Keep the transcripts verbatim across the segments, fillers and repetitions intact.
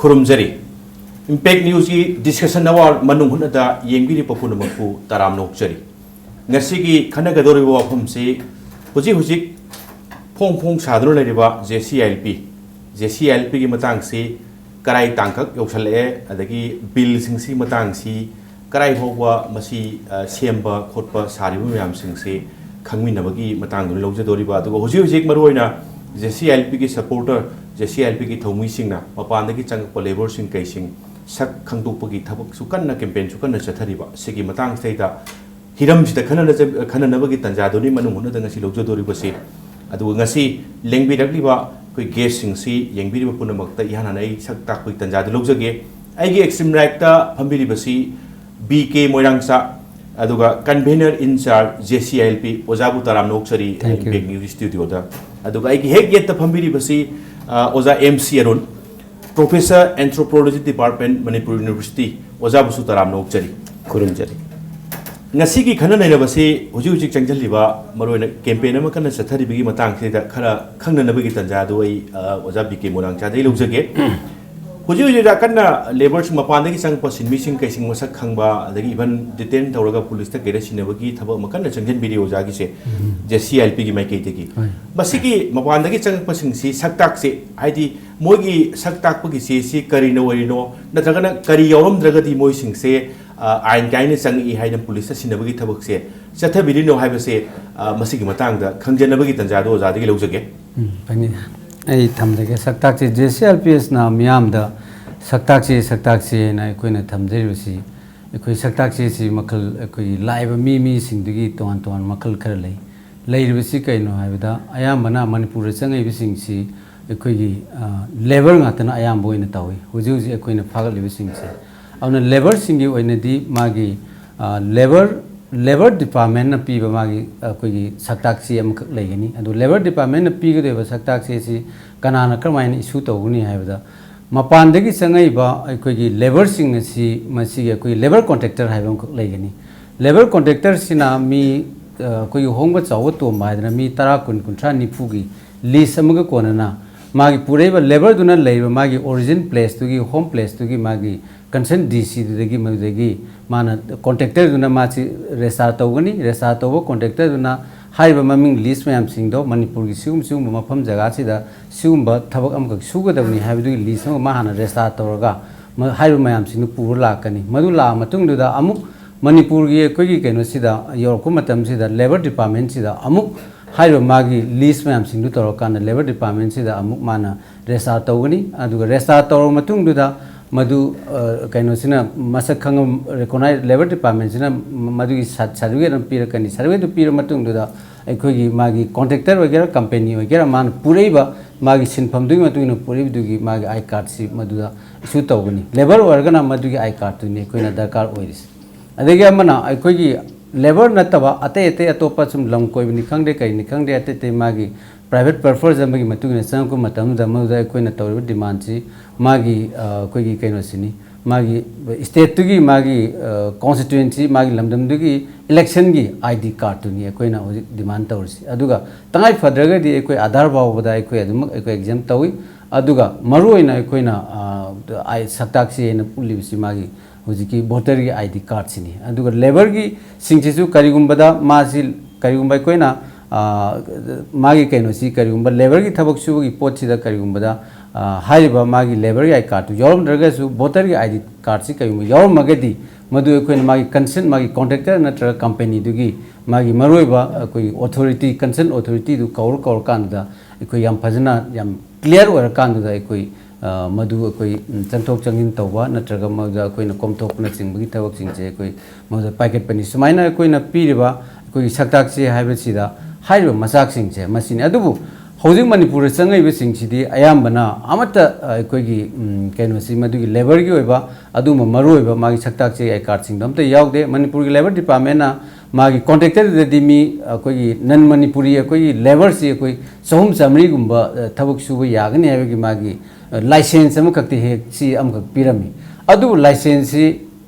ꯈꯨꯔꯨꯝꯖꯔꯤ꯫ Impact Newsꯀꯤ Discussion Hour ꯃꯅꯨꯡ ꯍꯨꯠꯅꯗ ꯌꯦꯡꯕꯤꯔꯤꯕ ꯄꯨꯝꯅꯃꯛꯄꯨ ꯇꯔꯥꯝꯅ ꯑꯣꯛꯆꯔꯤ꯫ ꯉꯁꯤꯒꯤ ꯈꯟꯅꯒꯗꯧꯔꯤꯕ ꯋꯥꯐꯝꯁꯤ ꯍꯧꯖꯤꯛ ꯍꯧꯖꯤꯛ ꯐꯣꯡ ꯐꯣꯡ ꯁꯥꯗꯨꯅ ꯂꯩꯔꯤꯕ JCILP, JCILPꯒꯤ ꯃꯇꯥꯡꯁꯤ ꯀꯔꯥꯏ ꯇꯥꯡꯀꯛ ꯌꯧꯁꯜꯂꯛꯑꯦ, ꯑꯗꯒꯤ ꯕꯤꯜꯁꯤꯡꯁꯤ ꯃꯇꯥꯡꯁꯤ ꯀꯔꯥꯏ ꯐꯥꯎꯕ ꯃꯁꯤ, ꯑ, ꯁꯦꯝꯕ ꯈꯣꯠꯄ ꯁꯥꯔꯤꯕ ꯃꯌꯥꯝꯁꯤꯡꯁꯤ ꯈꯪꯃꯤꯟꯅꯕꯒꯤ ꯃꯇꯥꯡꯗꯨꯅꯤ ꯂꯧꯖꯗꯣꯔꯤꯕ꯫ ꯑꯗꯨꯒ ꯍꯧꯖꯤꯛ ꯍꯧꯖꯤꯛ ꯃꯔꯨꯑꯣꯏꯅ JCILPꯒꯤ supporter, JCILPꯒꯤ ꯊꯧꯃꯤꯁꯤꯡꯅ ꯃꯄꯥꯟꯗꯒꯤ ꯆꯪꯉꯛꯄ labourꯁꯤꯡ ꯀꯩꯁꯤꯡ ꯁꯛ ꯈꯪꯗꯣꯛꯄꯒꯤ ꯊꯕꯛꯁꯨ ꯀꯟꯅ campaignꯁꯨ ꯀꯟꯅ ꯆꯠꯊꯔꯤꯕ꯫ ꯁꯤꯒꯤ ꯃꯇꯥꯡꯁꯤꯗꯩꯗ ꯍꯤꯔꯝꯁꯤꯗ ꯈꯟꯅꯅꯖ-, ꯈꯟꯅꯅꯕꯒꯤ ꯇꯥꯟꯖꯥꯗꯨꯅꯤ ꯃꯅꯨꯡ ꯍꯨꯠꯅꯗ ꯉꯁꯤ ꯂꯧꯖꯗꯣꯔꯤꯕꯁꯤ꯫ ꯑꯗꯨꯒ ꯉꯁꯤ ꯂꯦꯡꯕꯤꯔꯛꯂꯤꯕ ꯑꯩꯈꯣꯏ guestꯁꯤꯡꯁꯤ ꯌꯦꯡꯕꯤꯔꯤꯕ ꯄꯨꯝꯅꯃꯛꯇ ꯏꯍꯥꯟ ꯍꯥꯟꯅ ꯑꯩ ꯁꯛ ꯇꯥꯛꯄꯒꯤ ꯇꯥꯟꯖꯥꯗꯨ ꯂꯧꯖꯒꯦ꯫ ꯑꯩꯒꯤ extreme rightꯇ ꯐꯝꯕꯤꯔꯤꯕꯁꯤ BK ꯃꯣꯏꯔꯥꯡꯆꯥ, ꯑꯗꯨꯒ convener in charge JCILP, ꯑꯣꯖꯥꯕꯨ ꯇꯔꯥꯝꯅ ꯑꯣꯛꯆꯔꯤ Thank you. Impact News Studioꯗ꯫ ꯑꯗꯨꯒ ꯑꯩꯒꯤ ꯍꯦꯛ ꯌꯦꯠꯇ ꯐꯝꯕꯤꯔꯤꯕꯁꯤ, ꯑ, ꯑꯣꯖꯥ M C Arun, Professor, Anthropology Department, Manipur University, ꯑꯣꯖꯥꯕꯨꯁꯨ ꯇꯔꯥꯝꯅ ꯑꯣꯛꯆꯔꯤ꯫ ꯈꯨꯔꯨꯝꯖꯔꯤ꯫ ꯉꯁꯤꯒꯤ ꯈꯟꯅ ꯅꯩꯅꯕꯁꯤ ꯍꯧꯖꯤꯛ ꯍꯧꯖꯤꯛ ꯆꯪꯁꯤꯜꯂꯤꯕ ꯃꯔꯨꯑꯣꯏꯅ campaign ꯑꯃ ꯀꯟꯅ ꯆꯠꯊꯔꯤꯕꯒꯤ ꯃꯇꯥꯡꯁꯤꯗ ꯈꯔ ꯈꯪꯅꯅꯕꯒꯤ ꯇꯥꯟꯖꯥꯗꯨ ꯑꯩ, ꯑ, ꯑꯣꯖꯥ BK ꯃꯣꯏꯔꯥꯡꯆꯥꯗꯒꯤ ꯂꯧꯖꯒꯦ꯫ ꯍꯧꯖꯤꯛ ꯍꯧꯖꯤꯛ ꯀꯟꯅ labourꯁꯤꯡ, ꯃꯄꯥꯟꯗꯒꯤ ꯆꯪꯉꯛꯄ ꯁꯤꯟꯃꯤꯁꯤꯡ ꯀꯩꯁꯤꯡ ꯃꯁꯛ ꯈꯪꯕ, ꯑꯗꯒꯤ even detain ꯇꯧꯔꯒ policeꯇ ꯀꯩꯗ ꯁꯤꯟꯅꯕꯒꯤ ꯊꯕꯛ ꯑꯃ ꯀꯟꯅ ꯆꯪꯁꯤꯟꯕꯤꯔꯤ ꯑꯣꯖꯥꯒꯤꯁꯦ, ꯎꯝ꯫ JCILPꯒꯤ ꯃꯥꯏꯀꯩꯗꯒꯤ꯫ ꯍꯣꯏ꯫ ꯃꯁꯤꯒꯤ ꯃꯄꯥꯟꯗꯒꯤ ꯆꯪꯉꯛꯄꯁꯤꯡꯁꯤ ꯁꯛ ꯇꯥꯛꯁꯦ, ꯍꯥꯏꯗꯤ ꯃꯣꯏꯒꯤ ꯁꯛ ꯇꯥꯛꯄꯒꯤ ꯆꯦꯁꯤ ꯀꯔꯤꯅ ꯑꯣꯏꯔꯤꯅꯣ, ꯅꯠꯇ꯭ꯔꯒꯅ ꯀꯔꯤ ꯌꯥꯎꯔꯝꯗ꯭ꯔꯒꯗꯤ ꯃꯣꯏꯁꯤꯡꯁꯦ, ꯑ, ꯑꯥꯏꯟ ꯀꯥꯏꯅ ꯆꯪꯉꯛꯏ ꯍꯥꯏꯅ policeꯇ ꯁꯤꯟꯅꯕꯒꯤ ꯊꯕꯛꯁꯦ ꯆꯠꯊꯕꯤꯔꯤꯅꯣ ꯍꯥꯏꯕꯁꯦ, ꯑ, ꯃꯁꯤꯒꯤ ꯃꯇꯥꯡꯗ ꯈꯪꯖꯅꯕꯒꯤ ꯇꯥꯟꯖꯥꯗꯣ ꯑꯣꯖꯥꯗꯒꯤ ꯂꯧꯖꯒꯦ꯫ ꯎꯝ, ꯐꯅꯤ꯫ ꯑꯩ ꯊꯝꯖꯒꯦ꯫ ꯁꯛꯇꯥꯛꯁꯦ, JCILPsꯅ ꯃꯤꯌꯥꯝꯗ ꯁꯛꯇꯥꯛꯁꯦ, ꯁꯛꯇꯥꯛꯁꯦꯅ ꯑꯩꯈꯣꯏꯅ ꯊꯝꯖꯔꯤꯕꯁꯤ, ꯑꯩꯈꯣꯏ ꯁꯛꯇꯥꯛꯁꯦꯁꯤ ꯃꯈꯜ, ꯑꯩꯈꯣꯏꯒꯤ ꯂꯥꯛꯏꯕ ꯃꯤ, ꯃꯤꯁꯤꯡꯗꯨꯒꯤ ꯇꯣꯉꯥꯟ ꯇꯣꯉꯥꯟꯕ ꯃꯈꯜ ꯈꯔ ꯂꯩ꯫ ꯂꯩꯔꯤꯕꯁꯤ ꯀꯩꯅꯣ ꯍꯥꯏꯕꯗ, ꯑꯌꯥꯝꯕꯅ ꯃꯅꯤꯄꯨꯔꯗ ꯆꯪꯉꯛꯏꯕꯁꯤꯡꯁꯤ ꯑꯩꯈꯣꯏꯒꯤ, ꯑ, labour ꯉꯥꯛꯇꯅ ꯑꯌꯥꯝꯕ ꯑꯣꯏꯅ ꯇꯧꯏ꯫ ꯍꯧꯖꯤꯛ ꯍꯧꯖꯤꯛ ꯑꯩꯈꯣꯏꯅ ꯐꯥꯒꯠꯂꯤꯕꯁꯤꯡꯁꯦ꯫ ꯑꯗꯨꯅ labourꯁꯤꯡꯒꯤ ꯑꯣꯏꯅꯗꯤ ꯃꯥꯒꯤ, ꯑ, labour, labour departmentꯅ ꯄꯤꯕ ꯃꯥꯒꯤ, ꯑ, ꯑꯩꯈꯣꯏꯒꯤ ꯁꯛꯇꯥꯛ ꯆꯦ ꯑꯃꯈꯛ ꯂꯩꯒꯅꯤ꯫ ꯑꯗꯨ labour departmentꯅ ꯄꯤꯒꯗꯧꯔꯤꯕ ꯁꯛꯇꯥꯛ ꯆꯦꯁꯤ ꯀꯅꯥꯅ ꯀꯔꯝꯍꯥꯏꯅ issue ꯇꯧꯒꯅꯤ ꯍꯥꯏꯕꯗ, ꯃꯄꯥꯟꯗꯒꯤ ꯆꯪꯉꯛꯏꯕ ꯑꯩꯈꯣꯏꯒꯤ labourꯁꯤꯡ ꯑꯁꯤ, ꯃꯁꯤꯒꯤ ꯑꯩꯈꯣꯏꯒꯤ labour contractor ꯍꯥꯏꯕ ꯑꯃꯈꯛ ꯂꯩꯒꯅꯤ꯫ Labour contractorꯁꯤꯅ ꯃꯤ, ꯑ, ꯑꯩꯈꯣꯏꯒꯤ ꯍꯣꯡꯕ ꯆꯥꯎꯕ ꯇꯣꯝꯕ ꯍꯥꯏꯗꯅ ꯃꯤ ꯇꯔꯥ, ꯀꯨꯟ, ꯀꯨꯟꯊ꯭ꯔꯥ, ꯅꯤꯐꯨꯒꯤ list ꯑꯃꯒ ꯀꯣꯟꯅꯅ ꯃꯥꯒꯤ ꯄꯨꯔꯛꯏꯕ ꯂꯦꯕꯔꯗꯨꯅ ꯂꯩꯔꯤꯕ ꯃꯥꯒꯤ ꯑꯣꯔꯤꯖꯤꯟ ꯄ꯭ꯂꯦꯁꯇꯨꯒꯤ, ꯍꯣꯝ ꯄ꯭ꯂꯦꯁꯇꯨꯒꯤ ꯃꯥꯒꯤ ꯀꯟꯁꯔꯟ ꯗꯤ ꯁꯤꯗꯨꯗꯒꯤ, ꯃꯗꯨꯗꯒꯤ ꯃꯥꯅ ꯀꯣꯟꯇ꯭ꯔꯦꯛꯇꯔꯗꯨꯅ ꯃꯥꯁꯤ ꯔꯦꯖꯤꯁꯇꯥꯔ ꯇꯧꯒꯅꯤ꯫ ꯔꯦꯖꯤꯁꯇꯥꯔ ꯇꯧꯕ ꯀꯣꯟꯇ꯭ꯔꯦꯛꯇꯔꯗꯨꯅ ꯍꯥꯏꯔꯤꯕ ꯃꯃꯤꯡ ꯂꯤꯁ ꯃꯌꯥꯝꯁꯤꯡꯗꯣ, ꯃꯅꯤꯄꯨꯔꯒꯤ ꯁꯤꯒꯨꯝꯕ ꯁꯤꯒꯨꯝꯕ ꯃꯐꯝ ꯖꯒꯥꯁꯤꯗ ꯁꯤꯒꯨꯝꯕ ꯊꯕꯛ ꯑꯃꯈꯛ ꯁꯨꯒꯗꯕꯅꯤ ꯍꯥꯏꯕꯗꯨꯒꯤ ꯂꯤꯁ ꯑꯃ ꯃꯥ ꯍꯥꯟꯅ ꯔꯦꯖꯤꯁꯇꯥꯔ ꯇꯧꯔꯒ, ꯃ-, ꯍꯥꯏꯔꯤꯕ ꯃꯌꯥꯝꯁꯤꯡꯗꯨ ꯄꯨꯔ ꯂꯥꯛꯀꯅꯤ꯫ ꯃꯗꯨ ꯂꯥꯛꯑ ꯃꯇꯨꯡꯗꯨꯗ ꯑꯃꯨꯛ ꯃꯅꯤꯄꯨꯔꯒꯤ ꯑꯩꯈꯣꯏꯒꯤ ꯀꯩꯅꯣꯁꯤꯗ ꯌꯧꯔꯛꯄ ꯃꯇꯝꯁꯤꯗ, ꯂꯦꯕꯔ ꯗꯤꯄꯥꯔꯠꯃꯦꯟꯁꯤꯗ ꯑꯃꯨꯛ ꯍꯥꯏꯔꯤꯕ ꯃꯥꯒꯤ ꯂꯤꯁ ꯃꯌꯥꯝꯁꯤꯡꯗꯨ ꯇꯧꯔꯀꯥꯟꯗ, ꯂꯦꯕꯔ ꯗꯤꯄꯥꯔꯠꯃꯦꯟꯁꯤꯗ ꯑꯃꯨꯛ ꯃꯥꯅ ꯔꯦꯖꯤꯁꯇꯥꯔ ꯇꯧꯒꯅꯤ꯫ ꯑꯗꯨꯒ ꯔꯦꯖꯤꯁꯇꯥꯔ ꯇꯧꯔꯕ ꯃꯇꯨꯡꯗꯨꯗ ꯃꯗꯨ, ꯑ, ꯀꯩꯅꯣꯁꯤꯅ ꯃꯁꯛ ꯈꯪꯉ-, ꯔꯦꯀꯣꯅꯥꯏ-, ꯂꯦꯕꯔ ꯗꯤꯄꯥꯔꯠꯃꯦꯟꯁꯤꯅ ꯃ-, ꯃꯗꯨꯒꯤ ꯁꯥꯔ-, ꯁꯥꯔꯇꯤꯐꯤꯀꯦꯠ ꯑꯃ ꯄꯤꯔꯛꯀꯅꯤ꯫ ꯁꯥꯔꯇꯤꯐꯤꯀꯦꯠꯇꯨ ꯄꯤꯔꯕ ꯃꯇꯨꯡꯗꯨꯗ ꯑꯩꯈꯣꯏꯒꯤ ꯃꯥꯒꯤ ꯀꯣꯟꯇ꯭ꯔꯦꯛꯇꯔ ꯑꯣꯏꯒꯦꯔꯥ, ꯀꯝꯄꯦꯅꯤ ꯑꯣꯏꯒꯦꯔꯥ, ꯃꯥꯅ ꯄꯨꯔꯛꯏꯕ ꯃꯥꯒꯤ ꯁꯤꯟꯐꯝꯗꯨꯒꯤ ꯃꯇꯨꯡ ꯏꯟꯅ ꯄꯨꯔꯛꯏꯕꯗꯨꯒꯤ ꯃꯥꯒꯤ ꯑꯥꯏ ꯀꯥꯔꯠꯁꯤ ꯃꯗꯨꯗ ꯏꯁꯨ ꯇꯧꯒꯅꯤ꯫ ꯂꯦꯕꯔ ꯑꯣꯏꯔꯒꯅ ꯃꯗꯨꯒꯤ ꯑꯥꯏ ꯀꯥꯔꯠꯇꯨꯅꯤ ꯑꯩꯈꯣꯏꯅ ꯗꯔꯀꯥꯔ ꯑꯣꯏꯔꯤꯁꯦ꯫ ꯑꯗꯒꯤ ꯑꯃꯅ ꯑꯩꯈꯣꯏꯒꯤ ꯂꯦꯕꯔ ꯅꯠꯇꯕ ꯑꯇꯩ ꯑꯇꯩ ꯑꯇꯣꯞꯄ ꯁꯨꯝ ꯂꯝ ꯀꯣꯏꯕꯅꯤ ꯈꯪꯗꯦ, ꯀꯔꯤꯅꯤ ꯈꯪꯗꯦ, ꯑꯇꯩ ꯑꯇꯩ ꯃꯥꯒꯤ ꯄ꯭ꯔꯥꯏꯚꯦꯠ ꯄꯔꯄꯁ ꯑꯃꯒꯤ ꯃꯇꯨꯡ ꯏꯟꯅ ꯆꯪꯉꯛꯄ ꯃꯇꯝꯗ, ꯃꯗꯨꯗ ꯑꯩꯈꯣꯏꯅ ꯇꯧꯔꯤꯕ ꯗꯤꯃꯥꯟꯁꯤ ꯃꯥꯒꯤ, ꯑ, ꯑꯩꯈꯣꯏꯒꯤ ꯀꯩꯅꯣꯁꯤꯅꯤ, ꯃꯥꯒꯤ ꯁ꯭ꯇꯦꯠꯇꯨꯒꯤ, ꯃꯥꯒꯤ, ꯑ, ꯀꯣꯟꯁꯇꯤꯇ꯭ꯋꯦꯟꯁꯤ, ꯃꯥꯒꯤ ꯂꯝꯗꯝꯗꯨꯒꯤ ꯏꯂꯦꯛꯁꯟꯒꯤ ꯑꯥꯏ ꯗꯤ ꯀꯥꯔꯠꯇꯨꯅꯤ ꯑꯩꯈꯣꯏꯅ ꯍꯧꯖꯤꯛ ꯗꯤꯃꯥꯟ ꯇꯧꯔꯤꯁꯤ꯫ ꯑꯗꯨꯒ ꯇꯉꯥꯏ ꯐꯗ꯭ꯔꯒꯗꯤ ꯑꯩꯈꯣꯏ ꯑꯥꯙꯥꯔ ꯐꯥꯎꯕꯗ ꯑꯩꯈꯣꯏ ꯑꯗꯨꯃꯛ ꯑꯩꯈꯣꯏ ꯑꯦꯛꯖꯦꯝ ꯇꯧꯏ꯫ ꯑꯗꯨꯒ ꯃꯔꯨꯑꯣꯏꯅ ꯑꯩꯈꯣꯏꯅ, ꯑ, ꯑꯥꯏ-, ꯁꯛꯇꯥꯛꯁꯤ ꯍꯥꯏꯅ ꯎꯠꯂꯤꯕꯁꯤ ꯃꯥꯒꯤ ꯍꯧꯖꯤꯛꯀꯤ ꯚꯣꯇꯔꯒꯤ ꯑꯥꯏ ꯗꯤ ꯀꯥꯔꯠꯁꯤꯅꯤ꯫ ꯑꯗꯨꯒ ꯂꯦꯕꯔꯒꯤ ꯁꯤꯡꯁꯤꯁꯨ ꯀꯔꯤꯒꯨꯝꯕꯗ ꯃꯥꯁꯤ, ꯀꯔꯤꯒꯨꯝꯕ ꯑꯩꯈꯣꯏꯅ, ꯑ, ꯃꯥꯒꯤ ꯀꯩꯅꯣꯁꯤ, ꯀꯔꯤꯒꯨꯝꯕ ꯂꯦꯕꯔꯒꯤ ꯊꯕꯛ ꯁꯨꯕꯒꯤ ꯄꯣꯠꯁꯤꯗ ꯀꯔꯤꯒꯨꯝꯕꯗ, ꯑ, ꯍꯥꯏꯔꯤꯕ ꯃꯥꯒꯤ ꯂꯦꯕꯔꯒꯤ ꯑꯥꯏ ꯀꯥꯔꯠꯇꯨ ꯌꯥꯎꯔꯝꯗ꯭ꯔꯒꯁꯨ, ꯚꯣꯇꯔꯒꯤ ꯑꯥꯏ ꯗꯤ ꯀꯥꯔꯠꯁꯤ ꯀꯔꯤꯒꯨꯝꯕ ꯌꯥꯎꯔꯝꯃꯒꯗꯤ, ꯃꯗꯨ ꯑꯩꯈꯣꯏꯅ ꯃꯥꯒꯤ ꯀꯟꯁꯔꯟ, ꯃꯥꯒꯤ ꯀꯣꯟꯇ꯭ꯔꯦꯛꯇꯔ ꯅꯠꯇ꯭ꯔꯒ ꯀꯝꯄꯦꯅꯤꯗꯨꯒꯤ ꯃꯥꯒꯤ ꯃꯔꯨꯑꯣꯏꯕ ꯑꯩꯈꯣꯏꯒꯤ ꯑꯣꯊꯣꯔꯤꯇꯤ, ꯀꯟꯁꯔꯟ ꯑꯣꯊꯣꯔꯤꯇꯤꯗꯨ ꯀꯧꯔ ꯀꯧꯔꯀꯥꯟꯗꯨꯗ ꯑꯩꯈꯣꯏ ꯌꯥꯝ ꯐꯖꯅ, ꯌꯥꯝ ꯀ꯭ꯂꯤꯌꯥꯔ ꯑꯣꯏꯔꯀꯥꯟꯗꯨꯗ ꯑꯩꯈꯣꯏ, ꯑ, ꯃꯗꯨ ꯑꯩꯈꯣꯏ, ꯎꯝ, ꯆꯪꯊꯣꯛ ꯆꯪꯁꯤꯟ ꯇꯧꯕ ꯅꯠꯇ꯭ꯔꯒ ꯃꯗꯨꯗ ꯑꯩꯈꯣꯏꯅ ꯀꯣꯝꯊꯣꯛꯄꯅꯆꯤꯡꯕꯒꯤ ꯊꯕꯛꯁꯤꯡꯁꯦ ꯑꯩꯈꯣꯏ ꯃꯗꯨꯗ ꯄꯥꯏꯈꯠꯄꯅꯤ꯫ ꯁꯨꯃꯥꯏꯅ ꯑꯩꯈꯣꯏꯅ ꯄꯤꯔꯤꯕ ꯑꯩꯈꯣꯏꯒꯤ ꯁꯛꯇꯥꯛꯁꯦ ꯍꯥꯏꯕꯁꯤꯗ ꯍꯥꯏꯔꯤꯕ ꯃꯆꯥꯛꯁꯤꯡꯁꯦ ꯃꯁꯤꯅꯤ꯫ ꯑꯗꯨꯕꯨ ꯍꯧꯖꯤꯛ ꯃꯅꯤꯄꯨꯔꯗ ꯆꯪꯉꯛꯏꯕꯁꯤꯡꯁꯤꯗꯤ ꯑꯌꯥꯝꯕꯅ ꯑꯃꯠꯇ, ꯑ, ꯑꯩꯈꯣꯏꯒꯤ, ꯎꯝ, ꯀꯩꯅꯣꯁꯤ, ꯃꯗꯨꯒꯤ ꯂꯦꯕꯔꯒꯤ ꯑꯣꯏꯕ ꯑꯗꯨꯒꯨꯝꯕ ꯃꯔꯨꯑꯣꯏꯕ ꯃꯥꯒꯤ ꯁꯛꯇꯥꯛꯁꯦ ꯑꯥꯏ ꯀꯥꯔꯠꯁꯤꯡꯗꯣ ꯑꯝꯇ ꯌꯥꯎꯗꯦ꯫ ꯃꯅꯤꯄꯨꯔꯒꯤ ꯂꯦꯕꯔ ꯗꯤꯄꯥꯔꯠꯃꯦꯟꯅ ꯃꯥꯒꯤ ꯀꯣꯟꯇ꯭ꯔꯦꯛꯇꯔꯗꯨꯗꯗꯤ ꯃꯤ ꯑꯩꯈꯣꯏꯒꯤ ꯅꯟ ꯃꯅꯤꯄꯨꯔꯤ ꯑꯩꯈꯣꯏꯒꯤ ꯂꯦꯕꯔꯁꯤ ꯑꯩꯈꯣꯏ ꯆꯍꯨꯝ ꯆꯥꯃꯔꯤꯒꯨꯝꯕ, ꯑ, ꯊꯕꯛ ꯁꯨꯕ ꯌꯥꯒꯅꯤ ꯍꯥꯏꯕꯒꯤ ꯃꯥꯒꯤ, ꯑ, ꯂꯥꯏꯁꯦꯟꯁ ꯑꯃꯈꯛꯇꯤ ꯍꯦꯛ ꯁꯤ ꯑꯃꯈꯛ ꯄꯤꯔꯝꯃꯤ꯫ ꯑꯗꯨꯕꯨ ꯂꯥꯏꯁꯦꯟꯁꯁꯤ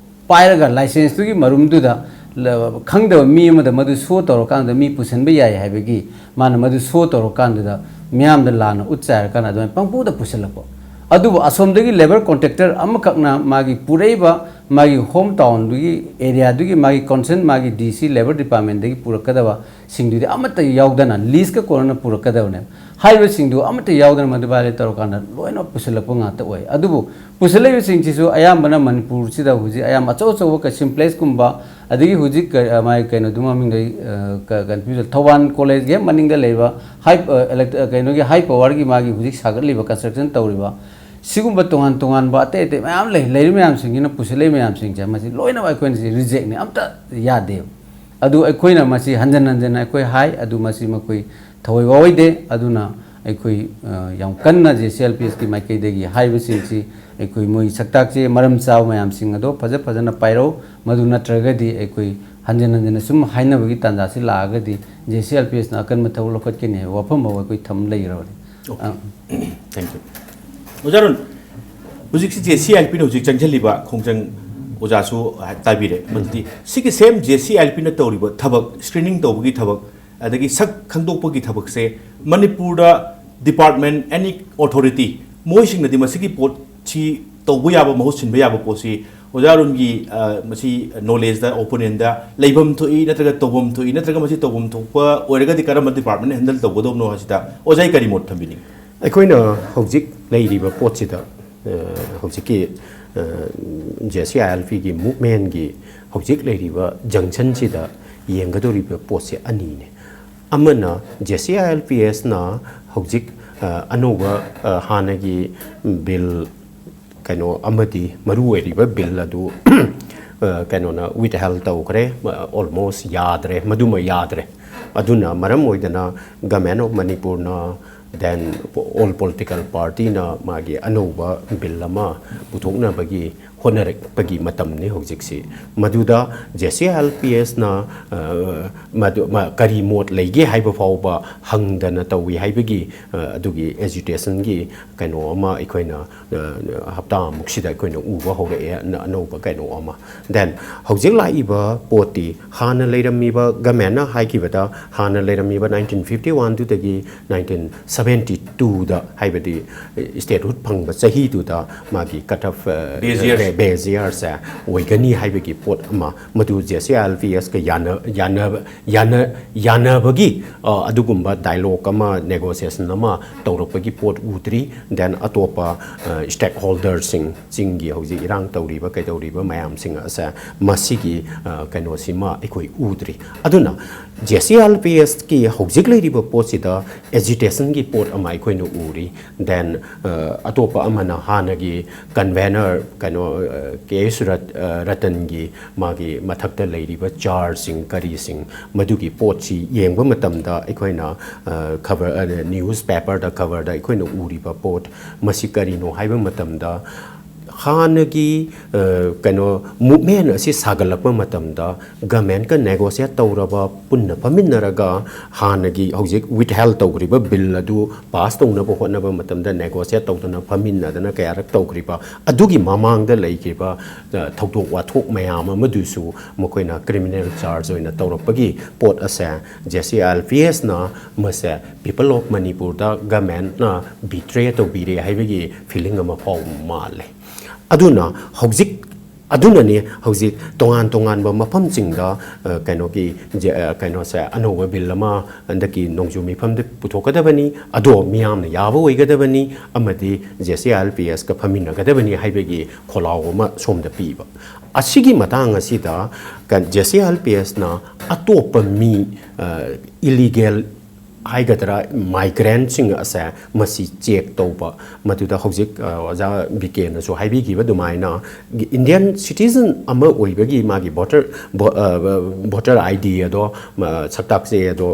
ꯄꯥꯏꯔꯒ ꯂꯥꯏꯁꯦꯟꯁꯇꯨꯒꯤ ꯃꯔꯨꯝꯗꯨꯗ ꯂ-, ꯈꯪꯗꯕ ꯃꯤ ꯑꯃꯗ ꯃꯗꯨ ꯁꯣ ꯇꯧꯔꯀꯥꯟꯗ ꯃꯤ ꯄꯨꯁꯤꯟꯕ ꯌꯥꯏ ꯍꯥꯏꯕꯒꯤ ꯃꯥꯅ ꯃꯗꯨ ꯁꯣ ꯇꯧꯔꯀꯥꯟꯗꯨꯗ ꯃꯤꯌꯥꯝꯗ ꯂꯥꯟꯅ ꯎꯠ ꯆꯥꯏꯔꯀꯥꯟꯗ ꯑꯗꯨꯃꯥꯏꯅ ꯄꯪꯄꯨꯗ ꯄꯨꯁꯤꯜꯂꯛꯄ꯫ ꯑꯗꯨꯕꯨ ꯑꯁꯣꯝꯗꯒꯤ ꯂꯦꯕꯔ ꯀꯣꯟꯇ꯭ꯔꯦꯛꯇꯔ ꯑꯃꯈꯛꯅ ꯃꯥꯒꯤ ꯄꯨꯔꯛꯏꯕ ꯃꯥꯒꯤ ꯍꯣꯝ ꯇꯥꯎꯟꯗꯨꯒꯤ ꯑꯦꯔꯤꯌꯥꯗꯨꯒꯤ ꯃꯥꯒꯤ ꯀꯟꯁꯔꯟ ꯃꯥꯒꯤ ꯗꯤ ꯁꯤ ꯂꯦꯕꯔ ꯗꯤꯄꯥꯔꯠꯃꯦꯟꯗꯒꯤ ꯄꯨꯔꯛꯀꯗꯕ ꯁꯤꯡꯗꯨꯗꯤ ꯑꯃꯠꯇ ꯌꯥꯎꯗꯅ ꯂꯤꯁꯀ ꯀꯣꯟꯅꯅ ꯄꯨꯔꯛꯀꯗꯕꯅꯦꯕ꯫ ꯍꯥꯏꯔꯤꯕꯁꯤꯡꯗꯨ ꯑꯃꯠꯇ ꯌꯥꯎꯗꯅ ꯃꯗꯨ ꯚꯥꯏꯑꯣꯂꯦꯠ ꯇꯧꯔꯀꯥꯟꯗ ꯂꯣꯏꯅ ꯄꯨꯁꯤꯜꯂꯛꯄ ꯉꯥꯛꯇ ꯑꯣꯏ꯫ ꯑꯗꯨꯕꯨ ꯄꯨꯁꯤꯜꯂꯛꯏꯕꯁꯤꯡꯁꯤꯁꯨ ꯑꯌꯥꯝꯕꯅ ꯃꯅꯤꯄꯨꯔꯁꯤꯗ ꯍꯧꯖꯤꯛ ꯑꯌꯥꯝꯕ ꯑꯆꯧ ꯑꯆꯧꯕ ꯀ-, ꯁꯤꯝꯄ꯭ꯂꯦꯛꯁꯀꯨꯝꯕ, ꯑꯗꯒꯤ ꯍꯧꯖꯤꯛ ꯀ-, ꯃꯥꯒꯤ ꯀꯩꯅꯣꯗꯨ ꯃꯃꯤꯡꯗ ꯑꯩ, ꯑ, ꯀ-, ꯀꯟꯐ꯭ꯌꯨꯖꯟ, ꯊꯧꯕꯥꯜ ꯀꯣꯂꯦꯖꯒꯤ ꯍꯦꯛ ꯃꯅꯤꯡꯗ ꯂꯩꯕ ꯍꯥꯏꯞ-, ꯑ, ꯏꯂꯦꯛꯇ-, ꯑ, ꯀꯩꯅꯣꯒꯤ ꯍꯥꯏ ꯄꯋꯥꯔꯒꯤ ꯃꯥꯒꯤ ꯍꯧꯖꯤꯛ ꯁꯥꯒꯠꯂꯤꯕ ꯀꯟꯁꯇ꯭ꯔꯛꯁꯟ ꯇꯧꯔꯤꯕ ꯁꯤꯒꯨꯝꯕ ꯇꯣꯉꯥꯟ ꯇꯣꯉꯥꯟꯕ ꯑꯇꯩ ꯑꯇꯩ ꯃꯌꯥꯝ ꯂꯩ, ꯂꯩꯔꯤꯕ ꯃꯌꯥꯝꯁꯤꯡꯁꯤꯅ ꯄꯨꯁꯤꯜꯂꯛꯏ ꯃꯌꯥꯝꯁꯤꯡꯁꯦ ꯃꯁꯤ ꯂꯣꯏꯅꯃꯛ ꯑꯩꯈꯣꯏꯅ ꯁꯤ ꯔꯤꯖꯦꯛꯅꯤ, ꯑꯝꯇ ꯌꯥꯗꯦꯕ꯫ ꯑꯗꯨ ꯑꯩꯈꯣꯏꯅ ꯃꯁꯤ ꯍꯟꯖꯟ ꯍꯟꯖꯟꯅ ꯑꯩꯈꯣꯏ ꯍꯥꯏ, ꯑꯗꯨ ꯃꯁꯤ ꯃꯈꯣꯏ ꯊꯑꯣꯏ ꯋꯥꯑꯣꯏꯗꯦ꯫ ꯑꯗꯨꯅ ꯑꯩꯈꯣꯏ, ꯑ, ꯌꯥꯝ ꯀꯟꯅ ꯖꯦ ꯁꯤ ꯑꯦꯜ ꯄꯤ ꯑꯦꯁꯀꯤ ꯃꯥꯏꯀꯩꯗꯒꯤ ꯍꯥꯏꯔꯤꯕꯁꯤꯡꯁꯤ ꯑꯩꯈꯣꯏ ꯃꯣꯏ ꯁꯛꯇꯥꯛꯁꯦ ꯃꯔꯝ ꯆꯥꯕ ꯃꯌꯥꯝꯁꯤꯡ ꯑꯗꯣ ꯐꯖ ꯐꯖꯅ ꯄꯥꯏꯔꯧ꯫ ꯃꯗꯨ ꯅꯠꯇ꯭ꯔꯒꯗꯤ ꯑꯩꯈꯣꯏ ꯍꯟꯖꯟ ꯍꯟꯖꯟꯅ ꯁꯨꯝ ꯍꯥꯏꯅꯕꯒꯤ ꯇꯥꯟꯖꯥꯁꯤ ꯂꯥꯛꯑꯒꯗꯤ ꯖꯦ ꯁꯤ ꯑꯦꯜ ꯄꯤ ꯑꯦꯁꯅ ꯑꯀꯟꯕ ꯊꯕꯛ ꯂꯧꯈꯠꯀꯅꯤ ꯍꯥꯏꯕ ꯋꯥꯐꯝ ꯐꯥꯎ ꯑꯩꯈꯣꯏ ꯊꯝ ꯂꯩꯔꯕꯅꯤ꯫ ꯑ, ꯊꯦꯡꯛ ꯌꯨ꯫ ꯑꯣꯖꯥ ꯑꯔꯨꯟ, ꯍꯧꯖꯤꯛꯁꯤ ꯖꯦ ꯁꯤ ꯑꯦꯜ ꯄꯤꯅ ꯍꯧꯖꯤꯛ ꯆꯪꯁꯤꯜꯂꯤꯕ ꯈꯣꯡꯖꯪ ꯑꯣꯖꯥꯁꯨ ꯇꯥꯕꯤꯔꯦ꯫ ꯃꯗꯨꯗꯤ ꯁꯤꯒꯤ ꯁꯦꯝ ꯖꯦ ꯁꯤ ꯑꯦꯜ ꯄꯤꯅ ꯇꯧꯔꯤꯕ ꯊꯕꯛ, ꯁ꯭ꯀ꯭ꯔꯤꯅꯤꯡ ꯇꯧꯕꯒꯤ ꯊꯕꯛ, ꯑꯗꯒꯤ ꯁꯛ ꯈꯪꯗꯣꯛꯄꯒꯤ ꯊꯕꯛꯁꯦ ꯃꯅꯤꯄꯨꯔꯗ ꯗꯤꯄꯥꯔꯠꯃꯦꯟ, ꯑꯦꯅꯤ ꯑꯣꯊꯣꯔꯤꯇꯤ, ꯃꯣꯏꯁꯤꯡꯅꯗꯤ ꯃꯁꯤꯒꯤ ꯄꯣꯠꯁꯤ ꯇꯧꯕ ꯌꯥꯕ, ꯃꯍꯨꯠ ꯁꯤꯟꯕ ꯌꯥꯕ ꯄꯣꯠꯁꯤ ꯑꯣꯖꯥ ꯑꯔꯨꯟꯒꯤ, ꯑ, ꯃꯁꯤ ꯅꯣꯂꯦꯖꯇ, ꯑꯣꯄꯤꯅꯤꯌꯟꯗ ꯂꯩꯐꯝ ꯊꯣꯛꯏ, ꯅꯠꯇ꯭ꯔꯒ ꯇꯧꯐꯝ ꯊꯣꯛꯏ, ꯅꯠꯇ꯭ꯔꯒ ꯃꯁꯤ ꯇꯧꯐꯝ ꯊꯣꯛꯄ ꯑꯣꯏꯔꯒꯗꯤ ꯀꯔꯝꯕ ꯗꯤꯄꯥꯔꯠꯃꯦꯟꯅ ꯍꯦꯟꯗꯜ ꯇꯧꯒꯗꯧꯕꯅꯣ ꯍꯥꯏꯁꯤꯗ ꯑꯣꯖꯥꯒꯤ ꯀꯔꯤ ꯃꯣꯠ ꯊꯝꯕꯤꯅꯤꯡꯉꯤ? ꯑꯩꯈꯣꯏꯅ ꯍꯧꯖꯤꯛ ꯂꯩꯔꯤꯕ ꯄꯣꯠꯁꯤꯗ, ꯑ, ꯍꯧꯖꯤꯛꯀꯤ, ꯑ, ꯖꯦ ꯁꯤ ꯑꯥꯏ ꯑꯦꯜ ꯄꯤꯒꯤ ꯃꯨꯞꯃꯦꯟꯒꯤ ꯍꯧꯖꯤꯛ ꯂꯩꯔꯤꯕ ꯖꯪꯁꯟꯁꯤꯗ ꯌꯦꯡꯒꯗꯧꯔꯤꯕ ꯄꯣꯠꯁꯦ ꯑꯅꯤꯅꯦ꯫ ꯑꯃꯅ J C I L P ꯑꯦꯁꯅ ꯍꯧꯖꯤꯛ, ꯑ, ꯑꯅꯧꯕ, ꯑ, ꯍꯥꯟꯅꯒꯤ ꯕꯤꯜ ꯀꯩꯅꯣ ꯑꯃꯗꯤ ꯃꯔꯨ ꯑꯣꯏꯔꯤꯕ ꯕꯤꯜ ꯑꯗꯨ, ꯑ, ꯀꯩꯅꯣꯅ ꯋꯤꯠꯍꯦꯜ ꯇꯧꯈ꯭ꯔꯦ, ꯑꯣꯜꯃꯣꯁ ꯌꯥꯗ꯭ꯔꯦ, ꯃꯗꯨꯃ ꯌꯥꯗ꯭ꯔꯦ꯫ ꯑꯗꯨꯅ ꯃꯔꯝ ꯑꯣꯏꯗꯅ ꯒꯃꯦꯟ ꯑꯣꯐ ꯃꯅꯤꯄꯨꯔꯅ, ꯗꯦꯟ ꯑꯣꯜ ꯄꯣꯂꯤꯇꯤꯀꯦꯜ ꯄꯥꯔꯇꯤꯅ ꯃꯥꯒꯤ ꯑꯅꯧꯕ ꯕꯤꯜ ꯑꯃ ꯄꯨꯊꯣꯛꯅꯕꯒꯤ ꯍꯣꯠꯅꯔꯛꯄꯒꯤ ꯃꯇꯝꯅꯤ ꯍꯧꯖꯤꯛꯁꯤ꯫ ꯃꯗꯨꯗ J C I L P ꯑꯦꯁꯅ ꯃꯗꯨ ꯃ- ꯀꯔꯤ ꯃꯣꯠ ꯂꯩꯒꯦ ꯍꯥꯏꯕ ꯐꯥꯎꯕ ꯍꯪꯗꯅ ꯇꯧꯏ ꯍꯥꯏꯕꯒꯤ ꯑ, ꯑꯗꯨꯒꯤ ꯑꯦꯖꯤꯇꯦꯁꯟꯒꯤ ꯀꯩꯅꯣ ꯑꯃ ꯑꯩꯈꯣꯏꯅ ꯑ, ꯍꯞꯇꯥꯃꯨꯛꯁꯤꯗ ꯑꯩꯈꯣꯏꯅ ꯎꯕ ꯍꯧꯔꯛꯑꯦ꯫ ꯑꯅ- ꯑꯅꯧꯕ ꯀꯩꯅꯣ ꯑꯃ꯫ Then ꯍꯧꯖꯤꯛ ꯂꯥꯛꯏꯕ ꯄꯣꯠꯇꯤ ꯍꯥꯟꯅ ꯂꯩꯔꯝꯃꯤꯕ, ꯒꯃꯦꯟꯅ ꯍꯥꯏꯈꯤꯕꯗ ꯍꯥꯟꯅ ꯂꯩꯔꯝꯃꯤꯕ ꯅꯥꯏꯟꯇꯤꯟ ꯐꯤꯐꯇꯤ ꯋꯥꯟꯗꯨꯗꯒꯤ ꯅꯥꯏꯟꯇꯤꯟ ꯁꯕꯦꯟꯇꯤ ꯇꯨꯗ, ꯍꯥꯏꯕꯗꯤ ꯁ꯭ꯇꯦꯠꯍꯨꯗ ꯐꯪꯕ ꯆꯍꯤꯗꯨꯗ ꯃꯥꯒꯤ ꯀꯠ ꯑꯣꯐ ꯕꯦꯖ ꯌꯔꯁ꯫ ꯕꯦꯖ ꯌꯔꯁꯁꯦ ꯑꯣꯏꯒꯅꯤ ꯍꯥꯏꯕꯒꯤ ꯄꯣꯠ ꯑꯃ, ꯃꯗꯨ J C I L P ask ꯌꯥꯅ ꯌꯥꯅ ꯌꯥꯅ ꯌꯥꯅꯕꯒꯤ ꯑ, ꯑꯗꯨꯒꯨꯝꯕ ꯗꯥꯏꯂꯣꯒ ꯑꯃ, ꯅꯦꯒꯣꯁꯤꯌꯦꯁꯟ ꯑꯃ ꯇꯧꯔꯛꯄꯒꯤ ꯄꯣꯠ ꯎꯗ꯭ꯔꯤ꯫ Then ꯑꯇꯣꯞꯄ ꯁ꯭ꯇꯦꯛ ꯍꯣꯜꯗꯔꯁꯤꯡ, ꯆꯤꯡꯒꯤ ꯍꯧꯖꯤꯛ ꯏꯔꯥꯡ ꯇꯧꯔꯤꯕ ꯀꯩꯗꯧꯔꯤꯕ ꯃꯌꯥꯝꯁꯤꯡ ꯑꯁꯦ ꯃꯁꯤꯒꯤ ꯑ, ꯀꯩꯅꯣꯁꯤꯃ ꯑꯩꯈꯣꯏ ꯎꯗ꯭ꯔꯤ꯫ ꯑꯗꯨꯅ J C I L P ꯑꯦꯁꯀꯤ ꯍꯧꯖꯤꯛ ꯂꯩꯔꯤꯕ ꯄꯣꯠꯁꯤꯗ ꯑꯦꯖꯤꯇꯦꯁꯟꯒꯤ ꯄꯣꯠ ꯑꯃ ꯑꯩꯈꯣꯏꯅ ꯎꯔꯤ꯫ Then ꯑ, ꯑꯇꯣꯞꯄ ꯑꯃꯅ ꯍꯥꯟꯅꯒꯤ ꯀꯟꯚꯦꯅꯔ ꯀꯩꯅꯣ, ꯑ, ꯀꯦ ꯑꯦꯁ ꯔꯠ-, ꯑ, ꯔꯇꯟꯒꯤ ꯃꯥꯒꯤ ꯃꯊꯛꯇ ꯂꯩꯔꯤꯕ ꯆꯥꯔꯖꯁꯤꯡ ꯀꯔꯤꯁꯤꯡ, ꯃꯗꯨꯒꯤ ꯄꯣꯠꯁꯤ ꯌꯦꯡꯕ ꯃꯇꯝꯗ ꯑꯩꯈꯣꯏꯅ, ꯑ, ꯈꯕꯔ, ꯑ, ꯅ꯭ꯌꯨꯁ ꯄꯦꯄꯔꯗ, ꯈꯕꯔꯗ ꯑꯩꯈꯣꯏꯅ ꯎꯔꯤꯕ ꯄꯣꯠ, ꯃꯁꯤ ꯀꯔꯤꯅꯣ ꯍꯥꯏꯕ ꯃꯇꯝꯗ, ꯍꯥꯟꯅꯒꯤ, ꯑ, ꯀꯩꯅꯣ, ꯃꯨꯞꯃꯦꯟ ꯑꯁꯤ ꯁꯥꯒꯠꯂꯛꯄ ꯃꯇꯝꯗ ꯒꯃꯦꯟꯀ ꯅꯦꯒꯣꯁꯤꯌꯦꯠ ꯇꯧꯔꯕ, ꯄꯨꯟꯅ ꯐꯝꯃꯤꯟꯅꯔꯒ ꯍꯥꯟꯅꯒꯤ ꯍꯧꯖꯤꯛ ꯋꯤꯠꯍꯦꯜ ꯇꯧꯈ꯭ꯔꯤꯕ ꯕꯤꯜ ꯑꯗꯨ ꯄꯥꯁ ꯇꯧꯅꯕ ꯍꯣꯠꯅꯕ ꯃꯇꯝꯗ ꯅꯦꯒꯣꯁꯤꯌꯦꯠ ꯇꯧꯗꯅ ꯐꯝꯃꯤꯟꯅꯗꯅ ꯀꯌꯥꯔꯛ ꯇꯧꯈ꯭ꯔꯤꯕ, ꯑꯗꯨꯒꯤ ꯃꯃꯥꯡꯗ ꯂꯩꯈꯤꯕ, ꯑ, ꯊꯧꯗꯣꯛ ꯋꯥꯊꯣꯛ ꯃꯌꯥꯝ ꯑꯃꯗꯨꯁꯨ ꯃꯈꯣꯏꯅ ꯀ꯭ꯔꯤꯃꯤꯅꯦꯜ ꯆꯥꯔꯖ ꯑꯣꯏꯅ ꯇꯧꯔꯛꯄꯒꯤ ꯄꯣꯠ ꯑꯁꯦ J C I L P ꯑꯦꯁꯅ ꯃꯁꯦ People of ꯃꯅꯤꯄꯨꯔꯗ ꯒꯃꯦꯟꯅ ꯕꯤꯇ꯭ꯔꯦ ꯇꯧꯕꯤꯔꯦ ꯍꯥꯏꯕꯒꯤ ꯐꯤꯂꯤꯡ ꯑꯃ ꯐꯥꯎꯕ ꯃꯥꯜꯂꯦ꯫ ꯑꯗꯨꯅ ꯍꯧꯖꯤꯛ, ꯑꯗꯨꯅꯅꯦ ꯍꯧꯖꯤꯛ ꯇꯣꯉꯥꯟ ꯇꯣꯉꯥꯟꯕ ꯃꯐꯝꯁꯤꯡꯗ, ꯑ, ꯀꯩꯅꯣꯒꯤ, ꯖꯦ-, ꯑ, ꯀꯩꯅꯣꯁꯦ, ꯑꯅꯧꯕ ꯕꯤꯜ ꯑꯃ ꯍꯟꯗꯛꯀꯤ ꯅꯣꯡꯖꯨ ꯃꯤꯐꯝꯗ ꯄꯨꯊꯣꯛꯀꯗꯕꯅꯤ, ꯑꯗꯣ ꯃꯤꯌꯥꯝꯅ ꯌꯥꯕ ꯑꯣꯏꯒꯗꯕꯅꯤ, ꯑꯃꯗꯤ J C I L P ask ꯐꯝꯃꯤꯟꯅꯒꯗꯕꯅꯤ ꯍꯥꯏꯕꯒꯤ ꯈꯣꯜꯂꯥꯎ ꯑꯃ ꯁꯣꯝꯗ ꯄꯤꯕ꯫ ꯑꯁꯤꯒꯤ ꯃꯇꯥꯡ ꯑꯁꯤꯗ ꯀ-, J C I L P ꯑꯦꯁꯅ ꯑꯇꯣꯞꯄ ꯃꯤ, ꯑ, ꯏꯂꯤꯒꯦꯜ ꯍꯥꯏꯒꯗ꯭ꯔꯥ, ꯃꯥꯏꯒ꯭ꯔꯦꯟꯁꯤꯡ ꯑꯁꯦ ꯃꯁꯤ ꯆꯦꯛ ꯇꯧꯕ, ꯃꯗꯨꯗ ꯍꯧꯖꯤꯛ ꯑ, ꯑꯣꯖꯥ ꯕꯤ ꯀꯦꯅꯁꯨ ꯍꯥꯏꯕꯤꯈꯤꯕ ꯑꯗꯨꯃꯥꯏꯅ, ꯏꯟꯗꯤꯌꯟ ꯁꯤꯇꯤꯖꯟ ꯑꯃ ꯑꯣꯏꯕꯒꯤ ꯃꯥꯒꯤ ꯚꯣꯇꯔ ꯚꯣꯇꯔ ꯑꯥꯏ ꯗꯤ ꯑꯗꯣ, ꯁꯛꯇꯥꯛ ꯆꯦ ꯑꯗꯣ,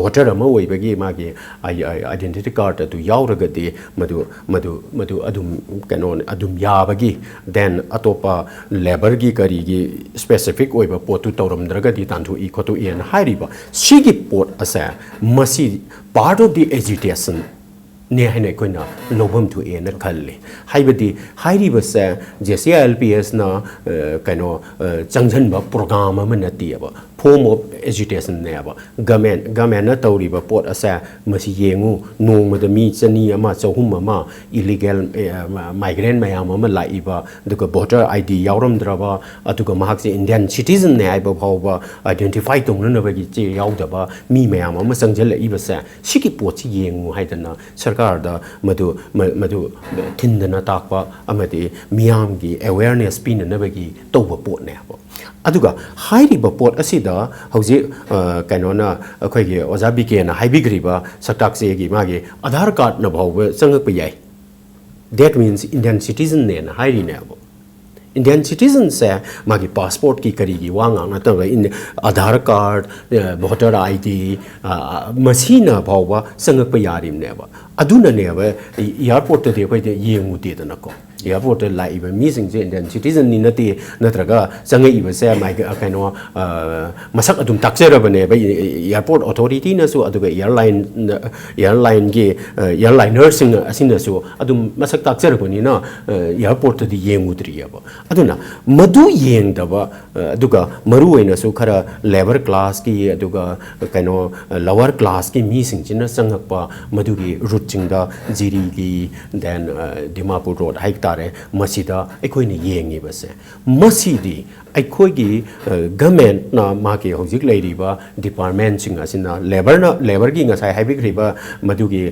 ꯚꯣꯇꯔ ꯑꯃ ꯑꯣꯏꯕꯒꯤ ꯃꯥꯒꯤ ꯑꯥꯏꯗꯦꯟꯇꯤꯇꯤ ꯀꯥꯔꯗ ꯑꯗꯨ ꯌꯥꯎꯔꯒꯗꯤ ꯃꯗꯨ ꯃꯗꯨ ꯃꯗꯨ ꯑꯗꯨꯝ ꯀꯩꯅꯣ ꯑꯗꯨꯝ ꯌꯥꯕꯒꯤ, ꯗꯦꯟ ꯑꯇꯣꯞꯄ ꯂꯦꯕꯔꯒꯤ ꯀꯔꯤꯒꯤ ꯁ꯭ꯄꯦꯁꯤꯐꯤꯛ ꯑꯣꯏꯕ ꯄꯣꯠꯇꯨ ꯇꯧꯔꯝꯗ꯭ꯔꯒꯗꯤ ꯇꯥꯟꯊꯣꯛꯏ ꯈꯣꯠꯇꯣꯛꯏꯅ ꯍꯥꯏꯔꯤꯕ ꯁꯤꯒꯤ ꯄꯣꯠ ꯑꯁꯦ, ꯃꯁꯤ part of the agitation ꯅꯦ ꯍꯥꯏꯅ ꯑꯩꯈꯣꯏꯅ ꯂꯧꯐꯝ ꯊꯣꯛꯑꯦꯅ ꯈꯜꯂꯤ꯫ ꯍꯥꯏꯕꯗꯤ ꯍꯥꯏꯔꯤꯕꯁꯦ J C I L P ꯑꯦꯁꯅ ꯀꯩꯅꯣ ꯆꯪꯁꯤꯟꯕ ꯄ꯭ꯔꯣꯒ꯭ꯔꯥꯝ ꯑꯃ ꯅꯠꯇꯦꯕ, ꯐꯣꯔꯝ ꯑꯣꯐ ꯑꯦꯖꯤꯇꯦꯁꯟꯅꯦꯕ꯫ ꯒꯃꯦꯟ ꯒꯃꯦꯟꯅ ꯇꯧꯔꯤꯕ ꯄꯣꯠ ꯑꯁꯦ ꯃꯁꯤ ꯌꯦꯡꯉꯨ, ꯅꯣꯡꯃꯗ ꯃꯤ ꯆꯅꯤ ꯑꯃ ꯆꯍꯨꯝ ꯑꯃ ꯏꯂꯤꯒꯦꯜ ꯃꯥꯏꯒ꯭ꯔꯦꯟ ꯃꯌꯥꯝ ꯑꯃ ꯂꯥꯛꯏꯕ, ꯑꯗꯨꯒ ꯚꯣꯇꯔ ꯑꯥꯏ ꯗꯤ ꯌꯥꯎꯔꯝꯗ꯭ꯔꯕ, ꯑꯗꯨꯒ ꯃꯍꯥꯛꯁꯦ ꯏꯟꯗꯤꯌꯟ ꯁꯤꯇꯤꯖꯟꯅꯦ ꯍꯥꯏꯕ ꯐꯥꯎꯕ ꯑꯥꯏꯗꯦꯟꯇꯤꯐꯥꯏ ꯇꯧꯅꯅꯕꯒꯤ ꯆꯦ ꯌꯥꯎꯗꯕ ꯃꯤ ꯃꯌꯥꯝ ꯑꯃ ꯆꯪꯁꯤꯜꯂꯛꯏꯕꯁꯦ, ꯁꯤꯒꯤ ꯄꯣꯠꯁꯤ ꯌꯦꯡꯉꯨ ꯍꯥꯏꯗꯅ ꯁꯔꯀꯥꯔꯗ ꯃꯗꯨ ꯃ- ꯃꯗꯨ ꯊꯤꯟꯗꯅ ꯇꯥꯛꯄ ꯑꯃꯗꯤ ꯃꯤꯌꯥꯝꯒꯤ ꯑꯦꯋꯦꯌꯔꯅꯦꯁ ꯄꯤꯅꯅꯕꯒꯤ ꯇꯧꯕ ꯄꯣꯠꯅꯦꯕ꯫ ꯑꯗꯨꯒ ꯍꯥꯏꯔꯤꯕ ꯄꯣꯠ ꯑꯁꯤꯗ ꯍꯧꯖꯤꯛ ꯑ, ꯀꯩꯅꯣꯅ, ꯑꯩꯈꯣꯏꯒꯤ ꯑꯣꯖꯥ ꯕꯤ ꯀꯦꯅ ꯍꯥꯏꯕꯤꯈ꯭ꯔꯤꯕ ꯁꯛꯇꯥꯛ ꯆꯦꯒꯤ ꯃꯥꯒꯤ ꯑꯙꯥꯔ ꯀꯥꯔꯗꯅ ꯐꯥꯎꯕ ꯆꯪꯉꯛꯄ ꯌꯥꯏ꯫ That means Indian citizenꯅꯦꯅ ꯍꯥꯏꯔꯤꯅꯦꯕ꯫ ꯏꯟꯗꯤꯌꯟ ꯁꯤꯇꯤꯖꯟꯁꯦ ꯃꯥꯒꯤ ꯄꯥꯁꯄꯣꯔꯠꯀꯤ ꯀꯔꯤꯒꯤ ꯋꯥ ꯉꯥꯛ ꯅꯠꯇꯕ, ꯏꯟ- Aadhaar card, voter I D, ꯃꯁꯤꯅ ꯐꯥꯎꯕ ꯆꯪꯉꯛꯄ ꯌꯥꯔꯤꯕꯅꯦꯕ꯫ ꯑꯗꯨꯅꯅꯦꯕ ꯏꯌꯥꯔꯄꯣꯔꯠꯇꯗꯤ ꯑꯩꯈꯣꯏꯗ ꯌꯦꯡꯉꯨꯗꯦꯗꯅꯀꯣ꯫ ꯏꯌꯥꯔꯄꯣꯔꯠꯇ ꯂꯥꯛꯏꯕ ꯃꯤꯁꯤꯡꯁꯦ ꯏꯟꯗꯤꯌꯟ ꯁꯤꯇꯤꯖꯟꯅꯤ ꯅꯠꯇꯦ, ꯅꯠꯇ꯭ꯔꯒ ꯆꯪꯉꯛꯏꯕꯁꯦ ꯃꯥꯏꯒ- ꯀꯩꯅꯣ, ꯑ, ꯃꯁꯛ ꯑꯗꯨꯝ ꯇꯥꯛꯆꯔꯕꯅꯦꯕ ꯏꯌꯥꯔꯄꯣꯔꯠ ꯑꯣꯊꯣꯔꯤꯇꯤꯅꯁꯨ, ꯑꯗꯨꯒ ꯏꯌꯥꯔꯂꯥꯏꯟ, ꯏꯌꯥꯔꯂꯥꯏꯟꯒꯤ, ꯑ, ꯏꯌꯥꯔꯂꯥꯏꯅꯔꯁꯤꯡ ꯑꯁꯤꯅꯁꯨ ꯑꯗꯨꯝ ꯃꯁꯛ ꯇꯥꯛꯆꯔꯕꯅꯤꯅ, ꯑ, ꯏꯌꯥꯔꯄꯣꯔꯠꯇꯗꯤ ꯌꯦꯡꯉꯨꯗ꯭ꯔꯤꯑꯕ꯫ ꯑꯗꯨꯅ ꯃꯗꯨ ꯌꯦꯡꯗꯕ, ꯑ, ꯑꯗꯨꯒ ꯃꯔꯨ ꯑꯣꯏꯅꯁꯨ ꯈꯔ ꯂꯦꯕꯔ ꯀ꯭ꯂꯥꯁꯀꯤ, ꯑꯗꯨꯒ ꯀꯩꯅꯣ, ꯂꯋꯔ ꯀ꯭ꯂꯥꯁꯀꯤ ꯃꯤꯁꯤꯡꯁꯤꯅ ꯆꯪꯉꯛꯄ ꯃꯗꯨꯒꯤ ꯔꯨꯠꯁꯤꯡꯗ, ꯖꯤꯔꯤꯒꯤ, ꯗꯦꯟ, ꯑ, ꯗꯤꯃꯥꯄꯨꯔ ꯔꯣꯗ ꯍꯥꯏ ꯇꯥꯔꯦ꯫ ꯃꯁꯤꯗ ꯑꯩꯈꯣꯏꯅ ꯌꯦꯡꯉꯤꯕꯁꯦ, ꯃꯁꯤꯗꯤ ꯑꯩꯈꯣꯏꯒꯤ ꯒꯃꯦꯟꯅ ꯃꯥꯒꯤ ꯍꯧꯖꯤꯛ ꯂꯩꯔꯤꯕ ꯗꯤꯄꯥꯔꯠꯃꯦꯟꯁꯤꯡ ꯑꯁꯤꯅ, ꯂꯦꯕꯔꯅ, ꯂꯦꯕꯔꯒꯤ ꯉꯁꯥꯏ ꯍꯥꯏꯕꯤꯈ꯭ꯔꯤꯕ ꯃꯗꯨꯒꯤ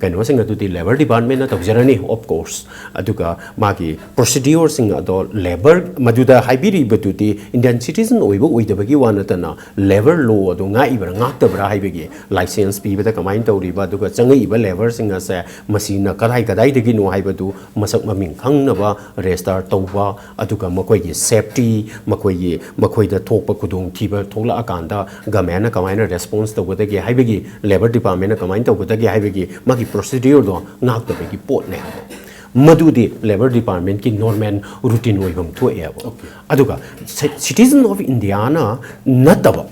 ꯀꯩꯅꯣꯁꯤꯡ ꯑꯗꯨꯗꯤ ꯂꯦꯕꯔ ꯗꯤꯄꯥꯔꯠꯃꯦꯟꯅ ꯇꯧꯖꯔꯅꯤ, ꯑꯣꯐ ꯀꯣꯔꯁ꯫ ꯑꯗꯨꯒ ꯃꯥꯒꯤ ꯄ꯭ꯔꯣꯁꯤꯗꯤꯌꯣꯔꯁꯤꯡ ꯑꯗꯣ ꯂꯦꯕꯔ, ꯃꯗꯨꯗ ꯍꯥꯏꯕꯤꯔꯤꯕꯗꯨꯗꯤ ꯏꯟꯗꯤꯌꯟ ꯁꯤꯇꯤꯖꯟ ꯑꯣꯏꯕ ꯑꯣꯏꯗꯕꯒꯤ ꯋꯥ ꯅꯠꯇꯅ, ꯂꯦꯕꯔ ꯂꯣ ꯑꯗꯨ ꯉꯥꯛꯏꯕ꯭ꯔꯥ ꯉꯥꯛꯇꯕ꯭ꯔꯥ ꯍꯥꯏꯕꯒꯤ, ꯂꯥꯏꯁꯦꯟꯁ ꯄꯤꯕꯗ ꯀꯃꯥꯏꯅ ꯇꯧꯔꯤꯕ, ꯑꯗꯨꯒ ꯆꯪꯉꯛꯏꯕ ꯂꯦꯕꯔꯁꯤꯡ ꯑꯁꯦ ꯃꯁꯤꯅ ꯀꯗꯥꯏ ꯀꯗꯥꯏꯗꯒꯤꯅꯣ ꯍꯥꯏꯕꯗꯨ ꯃꯁꯛ ꯃꯃꯤꯡ ꯈꯪꯅꯕ ꯔꯦꯖꯤꯁꯇꯥꯔ ꯇꯧꯕ, ꯑꯗꯨꯒ ꯃꯈꯣꯏꯒꯤ ꯁꯦꯐꯇꯤ, ꯃꯈꯣꯏꯒꯤ, ꯃꯈꯣꯏꯗ ꯊꯣꯛꯄ ꯈꯨꯗꯣꯡꯊꯤꯕ ꯊꯣꯛꯂꯛꯑꯀꯥꯟꯗ ꯒꯃꯦꯟꯅ ꯀꯃꯥꯏꯅ ꯔꯦꯁꯄꯣꯟꯁ ꯇꯧꯒꯗꯒꯦ ꯍꯥꯏꯕꯒꯤ, ꯂꯦꯕꯔ ꯗꯤꯄꯥꯔꯠꯃꯦꯟꯅ ꯀꯃꯥꯏꯅ ꯇꯧꯒꯗꯒꯦ ꯍꯥꯏꯕꯒꯤ ꯃꯥꯒꯤ ꯄ꯭ꯔꯣꯁꯤꯗꯤꯌꯣꯔꯗꯣ ꯉꯥꯛꯇꯕꯒꯤ ꯄꯣꯠꯅꯦ ꯍꯥꯏꯕ꯫ ꯃꯗꯨꯗꯤ ꯂꯦꯕꯔ ꯗꯤꯄꯥꯔꯠꯃꯦꯟꯀꯤ ꯅꯣꯔꯃꯦꯜ ꯔꯨꯇꯤꯟ ꯑꯣꯏꯐꯝ ꯊꯣꯛꯑꯦꯕ꯫ ꯑꯣꯀꯦ꯫ ꯑꯗꯨꯒ ꯁꯤ-, ꯁꯤꯇꯤꯖꯟ ꯑꯣꯐ ꯏꯟꯗꯤꯌꯥꯅ ꯅꯠꯇꯕ,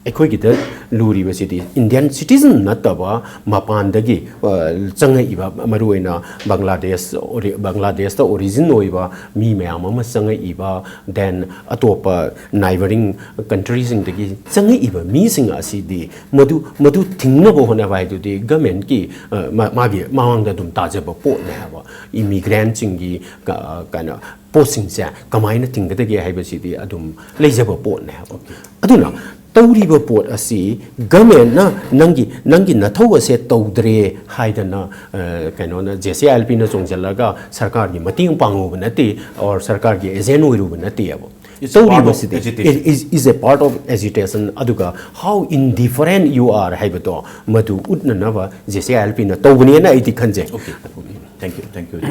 ꯑꯩꯈꯣꯏꯒꯤꯗ ꯂꯨꯔꯤꯕꯁꯤꯗꯤ ꯏꯟꯗꯤꯌꯟ ꯁꯤꯇꯤꯖꯟ ꯅꯠꯇꯕ ꯃꯄꯥꯟꯗꯒꯤ, ꯑ, ꯆꯪꯉꯛꯏꯕ, ꯃꯔꯨꯑꯣꯏꯅ ꯕꯪꯒ꯭ꯂꯥꯗꯦꯁ ꯑꯣꯔꯤ-, ꯕꯪꯒ꯭ꯂꯥꯗꯦꯁꯇ ꯑꯣꯔꯤꯖꯤꯟ ꯑꯣꯏꯕ ꯃꯤ ꯃꯌꯥꯝ ꯑꯃ ꯆꯪꯉꯛꯏꯕ, then ꯑꯇꯣꯞꯄ ꯅꯥꯏꯕꯔꯤꯡ ꯀꯟꯇ꯭ꯔꯤꯁꯤꯡꯗꯒꯤ ꯆꯪꯉꯛꯏꯕ ꯃꯤꯁꯤꯡ ꯑꯁꯤꯗꯤ ꯃꯗꯨ, ꯃꯗꯨ ꯊꯤꯡꯅꯕ ꯍꯣꯠꯅꯕ ꯍꯥꯏꯗꯨꯗꯤ ꯒꯃꯦꯟꯀꯤ, ꯑ, ꯃꯥ-, ꯃꯥꯒꯤ ꯃꯃꯥꯡꯗ ꯑꯗꯨꯝ ꯇꯥꯖꯕ ꯄꯣꯠꯅꯦ ꯍꯥꯏꯕ꯫ ꯏꯃꯤꯒ꯭ꯔꯦꯟꯁꯤꯡꯒꯤ ꯀ-, ꯀꯩꯅꯣ, ꯄꯣꯠꯁꯤꯡꯁꯦ ꯀꯃꯥꯏꯅ ꯊꯤꯡꯒꯗꯒꯦ ꯍꯥꯏꯕꯁꯤꯗꯤ ꯑꯗꯨꯝ ꯂꯩꯖꯕ ꯄꯣꯠꯅꯦ ꯍꯥꯏꯕ꯫ ꯑꯗꯨꯅ ꯇꯧꯔꯤꯕ ꯄꯣꯠ ꯑꯁꯤ ꯒꯃꯦꯟꯅ ꯅꯪꯒꯤ, ꯅꯪꯒꯤ ꯅꯊꯧ ꯑꯁꯦ ꯇꯧꯗ꯭ꯔꯦ ꯍꯥꯏꯗꯅ, ꯑ, ꯀꯩꯅꯣꯅ, ꯖꯦ ꯁꯤ ꯑꯥꯏ ꯑꯦꯜ ꯄꯤꯅ ꯆꯣꯡꯁꯤꯜꯂꯒ ꯁꯔꯀꯥꯔꯒꯤ ꯃꯇꯦꯡ ꯄꯥꯡꯉꯨꯕ ꯅꯠꯇꯦ, or ꯁꯔꯀꯥꯔꯒꯤ ꯑꯦꯖꯦꯟ ꯑꯣꯏꯔꯨꯕ ꯅꯠꯇꯦꯕ꯫ It's a part of ꯇꯧꯔꯤꯕꯁꯤꯗꯤ agitation. Is, is a part of agitation꯫ ꯑꯗꯨꯒ how indifferent you are ꯍꯥꯏꯕꯗꯣ ꯃꯗꯨ ꯎꯠꯅꯅꯕ ꯖꯦ ꯁꯤ ꯑꯥꯏ ꯑꯦꯜ ꯄꯤꯅ ꯇꯧꯕꯅꯦꯅ ꯑꯩꯗꯤ ꯈꯟꯖꯩ꯫ Okay, okay. Thank you, thank you.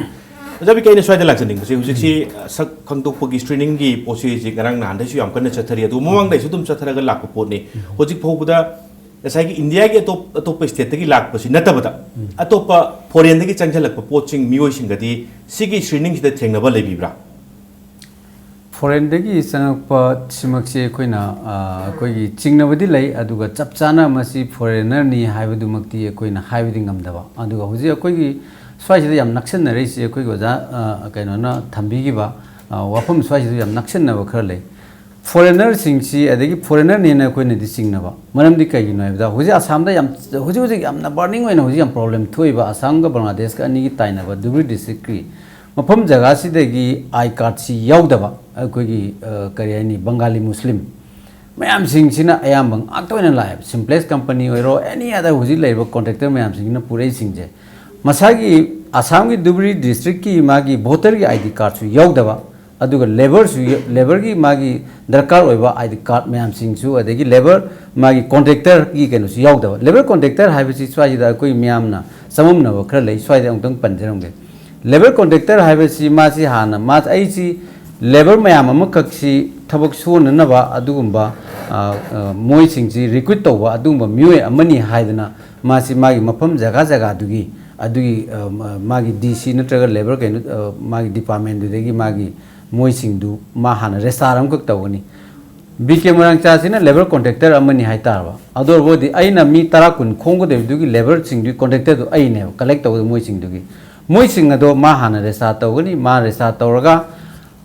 ꯑꯣꯖꯥ ꯕꯤꯀꯦ, ꯑꯩꯅ ꯁ꯭ꯋꯥꯏꯗ ꯂꯥꯛꯆꯅꯤꯡꯕꯁꯦ, ꯍꯧꯖꯤꯛꯁꯤ, ꯑ, ꯁꯛ ꯈꯪꯗꯣꯛꯄꯒꯤ ꯁ꯭ꯀ꯭ꯔꯤꯅꯤꯡꯒꯤ ꯄꯣꯠꯁꯤ ꯍꯧꯖꯤꯛ ꯉꯔꯥꯡ ꯅꯍꯥꯟꯗꯩꯁꯨ ꯌꯥꯝ ꯀꯟꯅ ꯆꯠꯊꯔꯤ, ꯑꯗꯨ ꯃꯃꯥꯡꯗꯩꯁꯨ ꯑꯗꯨꯝ ꯆꯠꯊꯔꯒ ꯂꯥꯛꯄ ꯄꯣꯠꯅꯤ꯫ ꯍꯧꯖꯤꯛ ꯐꯥꯎꯕꯗ ꯉꯁꯥꯏꯒꯤ ꯏꯟꯗꯤꯌꯥꯒꯤ ꯑꯇꯣꯞ-, ꯑꯇꯣꯞꯄ ꯁ꯭ꯇꯦꯠꯇꯒꯤ ꯂꯥꯛꯄꯁꯤ ꯅꯠꯇꯕꯗ, ꯑꯇꯣꯞꯄ ꯐꯣꯔꯦꯟꯗꯒꯤ ꯆꯪꯁꯤꯜꯂꯛꯄ ꯄꯣꯠꯁꯤꯡ, ꯃꯤꯑꯣꯏꯁꯤꯡꯒꯗꯤ ꯁꯤꯒꯤ ꯁ꯭ꯀ꯭ꯔꯤꯅꯤꯡꯁꯤꯗ ꯊꯦꯡꯅꯕ ꯂꯩꯕꯤꯕ꯭ꯔꯥ? ꯐꯣꯔꯦꯟꯗꯒꯤ ꯆꯪꯉꯛꯄ ꯁꯤꯃꯛꯁꯤ ꯑꯩꯈꯣꯏꯅ, ꯑ, ꯑꯩꯈꯣꯏꯒꯤ ꯆꯤꯡꯅꯕꯗꯤ ꯂꯩ, ꯑꯗꯨꯒ ꯆꯞ ꯆꯥꯅ ꯃꯁꯤ ꯐꯣꯔꯦꯟꯅꯔꯅꯤ ꯍꯥꯏꯕꯗꯨꯃꯛꯇꯤ ꯑꯩꯈꯣꯏꯅ ꯍꯥꯏꯕꯗꯤ ꯉꯝꯗꯕ꯫ ꯑꯗꯨꯒ ꯍꯧꯖꯤꯛ ꯑꯩꯈꯣꯏꯒꯤ ꯁ꯭ꯋꯥꯏꯁꯤꯗ ꯌꯥꯝ ꯅꯛꯁꯟꯅꯔꯛꯏꯁꯤ, ꯑꯩꯈꯣꯏꯒꯤ ꯑꯣꯖꯥ, ꯑ, ꯀꯩꯅꯣꯅ ꯊꯝꯕꯤꯈꯤꯕ, ꯑ, ꯋꯥꯐꯝ ꯁ꯭ꯋꯥꯏꯁꯤꯗ ꯌꯥꯝ ꯅꯛꯁꯟꯅꯕ ꯈꯔ ꯂꯩ꯫ ꯐꯣꯔꯦꯟꯅꯔꯁꯤꯡꯁꯤ, ꯑꯗꯒꯤ ꯐꯣꯔꯦꯟꯅꯔꯅꯦꯅ ꯑꯩꯈꯣꯏꯅꯗꯤ ꯆꯤꯡꯅꯕ ꯃꯔꯝꯗꯤ ꯀꯩꯒꯤꯅꯣ ꯍꯥꯏꯕꯗ, ꯍꯧꯖꯤꯛ ꯑꯁꯥꯝꯗ ꯌꯥꯝ, ꯍꯧꯖꯤꯛ ꯍꯧꯖꯤꯛ ꯌꯥꯝꯅ ꯕꯔꯅꯤꯡ ꯑꯣꯏꯅ ꯍꯧꯖꯤꯛ ꯌꯥꯝ ꯄ꯭ꯔꯣꯕ꯭ꯂꯦꯝ ꯊꯣꯛꯏꯕ, ꯑꯁꯥꯝꯒ ꯕꯪꯒ꯭ꯂꯥꯗꯦꯁꯀ ꯑꯅꯤꯒꯤ ꯇꯥꯏꯅꯕ ꯙꯨꯕ꯭ꯔꯤ ꯗꯤꯁꯇ꯭ꯔꯤꯛꯀꯤ ꯃꯐꯝ ꯖꯒꯥꯁꯤꯗꯒꯤ ꯑꯥꯏ ꯀꯥꯔꯗꯁꯤ ꯌꯥꯎꯗꯕ ꯑꯩꯈꯣꯏꯒꯤ, ꯑ, ꯀꯔꯤ ꯍꯥꯏꯅꯤ, ꯕꯪꯒꯥꯂꯤ ꯃꯨꯁꯂꯤꯝ ꯃꯌꯥꯝꯁꯤꯡꯁꯤꯅ ꯑꯌꯥꯝꯕ ꯉꯥꯛꯇ ꯑꯣꯏꯅ ꯂꯥꯛꯑꯦꯕ꯫ ꯁꯤꯝꯄ꯭ꯂꯦꯛꯁ ꯀꯝꯄꯅꯤ ꯑꯣꯏꯔꯣ, ꯑꯦꯅꯤ ꯑꯗ ꯍꯧꯖꯤꯛ ꯂꯩꯔꯤꯕ ꯀꯣꯟꯇ꯭ꯔꯦꯛꯇꯔ ꯃꯌꯥꯝꯁꯤꯡꯁꯤꯅ ꯄꯨꯔꯛꯏꯁꯤꯡꯁꯦ, ꯃꯁꯥꯒꯤ ꯑꯁꯥꯝꯒꯤ ꯙꯨꯕ꯭ꯔꯤ ꯗꯤꯁꯇ꯭ꯔꯤꯛꯀꯤ ꯃꯥꯒꯤ ꯚꯣꯇꯔꯒꯤ ꯑꯥꯏ ꯗꯤ ꯀꯥꯔꯗꯁꯨ ꯌꯥꯎꯗꯕ, ꯑꯗꯨꯒ ꯂꯦꯕꯔꯁꯨ, ꯂꯦꯕꯔꯒꯤ ꯃꯥꯒꯤ ꯗꯔꯀꯥꯔ ꯑꯣꯏꯕ ꯑꯥꯏ ꯗꯤ ꯀꯥꯔꯗ ꯃꯌꯥꯝꯁꯤꯡꯁꯨ, ꯑꯗꯒꯤ ꯂꯦꯕꯔ ꯃꯥꯒꯤ ꯀꯣꯟꯇ꯭ꯔꯦꯛꯇꯔꯒꯤ ꯀꯩꯅꯣꯁꯨ ꯌꯥꯎꯗꯕ꯫ ꯂꯦꯕꯔ ꯀꯣꯟꯇ꯭ꯔꯦꯛꯇꯔ ꯍꯥꯏꯕꯁꯤ ꯁ꯭ꯋꯥꯏꯁꯤꯗ ꯑꯩꯈꯣꯏ ꯃꯤꯌꯥꯝꯅ ꯆꯃꯝꯅꯕ ꯈꯔ ꯂꯩ, ꯁ꯭ꯋꯥꯏꯗ ꯑꯃꯨꯛꯇꯪ ꯄꯟꯖꯔꯝꯒꯦ꯫ ꯂꯦꯕꯔ ꯀꯣꯟꯇ꯭ꯔꯦꯛꯇꯔ ꯍꯥꯏꯕꯁꯤ ꯃꯥꯁꯤ ꯍꯥꯟꯅ ꯃꯥ, ꯑꯩꯁꯤ ꯂꯦꯕꯔ ꯃꯌꯥꯝ ꯑꯃꯈꯛꯁꯤ ꯊꯕꯛ ꯁꯨꯍꯟꯅꯅꯕ ꯑꯗꯨꯒꯨꯝꯕ, ꯑ, ꯑ, ꯃꯣꯏꯁꯤꯡꯁꯤ ꯔꯤꯀ꯭ꯔꯨꯠ ꯇꯧꯕ ꯑꯗꯨꯒꯨꯝꯕ ꯃꯤꯑꯣꯏ ꯑꯃꯅꯤ ꯍꯥꯏꯗꯅ ꯃꯥꯁꯤ ꯃꯥꯒꯤ ꯃꯐꯝ ꯖꯒꯥ ꯖꯒꯥꯗꯨꯒꯤ ꯑꯗꯨꯒꯤ, ꯑ, ꯃꯥꯒꯤ ꯗꯤ ꯁꯤ ꯅꯠꯇ꯭ꯔꯒ ꯂꯦꯕꯔ ꯀꯩꯅꯣ, ꯑ, ꯃꯥꯒꯤ ꯗꯤꯄꯥꯔꯠꯃꯦꯟꯗꯨꯗꯒꯤ ꯃꯥꯒꯤ ꯃꯣꯏꯁꯤꯡꯗꯨ ꯃꯥ ꯍꯥꯟꯅ ꯔꯦꯖꯤꯁꯇꯥꯔ ꯑꯃꯈꯛ ꯇꯧꯒꯅꯤ꯫ ꯕꯤ ꯀꯦ ꯃꯣꯏꯔꯥꯡꯆꯥꯁꯤꯅ ꯂꯦꯕꯔ ꯀꯣꯟꯇ꯭ꯔꯦꯛꯇꯔ ꯑꯃꯅꯤ ꯍꯥꯏꯇꯥꯔꯕ꯫ ꯑꯗꯨ ꯑꯣꯏꯔꯕꯗꯤ ꯑꯩꯅ ꯃꯤ ꯇꯔꯥ ꯀꯨꯟ ꯈꯣꯝꯒꯗꯧꯔꯤꯗꯨꯒꯤ ꯂꯦꯕꯔꯁꯤꯡꯗꯨꯒꯤ ꯀꯣꯟꯇ꯭ꯔꯦꯛꯇꯔꯗꯨ ꯑꯩꯅꯦꯕ, ꯀꯂꯦꯛ ꯇꯧꯒꯗꯕ ꯃꯣꯏꯁꯤꯡꯗꯨꯒꯤ꯫ ꯃꯣꯏꯁꯤꯡ ꯑꯗꯣ ꯃꯥ ꯍꯥꯟꯅ ꯔꯦꯖꯤꯁꯇꯥꯔ ꯇꯧꯒꯅꯤ꯫ ꯃꯥ ꯔꯦꯖꯤꯁꯇꯥꯔ ꯇꯧꯔꯒ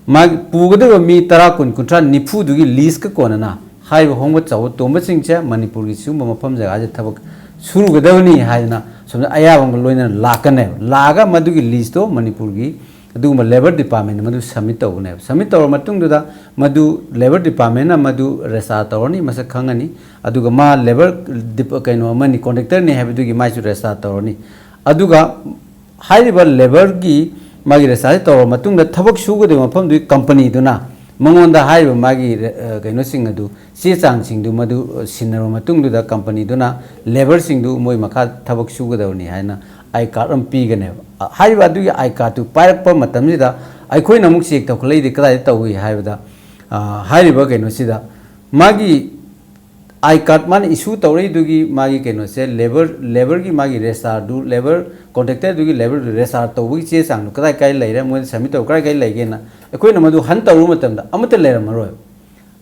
ꯃꯥꯒꯤ ꯄꯨꯒꯗꯕ ꯃꯤ ꯇꯔꯥ, ꯀꯨꯟ, ꯀꯨꯟꯊ꯭ꯔꯥ, ꯅꯤꯐꯨꯗꯨꯒꯤ ꯂꯤꯁꯀ ꯀꯣꯟꯅꯅ ꯍꯥꯏꯔꯤꯕ ꯍꯣꯡꯕ ꯆꯥꯎꯕ ꯇꯣꯝꯕꯁꯤꯡꯁꯦ ꯃꯅꯤꯄꯨꯔꯒꯤ ꯁꯤꯒꯨꯝꯕ ꯃꯐꯝ ꯖꯒꯥꯁꯦ ꯊꯕꯛ ꯁꯨꯔꯨꯒꯗꯕꯅꯤ ꯍꯥꯏꯗꯅ ꯁꯣꯝꯗ ꯑꯌꯥꯕ ꯑꯃꯒ ꯂꯣꯏꯅꯅ ꯂꯥꯛꯀꯅꯦꯕ꯫ ꯂꯥꯛꯑꯒ ꯃꯗꯨꯒꯤ ꯂꯤꯁꯇꯣ ꯃꯅꯤꯄꯨꯔꯒꯤ ꯑꯗꯨꯒꯨꯝꯕ ꯂꯦꯕꯔ ꯗꯤꯄꯥꯔꯠꯃꯦꯟꯗ ꯃꯗꯨ ꯁꯕꯃꯤꯠ ꯇꯧꯒꯅꯦꯕ꯫ ꯁꯕꯃꯤꯠ ꯇꯧꯔꯕ ꯃꯇꯨꯡꯗꯨꯗ ꯃꯗꯨ ꯂꯦꯕꯔ ꯗꯤꯄꯥꯔꯠꯃꯦꯟꯅ ꯃꯗꯨ ꯔꯦꯖꯤꯁꯇꯥꯔ ꯇꯧꯔꯅꯤ, ꯃꯁꯛ ꯈꯪꯉꯅꯤ꯫ ꯑꯗꯨꯒ ꯃꯥ ꯂꯦꯕꯔ ꯗꯤꯞ-, ꯀꯩꯅꯣ ꯑꯃꯅꯤ, ꯀꯣꯟꯇ꯭ꯔꯦꯛꯇꯔꯅꯤ ꯍꯥꯏꯕꯗꯨꯒꯤ ꯃꯥꯏꯁꯨ ꯔꯦꯖꯤꯁꯇꯥꯔ ꯇꯧꯔꯅꯤ꯫ ꯑꯗꯨꯒ ꯍꯥꯏꯔꯤꯕ ꯂꯦꯕꯔꯒꯤ ꯃꯥꯒꯤ ꯔꯦꯖꯤꯁꯇꯥꯔꯁꯤ ꯇꯧꯔꯕ ꯃꯇꯨꯡꯗ ꯊꯕꯛ ꯁꯨꯒꯗꯧꯔꯤꯕ ꯃꯐꯝꯗꯨꯒꯤ ꯀꯝꯄꯅꯤꯗꯨꯅ ꯃꯉꯣꯟꯗ ꯍꯥꯏꯔꯤꯕ ꯃꯥꯒꯤ ꯔꯦ-, ꯑ, ꯀꯩꯅꯣꯁꯤꯡ ꯑꯗꯨ, ꯆꯦ ꯆꯥꯡꯁꯤꯡꯗꯨ ꯃꯗꯨ, ꯑ, ꯁꯤꯟꯅꯔꯕ ꯃꯇꯨꯡꯗꯨꯗ ꯀꯝꯄꯅꯤꯗꯨꯅ ꯂꯦꯕꯔꯁꯤꯡꯗꯨ ꯃꯣꯏ ꯃꯈꯥ ꯊꯕꯛ ꯁꯨꯒꯗꯕꯅꯤ ꯍꯥꯏꯅ ꯑꯥꯏ ꯀꯥꯔꯗ ꯑꯃ ꯄꯤꯒꯅꯦꯕ꯫ ꯑ, ꯍꯥꯏꯔꯤꯕ ꯑꯗꯨꯒꯤ ꯑꯥꯏ ꯀꯥꯔꯗꯇꯨ ꯄꯥꯏꯔꯛꯄ ꯃꯇꯝꯁꯤꯗ ꯑꯩꯈꯣꯏꯅ ꯑꯃꯨꯛ ꯆꯦꯛ ꯇꯧꯈꯠꯂꯛꯏꯗꯤ ꯀꯗꯥꯏꯗ ꯇꯧꯏ ꯍꯥꯏꯕꯗ, ꯑ, ꯍꯥꯏꯔꯤꯕ ꯀꯩꯅꯣꯁꯤꯗ ꯃꯥꯒꯤ ꯑꯥꯏ ꯀꯥꯔꯗ ꯃꯥꯅ ꯏꯁꯨ ꯇꯧꯔꯛꯏꯗꯨꯒꯤ ꯃꯥꯒꯤ ꯀꯩꯅꯣꯁꯦ, ꯂꯦꯕꯔ, ꯂꯦꯕꯔꯒꯤ ꯃꯥꯒꯤ ꯔꯦꯖꯤꯁꯇꯥꯔꯗꯨ, ꯂꯦꯕꯔ ꯀꯣꯟꯇ꯭ꯔꯦꯛꯇꯔꯗꯨꯒꯤ ꯂꯦꯕꯔ ꯔꯦꯖꯤꯁꯇꯥꯔ ꯇꯧꯕꯒꯤ ꯆꯦ ꯆꯥꯡꯗꯨ ꯀꯗꯥꯏ ꯀꯥꯏ ꯂꯩꯔꯦ, ꯃꯣꯏꯅ ꯁꯕꯃꯤꯠ ꯇꯧꯕ ꯀꯗꯥꯏ ꯀꯥꯏ ꯂꯩꯒꯦꯅ ꯑꯩꯈꯣꯏꯅ ꯃꯗꯨ ꯍꯟ ꯇꯧꯔꯨꯕ ꯃꯇꯝꯗ ꯑꯃꯠꯇ ꯂꯩꯔꯝꯃꯔꯣꯏ꯫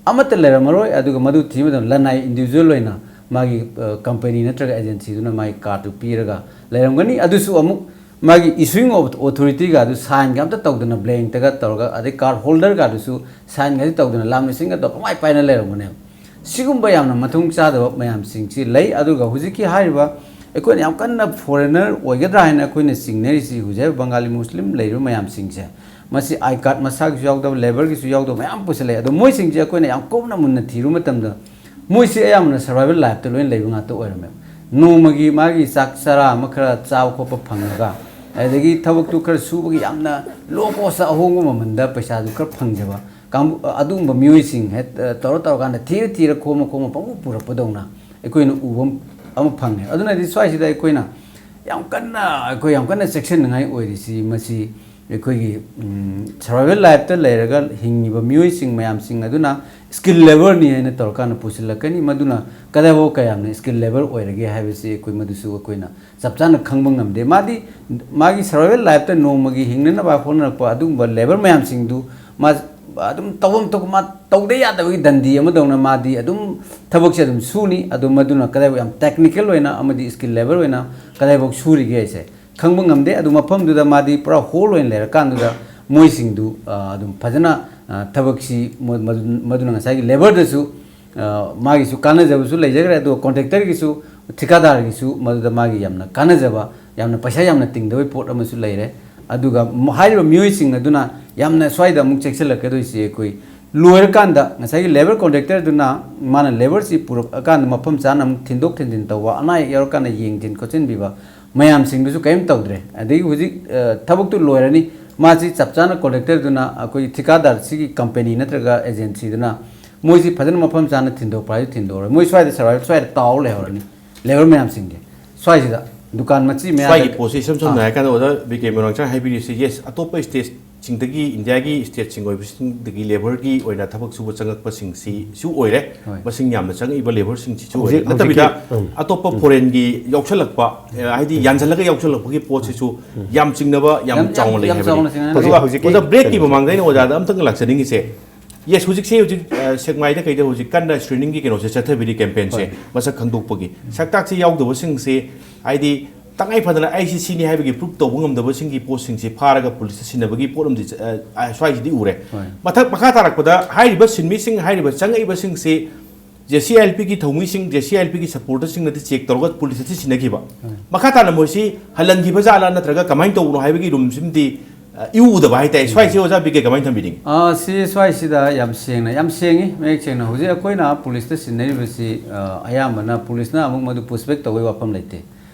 ꯑꯃꯠꯇ ꯂꯩꯔꯝꯃꯔꯣꯏ꯫ ꯑꯗꯨꯒ ꯃꯗꯨ ꯊꯤꯕ ꯃꯇꯝꯗ ꯂꯅꯥꯏ ꯏꯟꯗꯤꯕꯤꯖꯨꯋꯦꯜ ꯑꯣꯏꯅ ꯃꯥꯒꯤ, ꯑ, ꯀꯝꯄꯅꯤ ꯅꯠꯇ꯭ꯔꯒ ꯑꯦꯖꯦꯟꯁꯤꯗꯨꯅ ꯃꯥꯒꯤ ꯀꯥꯔꯗꯇꯨ ꯄꯤꯔꯒ ꯂꯩꯔꯝꯒꯅꯤ꯫ ꯑꯗꯨꯁꯨ ꯑꯃꯨꯛ ꯃꯥꯒꯤ ꯏꯁꯨꯋꯤꯡ ꯑꯣꯐ ꯑꯣꯊꯣꯔꯤꯇꯤꯒ ꯑꯗꯨ ꯁꯥꯏꯟꯒ ꯑꯝꯇ ꯇꯧꯗꯅ, ꯕ꯭ꯂꯦꯡꯇꯒ ꯇꯧꯔꯒ, ꯑꯗꯩ ꯀꯥꯔꯗ ꯍꯣꯜꯗꯔꯒ ꯑꯗꯨꯁꯨ ꯁꯥꯏꯟꯒꯁꯤ ꯇꯧꯗꯅ, ꯂꯥꯝꯅ ꯁꯤꯟꯒ ꯇꯧꯔꯒ ꯄꯪꯄꯥꯏ ꯄꯥꯏꯅ ꯂꯩꯔꯝꯒꯅꯦꯕ꯫ ꯁꯤꯒꯨꯝꯕ ꯌꯥꯝꯅ ꯃꯊꯣꯡ ꯆꯥꯗꯕ ꯃꯌꯥꯝꯁꯤꯡꯁꯤ ꯂꯩ꯫ ꯑꯗꯨꯒ ꯍꯧꯖꯤꯛꯀꯤ ꯍꯥꯏꯔꯤꯕ ꯑꯩꯈꯣꯏꯅ ꯌꯥꯝ ꯀꯟꯅ ꯐꯣꯔꯦꯅꯔ ꯑꯣꯏꯒꯗ꯭ꯔꯥ ꯍꯥꯏꯅ ꯑꯩꯈꯣꯏꯅ ꯆꯤꯡꯅꯔꯤꯁꯤ, ꯍꯧꯖꯤꯛ ꯍꯥꯏꯔꯤꯕ ꯕꯪꯒꯥꯂꯤ ꯃꯨꯁꯂꯤꯝ ꯂꯩꯔꯤꯕ ꯃꯌꯥꯝꯁꯤꯡꯁꯦ, ꯃꯁꯤ ꯑꯥꯏ ꯀꯥꯔꯗ ꯃꯁꯥꯒꯤꯁꯨ ꯌꯥꯎꯗꯕ, ꯂꯦꯕꯔꯒꯤꯁꯨ ꯌꯥꯎꯗꯕ ꯃꯌꯥꯝ ꯄꯨꯁꯤꯜꯂꯛꯑꯦ꯫ ꯑꯗꯣ ꯃꯣꯏꯁꯤꯡꯁꯦ ꯑꯩꯈꯣꯏꯅ ꯌꯥꯝ ꯀꯨꯞꯅ ꯃꯨꯟꯅ ꯊꯤꯔꯨꯕ ꯃꯇꯝꯗ, ꯃꯣꯏꯁꯤ ꯑꯌꯥꯝꯕꯅ ꯁꯔꯚꯥꯏꯚꯦꯜ ꯂꯥꯏꯐꯇ ꯂꯣꯏꯅ ꯂꯩꯕ ꯉꯥꯛꯇ ꯑꯣꯏꯔꯝꯃꯦꯕ꯫ ꯅꯣꯡꯃꯒꯤ ꯃꯥꯒꯤ ꯆꯥꯛ ꯆꯔꯥ ꯑꯃ ꯈꯔ ꯆꯥꯕ ꯈꯣꯠꯄ ꯐꯪꯉꯒ, ꯑꯗꯒꯤ ꯊꯕꯛꯇꯨ ꯈꯔ ꯁꯨꯕꯒꯤ ꯌꯥꯝꯅ ꯂꯣ ꯀꯣꯁꯇ ꯑꯍꯣꯡꯕ ꯃꯃꯜꯗ ꯄꯩꯁꯥꯗꯨ ꯈꯔ ꯐꯪꯖꯕ ꯀꯥꯡꯕꯨ, ꯑꯗꯨꯒꯨꯝꯕ ꯃꯤꯑꯣꯏꯁꯤꯡ ꯍꯦꯛ, ꯑ, ꯇꯧꯔ ꯇꯧꯔꯀꯥꯟꯗ ꯊꯤꯔ ꯊꯤꯔ ꯈꯣꯝꯃ ꯈꯣꯝꯃ ꯄꯪꯄꯨ ꯄꯨꯔꯛꯄꯗꯧꯅ ꯑꯩꯈꯣꯏꯅ ꯎꯕ ꯑꯃ ꯐꯪꯉꯦ꯫ ꯑꯗꯨꯅꯗꯤ ꯁ꯭ꯋꯥꯏꯁꯤꯗ ꯑꯩꯈꯣꯏꯅ ꯌꯥꯝ ꯀꯟꯅ, ꯑꯩꯈꯣꯏ ꯌꯥꯝ ꯀꯟꯅ ꯆꯦꯛꯁꯤꯟꯅꯤꯡꯉꯥꯏ ꯑꯣꯏꯔꯤꯁꯤ ꯃꯁꯤ ꯑꯩꯈꯣꯏꯒꯤ, ꯎꯝ, ꯁꯔꯚꯥꯏꯚꯦꯜ ꯂꯥꯏꯐꯇ ꯂꯩꯔꯒ ꯍꯤꯡꯉꯤꯕ ꯃꯤꯑꯣꯏꯁꯤꯡ ꯃꯌꯥꯝꯁꯤꯡ ꯑꯗꯨꯅ ꯁ꯭ꯀꯤꯜ ꯂꯦꯕꯔꯅꯤ ꯍꯥꯏꯅ ꯇꯧꯔꯀꯥꯟꯗ ꯄꯨꯁꯤꯜꯂꯛꯀꯅꯤ꯫ ꯃꯗꯨꯅ ꯀꯗꯥꯏꯐꯥꯎ ꯀꯌꯥꯝꯅ ꯁ꯭ꯀꯤꯜ ꯂꯦꯕꯔ ꯑꯣꯏꯔꯒꯦ ꯍꯥꯏꯕꯁꯤ ꯑꯩꯈꯣꯏ ꯃꯗꯨꯁꯨ ꯑꯩꯈꯣꯏꯅ ꯆꯞ ꯆꯥꯅ ꯈꯪꯕ ꯉꯝꯗꯦ꯫ ꯃꯥꯗꯤ ꯃꯥꯒꯤ ꯁꯔꯚꯥꯏꯚꯦꯜ ꯂꯥꯏꯐꯇ ꯅꯣꯡꯃꯒꯤ ꯍꯤꯡꯅꯅꯕ ꯍꯣꯠꯅꯔꯛꯄ ꯑꯗꯨꯒꯨꯝꯕ ꯂꯦꯕꯔ ꯃꯌꯥꯝꯁꯤꯡꯗꯨ ꯃꯥ ꯑꯗꯨꯝ ꯇꯧꯐꯝ ꯊꯣꯛꯄ, ꯃꯥ ꯇꯧꯗ ꯌꯥꯗꯕꯒꯤ ꯗꯟꯗꯤ ꯑꯃꯗꯧꯅ ꯃꯥꯗꯤ ꯑꯗꯨꯝ ꯊꯕꯛꯁꯦ ꯑꯗꯨꯝ ꯁꯨꯅꯤ꯫ ꯑꯗꯨ ꯃꯗꯨꯅ ꯀꯗꯥꯏ ꯌꯥꯝ ꯇꯦꯛꯅꯤꯀꯦꯜ ꯑꯣꯏꯅ ꯑꯃꯗꯤ ꯁ꯭ꯀꯤꯜ ꯂꯦꯕꯔ ꯑꯣꯏꯅ ꯀꯗꯥꯏꯐꯥꯎ ꯁꯨꯔꯤꯒꯦ ꯍꯥꯏꯁꯦ ꯈꯪꯕ ꯉꯝꯗꯦ꯫ ꯑꯗꯨ ꯃꯐꯝꯗꯨꯗ ꯃꯥꯗꯤ ꯄꯨꯔꯥ ꯍꯣꯜ ꯑꯣꯏꯅ ꯂꯩꯔꯀꯥꯟꯗꯨꯗ ꯃꯣꯏꯁꯤꯡꯗꯨ, ꯑ, ꯑꯗꯨꯝ ꯐꯖꯅ, ꯑ, ꯊꯕꯛꯁꯤ ꯃꯣ-, ꯃꯗꯨ-, ꯃꯗꯨꯅ ꯉꯁꯥꯏꯒꯤ ꯂꯦꯕꯔꯗꯁꯨ, ꯑ, ꯃꯥꯒꯤꯁꯨ ꯀꯥꯟꯅꯖꯕꯁꯨ ꯂꯩꯖꯈ꯭ꯔꯦ, ꯑꯗꯨꯒ ꯀꯣꯟꯇ꯭ꯔꯦꯛꯇꯔꯒꯤꯁꯨ, ꯊꯤꯀꯥꯗꯥꯔꯒꯤꯁꯨ ꯃꯗꯨꯗ ꯃꯥꯒꯤ ꯌꯥꯝꯅ ꯀꯥꯟꯅꯖꯕ, ꯌꯥꯝꯅ ꯄꯩꯁꯥ ꯌꯥꯝꯅ ꯇꯤꯡꯗꯕꯒꯤ ꯄꯣꯠ ꯑꯃꯁꯨ ꯂꯩꯔꯦ꯫ ꯑꯗꯨꯒ ꯃ-, ꯍꯥꯏꯔꯤꯕ ꯃꯤꯑꯣꯏꯁꯤꯡ ꯑꯗꯨꯅ ꯌꯥꯝꯅ ꯁ꯭ꯋꯥꯏꯗ ꯑꯃꯨꯛ ꯆꯦꯛꯁꯤꯜꯂꯛꯀꯗꯣꯏꯁꯤ ꯑꯩꯈꯣꯏ ꯂꯣꯏꯔꯀꯥꯟꯗ ꯉꯁꯥꯏꯒꯤ ꯂꯦꯕꯔ ꯀꯣꯟꯇ꯭ꯔꯦꯛꯇꯔꯗꯨꯅ ꯃꯥꯅ ꯂꯦꯕꯔꯁꯤ ꯄꯨꯔꯛꯑꯀꯥꯟꯗ ꯃꯐꯝ ꯆꯥꯅ ꯑꯃꯨꯛ ꯊꯤꯟꯗꯣꯛ ꯊꯤꯟꯖꯤꯟ ꯇꯧꯕ, ꯑꯅꯥ ꯑꯌꯦꯛ ꯌꯥꯎꯔꯀꯥꯟꯗ ꯌꯦꯡꯁꯤꯟ ꯈꯣꯠꯆꯤꯟꯕꯤꯕ ꯃꯌꯥꯝꯁꯤꯡꯗꯨꯁꯨ ꯀꯔꯤꯝ ꯇꯧꯗ꯭ꯔꯦ꯫ ꯑꯗꯒꯤ ꯍꯧꯖꯤꯛ, ꯑ, ꯊꯕꯛꯇꯨ ꯂꯣꯏꯔꯅꯤ, ꯃꯥꯁꯤ ꯆꯞ ꯆꯥꯅ ꯀꯣꯟꯇ꯭ꯔꯦꯛꯇꯔꯗꯨꯅ ꯑꯩꯈꯣꯏꯒꯤ ꯊꯤꯀꯥꯗꯥꯔ ꯁꯤꯒꯤ ꯀꯝꯄꯦꯅꯤ ꯅꯠꯇ꯭ꯔꯒ ꯑꯦꯖꯦꯟꯁꯤꯗꯨꯅ ꯃꯣꯏꯁꯤ ꯐꯖꯅ ꯃꯐꯝ ꯆꯥꯅ ꯊꯤꯟꯗꯣꯛꯄ꯭ꯔꯥ ꯍꯥꯏꯁꯨ ꯊꯤꯟꯗꯣꯛꯑꯔꯣꯏ꯫ ꯃꯣꯏ ꯁ꯭ꯋꯥꯏꯗ ꯁꯔꯚꯥꯏꯚ ꯁ꯭ꯋꯥꯏꯗ ꯇꯥꯎ ꯂꯩꯍꯧꯔꯅꯤ꯫ ꯂꯦꯕꯔ ꯃꯌꯥꯝꯁꯤꯡꯁꯦ ꯁ꯭ꯋꯥꯏꯁꯤꯗ ꯗꯨꯀꯥꯟ ꯃꯆꯤ ꯃꯌꯥꯗ ꯁ꯭ꯋꯥꯏꯒꯤ ꯄꯣꯠꯁꯤ ꯏꯁꯝ ꯁꯝꯅ ꯑꯥ꯫ ꯍꯥꯏꯔꯀꯥꯟꯗ ꯑꯣꯖꯥ ꯕꯤ ꯀꯦ ꯃꯣꯏꯔꯥꯡꯆꯥꯡ ꯍꯥꯏꯕꯤꯔꯤꯁꯤ, ꯌꯦꯁ, ꯑꯇꯣꯞꯄ ꯁ꯭ꯇꯦꯠꯁꯤꯡꯗꯒꯤ, ꯏꯟꯗꯤꯌꯥꯒꯤ ꯁ꯭ꯇꯦꯠꯁꯤꯡ ꯑꯣꯏꯕꯁꯤꯡꯗꯒꯤ ꯂꯦꯕꯔꯒꯤ ꯑꯣꯏꯅ ꯊꯕꯛ ꯁꯨꯕ ꯆꯪꯉꯛꯄꯁꯤꯡꯁꯤꯁꯨ ꯑꯣꯏꯔꯦ꯫ ꯍꯣꯏ꯫ ꯃꯁꯤꯡ ꯌꯥꯝꯅ ꯆꯪꯉꯛꯏꯕ ꯂꯦꯕꯔꯁꯤꯡꯁꯤꯁꯨ ꯍꯧꯖꯤꯛ, ꯑꯣꯏꯔꯦ꯫ ꯅꯠꯇꯕꯤꯗ ꯍꯧꯖꯤꯛꯀꯤ, ꯎꯝ, ꯑꯇꯣꯞꯄ ꯎꯝ꯫ ꯐꯣꯔꯦꯟꯒꯤ ꯌꯥꯎꯁꯜꯂꯛꯄ, ꯑꯦ, ꯍꯥꯏꯗꯤ ꯌꯥꯟꯁꯤꯜꯂꯒ ꯌꯥꯎꯁꯜꯂꯛꯄꯒꯤ ꯄꯣꯠꯁꯤꯁꯨ ꯎꯝ꯫ ꯌꯥꯝ ꯆꯤꯡꯅꯕ, ꯌꯥꯝ ꯌꯥꯝ, ꯆꯥꯎꯅ ꯌꯥꯝ, ꯂꯩ ꯌꯥꯝ ꯍꯥꯏꯕꯅꯤ꯫ ꯆꯥꯎꯅ ꯆꯤꯡꯅꯅꯤ꯫ ꯑꯗꯨꯒ ꯍꯧꯖꯤꯛ, ꯍꯧꯖꯤꯛꯀꯤ ꯑꯣꯖꯥ, ꯕ꯭ꯔꯦꯛꯀꯤ ꯀꯩꯅꯣꯁꯦ꯫ ꯃꯃꯥꯡꯗ ꯑꯩꯅ ꯑꯣꯖꯥꯗ ꯑꯝꯇꯪ ꯂꯥꯛꯆꯅꯤꯡꯉꯤꯁꯦ, ꯌꯦꯁ, ꯍꯧꯖꯤꯛꯁꯦ ꯍꯧꯖꯤꯛ, ꯑ, ꯁꯦꯛꯃꯥꯏꯗ ꯀꯩꯗ ꯍꯧꯖꯤꯛ ꯀꯟꯅ ꯁ꯭ꯀ꯭ꯔꯤꯅꯤꯡꯒꯤ ꯀꯩꯅꯣꯁꯦ ꯆꯠꯊꯕꯤꯔꯤ, ꯀꯦꯝꯄꯦꯟꯁꯦ, ꯍꯣꯏ꯫ ꯃꯁꯛ ꯈꯪꯗꯣꯛꯄꯒꯤ꯫ ꯁꯛꯇꯥꯛꯁꯦ ꯌꯥꯎꯗꯕꯁꯤꯡꯁꯦ, ꯍꯥꯏꯗꯤ ꯇꯉꯥꯏ ꯐꯗꯅ ꯑꯩ ꯁꯤ ꯁꯤꯅꯤ ꯍꯥꯏꯕꯒꯤ ꯄ꯭ꯔꯨꯞ ꯇꯧꯕ ꯉꯝꯗꯕꯁꯤꯡꯒꯤ ꯄꯣꯠꯁꯤꯡꯁꯦ ꯐꯥꯔꯒ ꯄꯨꯂꯤꯁꯇ ꯁꯤꯟꯅꯕꯒꯤ ꯄꯣꯠ ꯑꯃꯗꯤ ꯆ-, ꯑ, ꯑ, ꯁ꯭ꯋꯥꯏꯁꯤꯗꯤ ꯎꯔꯦ꯫ ꯍꯣꯏ꯫ ꯃꯊꯛ ꯃꯈꯥ ꯇꯥꯔꯛꯄꯗ ꯍꯥꯏꯔꯤꯕ ꯁꯤꯟꯃꯤꯁꯤꯡ, ꯍꯥꯏꯔꯤꯕ ꯆꯪꯉꯛꯏꯕꯁꯤꯡꯁꯤ ꯖꯦ ꯁꯤ ꯑꯥꯏ ꯑꯦꯜ ꯄꯤꯒꯤ ꯊꯧꯃꯤꯁꯤꯡ, ꯖꯦ ꯁꯤ ꯑꯥꯏ ꯑꯦꯜ ꯄꯤꯒꯤ ꯁꯄꯣꯔꯇꯔꯁꯤꯡꯅꯗꯤ ꯆꯦꯛ ꯇꯧꯔꯒ ꯄꯨꯂꯤꯁꯇ ꯁꯤꯟꯅꯈꯤꯕ꯫ ꯃꯈꯥ ꯇꯥꯅ ꯃꯣꯏꯁꯤ ꯍꯜꯍꯟꯈꯤꯕ ꯖꯥꯠꯂꯥ ꯅꯠꯇ꯭ꯔꯒ ꯀꯃꯥꯏꯅ ꯇꯧꯕꯅꯣ ꯍꯥꯏꯕꯒꯤ ꯔꯨꯝꯁꯤꯃꯗꯤ, ꯑ, ꯏꯎ ꯎꯗꯕ ꯍꯥꯏꯇꯥꯔꯦ꯫ ꯁ꯭ꯋꯥꯏꯁꯤ ꯑꯣꯖꯥ ꯕꯤ ꯀꯦ ꯀꯃꯥꯏꯅ ꯊꯝꯕꯤꯅꯤꯡꯉꯤ? ꯑꯥ, ꯁꯤ ꯁ꯭ꯋꯥꯏꯁꯤꯗ ꯌꯥꯝ ꯁꯦꯡꯅ, ꯌꯥꯝ ꯁꯦꯡꯉꯤ, ꯃꯌꯦꯛ ꯁꯦꯡꯅ꯫ ꯍꯧꯖꯤꯛ ꯑꯩꯈꯣꯏꯅ ꯄꯨꯂꯤꯁꯇ ꯁꯤꯟꯅꯔꯤꯕꯁꯤ, ꯑ, ꯑꯌꯥꯝꯕꯅ ꯄꯨꯂꯤꯁꯅ ꯑꯃꯨꯛ ꯃꯗꯨ ꯄꯨꯁꯕꯦꯛ ꯇꯧꯕꯒꯤ ꯋꯥꯐꯝ ꯂꯩꯇꯦ꯫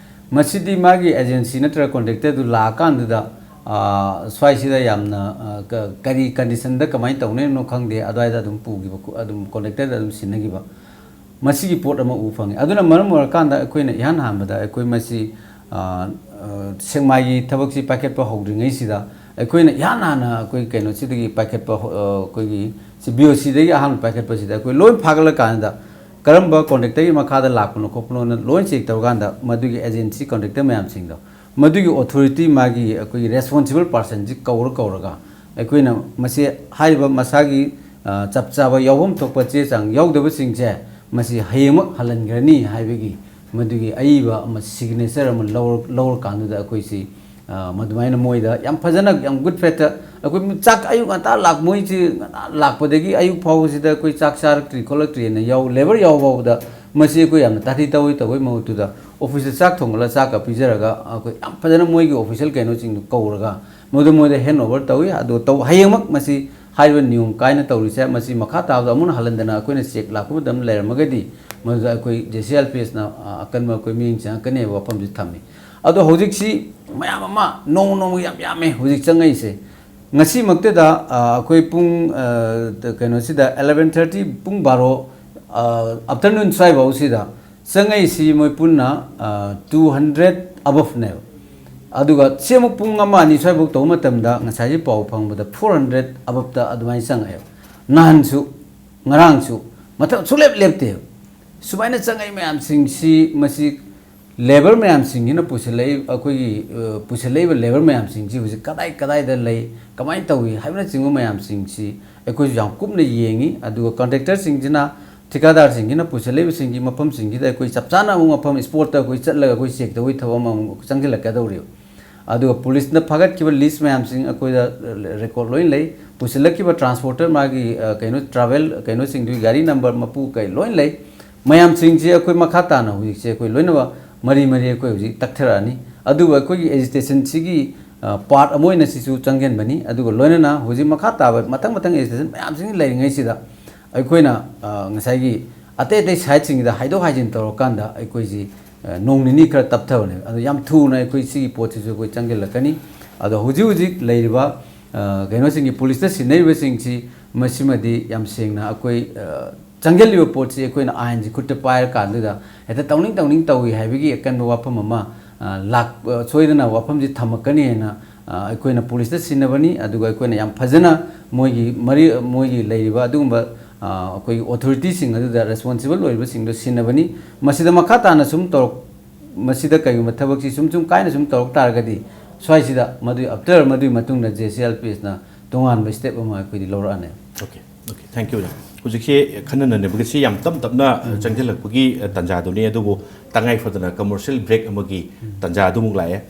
ꯃꯁꯤꯗꯤ ꯃꯥꯒꯤ ꯑꯦꯖꯦꯟꯁꯤ ꯅꯠꯇ꯭ꯔꯒ ꯀꯣꯟꯇ꯭ꯔꯦꯛꯇꯔꯗꯨ ꯂꯥꯛꯑꯀꯥꯟꯗꯨꯗ, ꯑ, ꯁ꯭ꯋꯥꯏꯁꯤꯗ ꯌꯥꯝꯅ, ꯑ, ꯀ-, ꯀꯔꯤ ꯀꯟꯗꯤꯁꯟꯗ ꯀꯃꯥꯏꯅ ꯇꯧꯅꯔꯤꯅꯣ ꯈꯪꯗꯦ, ꯑꯗꯨꯋꯥꯏꯗ ꯑꯗꯨꯝ ꯄꯨꯈꯤꯕ, ꯑꯗꯨꯝ ꯀꯣꯟꯇ꯭ꯔꯦꯛꯇꯔꯗ ꯑꯗꯨꯝ ꯁꯤꯟꯅꯈꯤꯕ꯫ ꯃꯁꯤꯒꯤ ꯄꯣꯠ ꯑꯃ ꯎꯕ ꯐꯪꯉꯤ꯫ ꯑꯗꯨꯅ ꯃꯔꯝ ꯑꯣꯏꯔꯀꯥꯟꯗ ꯑꯩꯈꯣꯏꯅ ꯏꯍꯥꯟ ꯍꯥꯟꯕꯗ ꯑꯩꯈꯣꯏ ꯃꯁꯤ, ꯑ, ꯑ, ꯁꯦꯛꯃꯥꯏꯒꯤ ꯊꯕꯛꯁꯤ ꯄꯥꯏꯈꯠꯄ ꯍꯧꯗ꯭ꯔꯤꯉꯩꯁꯤꯗ ꯑꯩꯈꯣꯏꯅ ꯏꯍꯥꯟ ꯍꯥꯟꯅ ꯑꯩꯈꯣꯏ ꯀꯩꯅꯣꯁꯤꯗꯒꯤ ꯄꯥꯏꯈꯠꯄ ꯍꯧ-, ꯑ, ꯑꯩꯈꯣꯏꯒꯤ ꯁꯤ ꯕꯤ ꯑꯣ ꯁꯤꯗꯒꯤ ꯑꯍꯥꯟꯕ ꯄꯥꯏꯈꯠꯄꯁꯤꯗ ꯑꯩꯈꯣꯏ ꯂꯣꯏ ꯐꯥꯒꯠꯂꯀꯥꯟꯗ ꯀꯔꯝꯕ ꯀꯣꯟꯇ꯭ꯔꯦꯛꯇꯔꯒꯤ ꯃꯈꯥꯗ ꯂꯥꯛꯄꯅꯣ ꯈꯣꯠꯄꯅꯣꯅ ꯂꯣꯏ ꯆꯦꯛ ꯇꯧꯔꯀꯥꯟꯗ ꯃꯗꯨꯒꯤ ꯑꯦꯖꯦꯟꯁꯤ ꯀꯣꯟꯇ꯭ꯔꯦꯛꯇꯔ ꯃꯌꯥꯝꯁꯤꯡꯗꯣ, ꯃꯗꯨꯒꯤ ꯑꯣꯊꯣꯔꯤꯇꯤ, ꯃꯥꯒꯤ ꯑꯩꯈꯣꯏꯒꯤ ꯔꯦꯁꯄꯣꯟꯁꯤꯕꯜ ꯄꯥꯔꯁꯟꯁꯤ ꯀꯧꯔ ꯀꯧꯔꯒ ꯑꯩꯈꯣꯏꯅ ꯃꯁꯤ ꯍꯥꯏꯔꯤꯕ ꯃꯁꯥꯒꯤ, ꯑ, ꯆꯞ ꯆꯥꯕ ꯌꯥꯎꯐꯝ ꯊꯣꯛꯄ ꯆꯦ ꯆꯥꯡ ꯌꯥꯎꯗꯕꯁꯤꯡꯁꯦ ꯃꯁꯤ ꯍꯌꯦꯡꯃꯛ ꯍꯜꯍꯟꯈ꯭ꯔꯅꯤ ꯍꯥꯏꯕꯒꯤ ꯃꯗꯨꯒꯤ ꯑꯏꯕ ꯑꯃ, ꯁꯤꯒꯅꯦꯆꯔ ꯑꯃ ꯂꯧꯔ-, ꯂꯧꯔꯀꯥꯟꯗꯨꯗ ꯑꯩꯈꯣꯏꯁꯤ, ꯑ, ꯃꯗꯨꯃꯥꯏꯅ ꯃꯣꯏꯗ ꯌꯥꯝ ꯐꯖꯅ, ꯌꯥꯝ ꯒꯨꯗ ꯐꯦꯠꯇ ꯑꯩꯈꯣꯏ ꯆꯥꯛ ꯑꯌꯨꯛ ꯉꯟꯇꯥ ꯂꯥꯛ-, ꯃꯣꯏꯁꯤ ꯉꯟꯇꯥ ꯂꯥꯛꯄꯗꯒꯤ ꯑꯌꯨꯛ ꯐꯥꯎꯕꯁꯤꯗ ꯑꯩꯈꯣꯏ ꯆꯥꯛ ꯆꯥꯔꯛꯇ꯭ꯔꯤ ꯈꯣꯠꯂꯛꯇ꯭ꯔꯤꯅ ꯌꯥꯎ-, ꯂꯦꯕꯔ ꯌꯥꯎꯕ ꯐꯥꯎꯕꯗ ꯃꯁꯤ ꯑꯩꯈꯣꯏ ꯌꯥꯝꯅ ꯇꯥꯊꯤ ꯇꯧꯏ ꯇꯧꯕꯒꯤ ꯃꯍꯨꯠꯇꯨꯗ ꯑꯣꯐꯤꯁꯇ ꯆꯥꯛ ꯊꯣꯡꯒꯠꯂ ꯆꯥꯛꯀ ꯄꯤꯖꯔꯒ ꯑꯩꯈꯣꯏ ꯌꯥꯝ ꯐꯖꯅ ꯃꯣꯏꯒꯤ ꯑꯣꯐꯤꯁꯤꯌꯦꯜ ꯀꯩꯅꯣꯁꯤꯡꯗꯨ ꯀꯧꯔꯒ ꯃꯗꯨ ꯃꯣꯏꯗ ꯍꯦꯟ ꯑꯣꯚꯔ ꯇꯧꯏ꯫ ꯑꯗꯣ ꯇꯧ-, ꯍꯌꯦꯡꯃꯛ ꯃꯁꯤ ꯍꯥꯏꯔꯤꯕ ꯅꯤꯌꯣꯝ ꯀꯥꯏꯅ ꯇꯧꯔꯤꯁꯦ, ꯃꯁꯤ ꯃꯈꯥ ꯇꯥꯕꯗ ꯑꯃꯨꯛ ꯍꯜꯍꯟꯗꯅ ꯑꯩꯈꯣꯏꯅ ꯆꯦꯛ ꯂꯥꯛꯄ ꯃꯇꯝꯗ ꯂꯩꯔꯝꯃꯒꯗꯤ ꯃꯗꯨꯗ ꯑꯩꯈꯣꯏ ꯖꯦ ꯁꯤ ꯑꯦꯜ ꯄꯤ ꯑꯦꯁꯅ, ꯑ, ꯑꯀꯟꯕ ꯑꯩꯈꯣꯏ ꯃꯤꯠꯌꯦꯡ ꯆꯪꯉꯛꯀꯅꯦꯕ ꯋꯥꯐꯝꯁꯤ ꯊꯝꯃꯤ꯫ ꯑꯗꯣ ꯍꯧꯖꯤꯛꯁꯤ ꯃꯌꯥꯝ ꯑꯃ ꯅꯣꯡꯃ ꯅꯣꯡꯃꯒꯤ ꯌꯥꯝ ꯌꯥꯝꯃꯦ ꯍꯧꯖꯤꯛ ꯆꯪꯉꯛꯏꯁꯦ꯫ ꯉꯁꯤꯃꯛꯇꯗ, ꯑ, ꯑꯩꯈꯣꯏ ꯄꯨꯡ, ꯑ, ꯀꯩꯅꯣꯁꯤꯗ eleven thirty, ꯄꯨꯡ ꯕꯥꯔꯣ, ꯑ, afternoon ꯁ꯭ꯋꯥꯏꯐꯥꯎꯁꯤꯗ ꯆꯪꯉꯛꯏꯁꯤ ꯃꯣꯏ ꯄꯨꯟꯅ, ꯑ, two hundred above ꯅꯦꯕ꯫ ꯑꯗꯨꯒ ꯁꯤ ꯑꯃꯨꯛ ꯄꯨꯡ ꯑꯃ ꯑꯅꯤ ꯁ꯭ꯋꯥꯏꯐꯥꯎ ꯇꯧꯕ ꯃꯇꯝꯗ ꯉꯁꯥꯏꯒꯤ ꯄꯥꯎ ꯐꯪꯕꯗ four hundred above ꯇ ꯑꯗꯨꯃꯥꯏꯅ ꯆꯪꯉꯛꯑꯦꯕ꯫ ꯅꯍꯥꯟꯁꯨ, ꯉꯔꯥꯡꯁꯨ, ꯃꯊꯪ ꯁꯨꯡꯂꯦꯞ ꯂꯦꯞꯇꯦꯕ꯫ ꯁꯨꯃꯥꯏꯅ ꯆꯪꯉꯛꯏ ꯃꯌꯥꯝꯁꯤꯡꯁꯤ, ꯃꯁꯤ ꯂꯦꯕꯔ ꯃꯌꯥꯝꯁꯤꯡꯁꯤꯅ ꯄꯨꯁꯤꯜꯂꯛꯏ-, ꯑꯩꯈꯣꯏꯒꯤ, ꯑ, ꯄꯨꯁꯤꯜꯂꯛꯏꯕ ꯂꯦꯕꯔ ꯃꯌꯥꯝꯁꯤꯡꯁꯤ ꯍꯧꯖꯤꯛ ꯀꯗꯥꯏ ꯀꯗꯥꯏꯗ ꯂꯩ, ꯀꯃꯥꯏꯅ ꯇꯧꯏ ꯍꯥꯏꯕꯅꯆꯤꯡꯕ ꯃꯌꯥꯝꯁꯤꯡꯁꯤ ꯑꯩꯈꯣꯏꯁꯨ ꯌꯥꯝ ꯀꯨꯞꯅ ꯌꯦꯡꯉꯤ꯫ ꯑꯗꯨꯒ ꯀꯟꯇ꯭ꯔꯦꯛꯇꯔꯁꯤꯡꯁꯤꯅ, ꯊꯤꯀꯥꯗꯥꯔꯁꯤꯡꯁꯤꯅ ꯄꯨꯁꯤꯜꯂꯛꯏꯕꯁꯤꯡꯒꯤ ꯃꯐꯝꯁꯤꯡꯁꯤꯗ ꯑꯩꯈꯣꯏ ꯆꯞ ꯆꯥꯅ ꯑꯃꯨꯛ ꯃꯐꯝ ꯏꯁꯄꯣꯠꯇ ꯑꯩꯈꯣꯏ ꯆꯠꯂꯒ ꯑꯩꯈꯣꯏ ꯆꯦꯛ ꯇꯧꯕꯒꯤ ꯊꯕꯛ ꯑꯃ ꯑꯃꯨꯛ ꯆꯪꯁꯤꯜꯂꯛꯀꯗꯧꯔꯤꯕ꯫ ꯑꯗꯨꯒ ꯄꯨꯂꯤꯁꯅ ꯐꯥꯒꯠꯈꯤꯕ ꯂꯤꯁ ꯃꯌꯥꯝꯁꯤꯡ ꯑꯩꯈꯣꯏꯗ ꯔꯦꯀꯣꯔꯗ ꯂꯣꯏꯅ ꯂꯩ꯫ ꯄꯨꯁꯤꯜꯂꯛꯈꯤꯕ ꯇ꯭ꯔꯥꯟꯁꯄꯣꯔꯇꯔ, ꯃꯥꯒꯤ, ꯑ, ꯀꯩꯅꯣ, ꯇ꯭ꯔꯥꯚꯦꯜ ꯀꯩꯅꯣꯁꯤꯡꯗꯨꯒꯤ ꯒꯥꯔꯤ ꯅꯝꯕꯔ, ꯃꯄꯨ ꯀꯩ ꯂꯣꯏꯅ ꯂꯩ꯫ ꯃꯌꯥꯝꯁꯤꯡꯁꯤ ꯑꯩꯈꯣꯏ ꯃꯈꯥ ꯇꯥꯅ ꯍꯧꯖꯤꯛꯁꯦ ꯑꯩꯈꯣꯏ ꯂꯣꯏꯅꯃꯛ ꯃꯔꯤ ꯃꯔꯤ ꯑꯩꯈꯣꯏ ꯍꯧꯖꯤꯛ ꯇꯛꯊꯔꯛꯑꯅꯤ꯫ ꯑꯗꯨꯕꯨ ꯑꯩꯈꯣꯏꯒꯤ ꯑꯦꯖꯤꯇꯦꯁꯟꯁꯤꯒꯤ, ꯑ, ꯄꯥꯔꯠ ꯑꯃ ꯑꯣꯏꯅ ꯁꯤꯁꯨ ꯆꯪꯁꯤꯟꯕꯅꯤ꯫ ꯑꯗꯨꯒ ꯂꯣꯏꯅꯅ ꯍꯧꯖꯤꯛ ꯃꯈꯥ ꯇꯥꯕ ꯃꯊꯪ ꯃꯊꯪ ꯑꯦꯖꯤꯇꯦꯁꯟ ꯃꯌꯥꯝꯁꯤꯡ ꯂꯩꯔꯤꯉꯩꯁꯤꯗ ꯑꯩꯈꯣꯏꯅ, ꯑ, ꯉꯁꯥꯏꯒꯤ ꯑꯇꯩ ꯑꯇꯩ ꯁꯥꯏꯠꯁꯤꯡꯁꯤꯗ ꯍꯥꯏꯗꯣꯛ ꯍꯥꯏꯖꯤꯟ ꯇꯧꯔꯀꯥꯟꯗ ꯑꯩꯈꯣꯏꯁꯤ, ꯑ, ꯅꯣꯡ ꯅꯤꯅꯤ ꯈꯔ ꯇꯞꯊꯕꯅꯦꯕ꯫ ꯑꯗꯣ ꯌꯥꯝ ꯊꯨꯅ ꯑꯩꯈꯣꯏ ꯁꯤꯒꯤ ꯄꯣꯠꯁꯤꯁꯨ ꯑꯩꯈꯣꯏ ꯆꯪꯁꯤꯜꯂꯛꯀꯅꯤ꯫ ꯑꯗꯣ ꯍꯧꯖꯤꯛ ꯍꯧꯖꯤꯛ ꯂꯩꯔꯤꯕ, ꯑ, ꯀꯩꯅꯣꯁꯤꯡꯒꯤ, ꯄꯨꯂꯤꯁꯇ ꯁꯤꯟꯅꯔꯤꯕꯁꯤꯡꯁꯤ, ꯃꯁꯤꯃꯗꯤ ꯌꯥꯝ ꯁꯦꯡꯅ ꯑꯩꯈꯣꯏ, ꯑ, ꯆꯪꯁꯤꯜꯂꯤꯕ ꯄꯣꯠꯁꯤ ꯑꯩꯈꯣꯏꯅ ꯑꯥꯏꯟꯁꯤ ꯈꯨꯠꯇ ꯄꯥꯏꯔꯀꯥꯟꯗꯨꯗ ꯍꯦꯛꯇ ꯇꯧꯅꯤꯡ ꯇꯧꯅꯤꯡ ꯇꯧꯏ ꯍꯥꯏꯕꯒꯤ ꯑꯀꯟꯕ ꯋꯥꯐꯝ ꯑꯃ, ꯑ, ꯂꯥꯛ-, ꯑ, ꯁꯣꯏꯗꯅ ꯋꯥꯐꯝꯁꯤ ꯊꯝꯃꯛꯀꯅꯤ ꯍꯥꯏꯅ, ꯑ, ꯑꯩꯈꯣꯏꯅ ꯄꯨꯂꯤꯁꯇ ꯁꯤꯟꯅꯕꯅꯤ꯫ ꯑꯗꯨꯒ ꯑꯩꯈꯣꯏꯅ ꯌꯥꯝ ꯐꯖꯅ ꯃꯣꯏꯒꯤ ꯃꯔꯤ-, ꯃꯣꯏꯒꯤ ꯂꯩꯔꯤꯕ ꯑꯗꯨꯒꯨꯝꯕ, ꯑ, ꯑꯩꯈꯣꯏꯒꯤ ꯑꯣꯊꯣꯔꯤꯇꯤꯁꯤꯡ ꯑꯗꯨꯗ ꯔꯦꯁꯄꯣꯟꯁꯤꯕꯜ ꯑꯣꯏꯔꯤꯕꯁꯤꯡꯗꯣ ꯁꯤꯟꯅꯕꯅꯤ꯫ ꯃꯁꯤꯗ ꯃꯈꯥ ꯇꯥꯅ ꯁꯨꯝ ꯇꯧꯔꯛ-, ꯃꯁꯤꯗ ꯀꯔꯤꯒꯨꯝꯕ ꯊꯕꯛꯁꯤ ꯁꯨꯝ ꯁꯨꯝ ꯀꯥꯏꯅ ꯁꯨꯝ ꯇꯧꯔꯛ ꯇꯥꯔꯒꯗꯤ ꯁ꯭ꯋꯥꯏꯁꯤꯗ ꯃꯗꯨꯒꯤ ꯑꯞꯇꯔ ꯃꯗꯨꯒꯤ ꯃꯇꯨꯡꯗ ꯖꯦ ꯁꯤ ꯑꯦꯜ ꯄꯤ ꯑꯦꯁꯅ ꯇꯣꯉꯥꯟꯕ ꯁ꯭ꯇꯦꯞ ꯑꯃ ꯑꯩꯈꯣꯏꯗꯤ ꯂꯧꯔꯛꯑꯅꯤ꯫ Okay, okay, thank you, ꯑꯣꯖꯥ꯫ ꯍꯧꯖꯤꯛꯁꯦ ꯈꯟꯅ ꯅꯩꯅꯕꯒꯤꯁꯤ ꯌꯥꯝ ꯇꯞ ꯇꯞꯅ, ꯑ, ꯆꯪꯁꯤꯜꯂꯛꯄꯒꯤ, ꯑ, ꯇꯥꯟꯖꯥꯗꯨꯅꯤ꯫ ꯑꯗꯨꯕꯨ ꯇꯉꯥꯏ ꯐꯗꯅ ꯀꯃꯔꯁꯤꯌꯦꯜ ꯕ꯭ꯔꯦꯛ ꯑꯃꯒꯤ ꯇꯥꯟꯖꯥ ꯑꯗꯨꯃꯨꯛ ꯂꯥꯛꯑꯦ꯫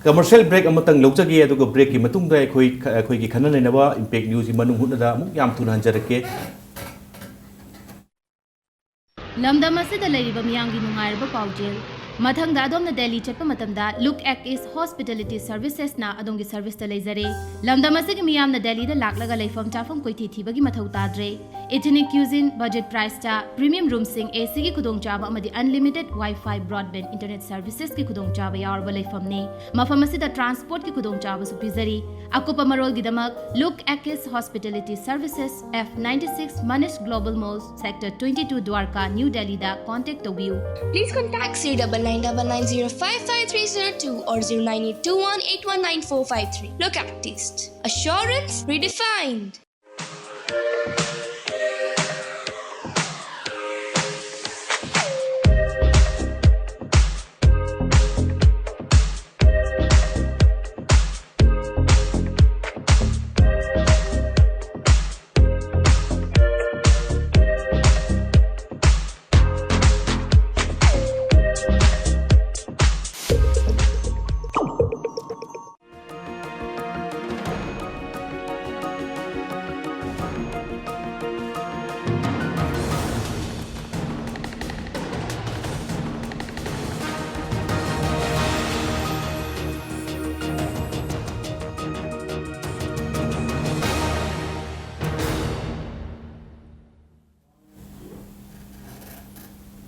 ꯀꯃꯔꯁꯤꯌꯦꯜ ꯕ꯭ꯔꯦꯛ ꯑꯃꯇꯪ ꯂꯧꯖꯒꯦ, ꯑꯗꯨꯒ ꯕ꯭ꯔꯦꯛꯀꯤ ꯃꯇꯨꯡꯗ ꯑꯩꯈꯣꯏ, ꯑꯩꯈꯣꯏꯒꯤ ꯈꯟꯅ ꯅꯩꯅꯕ ꯏꯝꯄꯦꯛ ꯅ꯭ꯌꯨꯁꯀꯤ ꯃꯅꯨꯡ ꯍꯨꯠꯅꯗ ꯑꯃꯨꯛ ꯌꯥꯝ ꯊꯨꯅ ꯍꯟꯖꯔꯛꯀꯦ꯫ ꯂꯝꯗꯝ ꯑꯁꯤꯗ ꯂꯩꯔꯤꯕ ꯃꯤꯌꯥꯝꯒꯤ ꯅꯨꯡꯉꯥꯏꯔꯕ ꯄꯥꯎꯖꯦꯜ꯫ ꯃꯊꯪꯗ ꯑꯗꯣꯝꯅ ꯗꯦꯜꯂꯤ ꯆꯠꯄ ꯃꯇꯝꯗ Look Act East Hospitality Servicesꯅ ꯑꯗꯣꯝꯒꯤ ꯁꯔꯚꯤꯁꯇ ꯂꯩꯖꯔꯦ꯫ ꯂꯝꯗꯝ ꯑꯁꯤꯒꯤ ꯃꯤꯌꯥꯝꯅ ꯗꯦꯜꯂꯤꯗ ꯂꯥꯛꯂꯒ ꯂꯩꯐꯝ ꯆꯥꯐꯝ ꯀꯣꯏꯊꯤ ꯊꯤꯕꯒꯤ ꯃꯊꯧ ꯇꯥꯗ꯭ꯔꯦ꯫ Ethnic cuisine, budget priceꯇ premium roomꯁꯤꯡ, ACꯒꯤ ꯈꯨꯗꯣꯡꯆꯥꯕ ꯑꯃꯗꯤ unlimited Wi-Fi broadband internet servicesꯀꯤ ꯈꯨꯗꯣꯡꯆꯥꯕ ꯌꯥꯎꯔꯕ ꯂꯩꯐꯝꯅꯤ꯫ ꯃꯐꯝ ꯑꯁꯤꯗ ꯇ꯭ꯔꯥꯟꯁꯄꯣꯔꯠꯀꯤ ꯈꯨꯗꯣꯡꯆꯥꯕꯁꯨ ꯄꯤꯖꯔꯤ꯫ ꯑꯀꯨꯞꯄ ꯃꯔꯣꯜꯒꯤꯗꯃꯛ Look Act East Hospitality Services, F ninety six, Manish Global Mall, Sector twenty two, Dwarka, New Delhiꯗ contact ꯇꯧꯕꯤꯌꯨ꯫ Please contact zero double nine double nine zero five five three zero two or zero nine eight two one eight one nine four five three. Look Act East. Assurance redefined.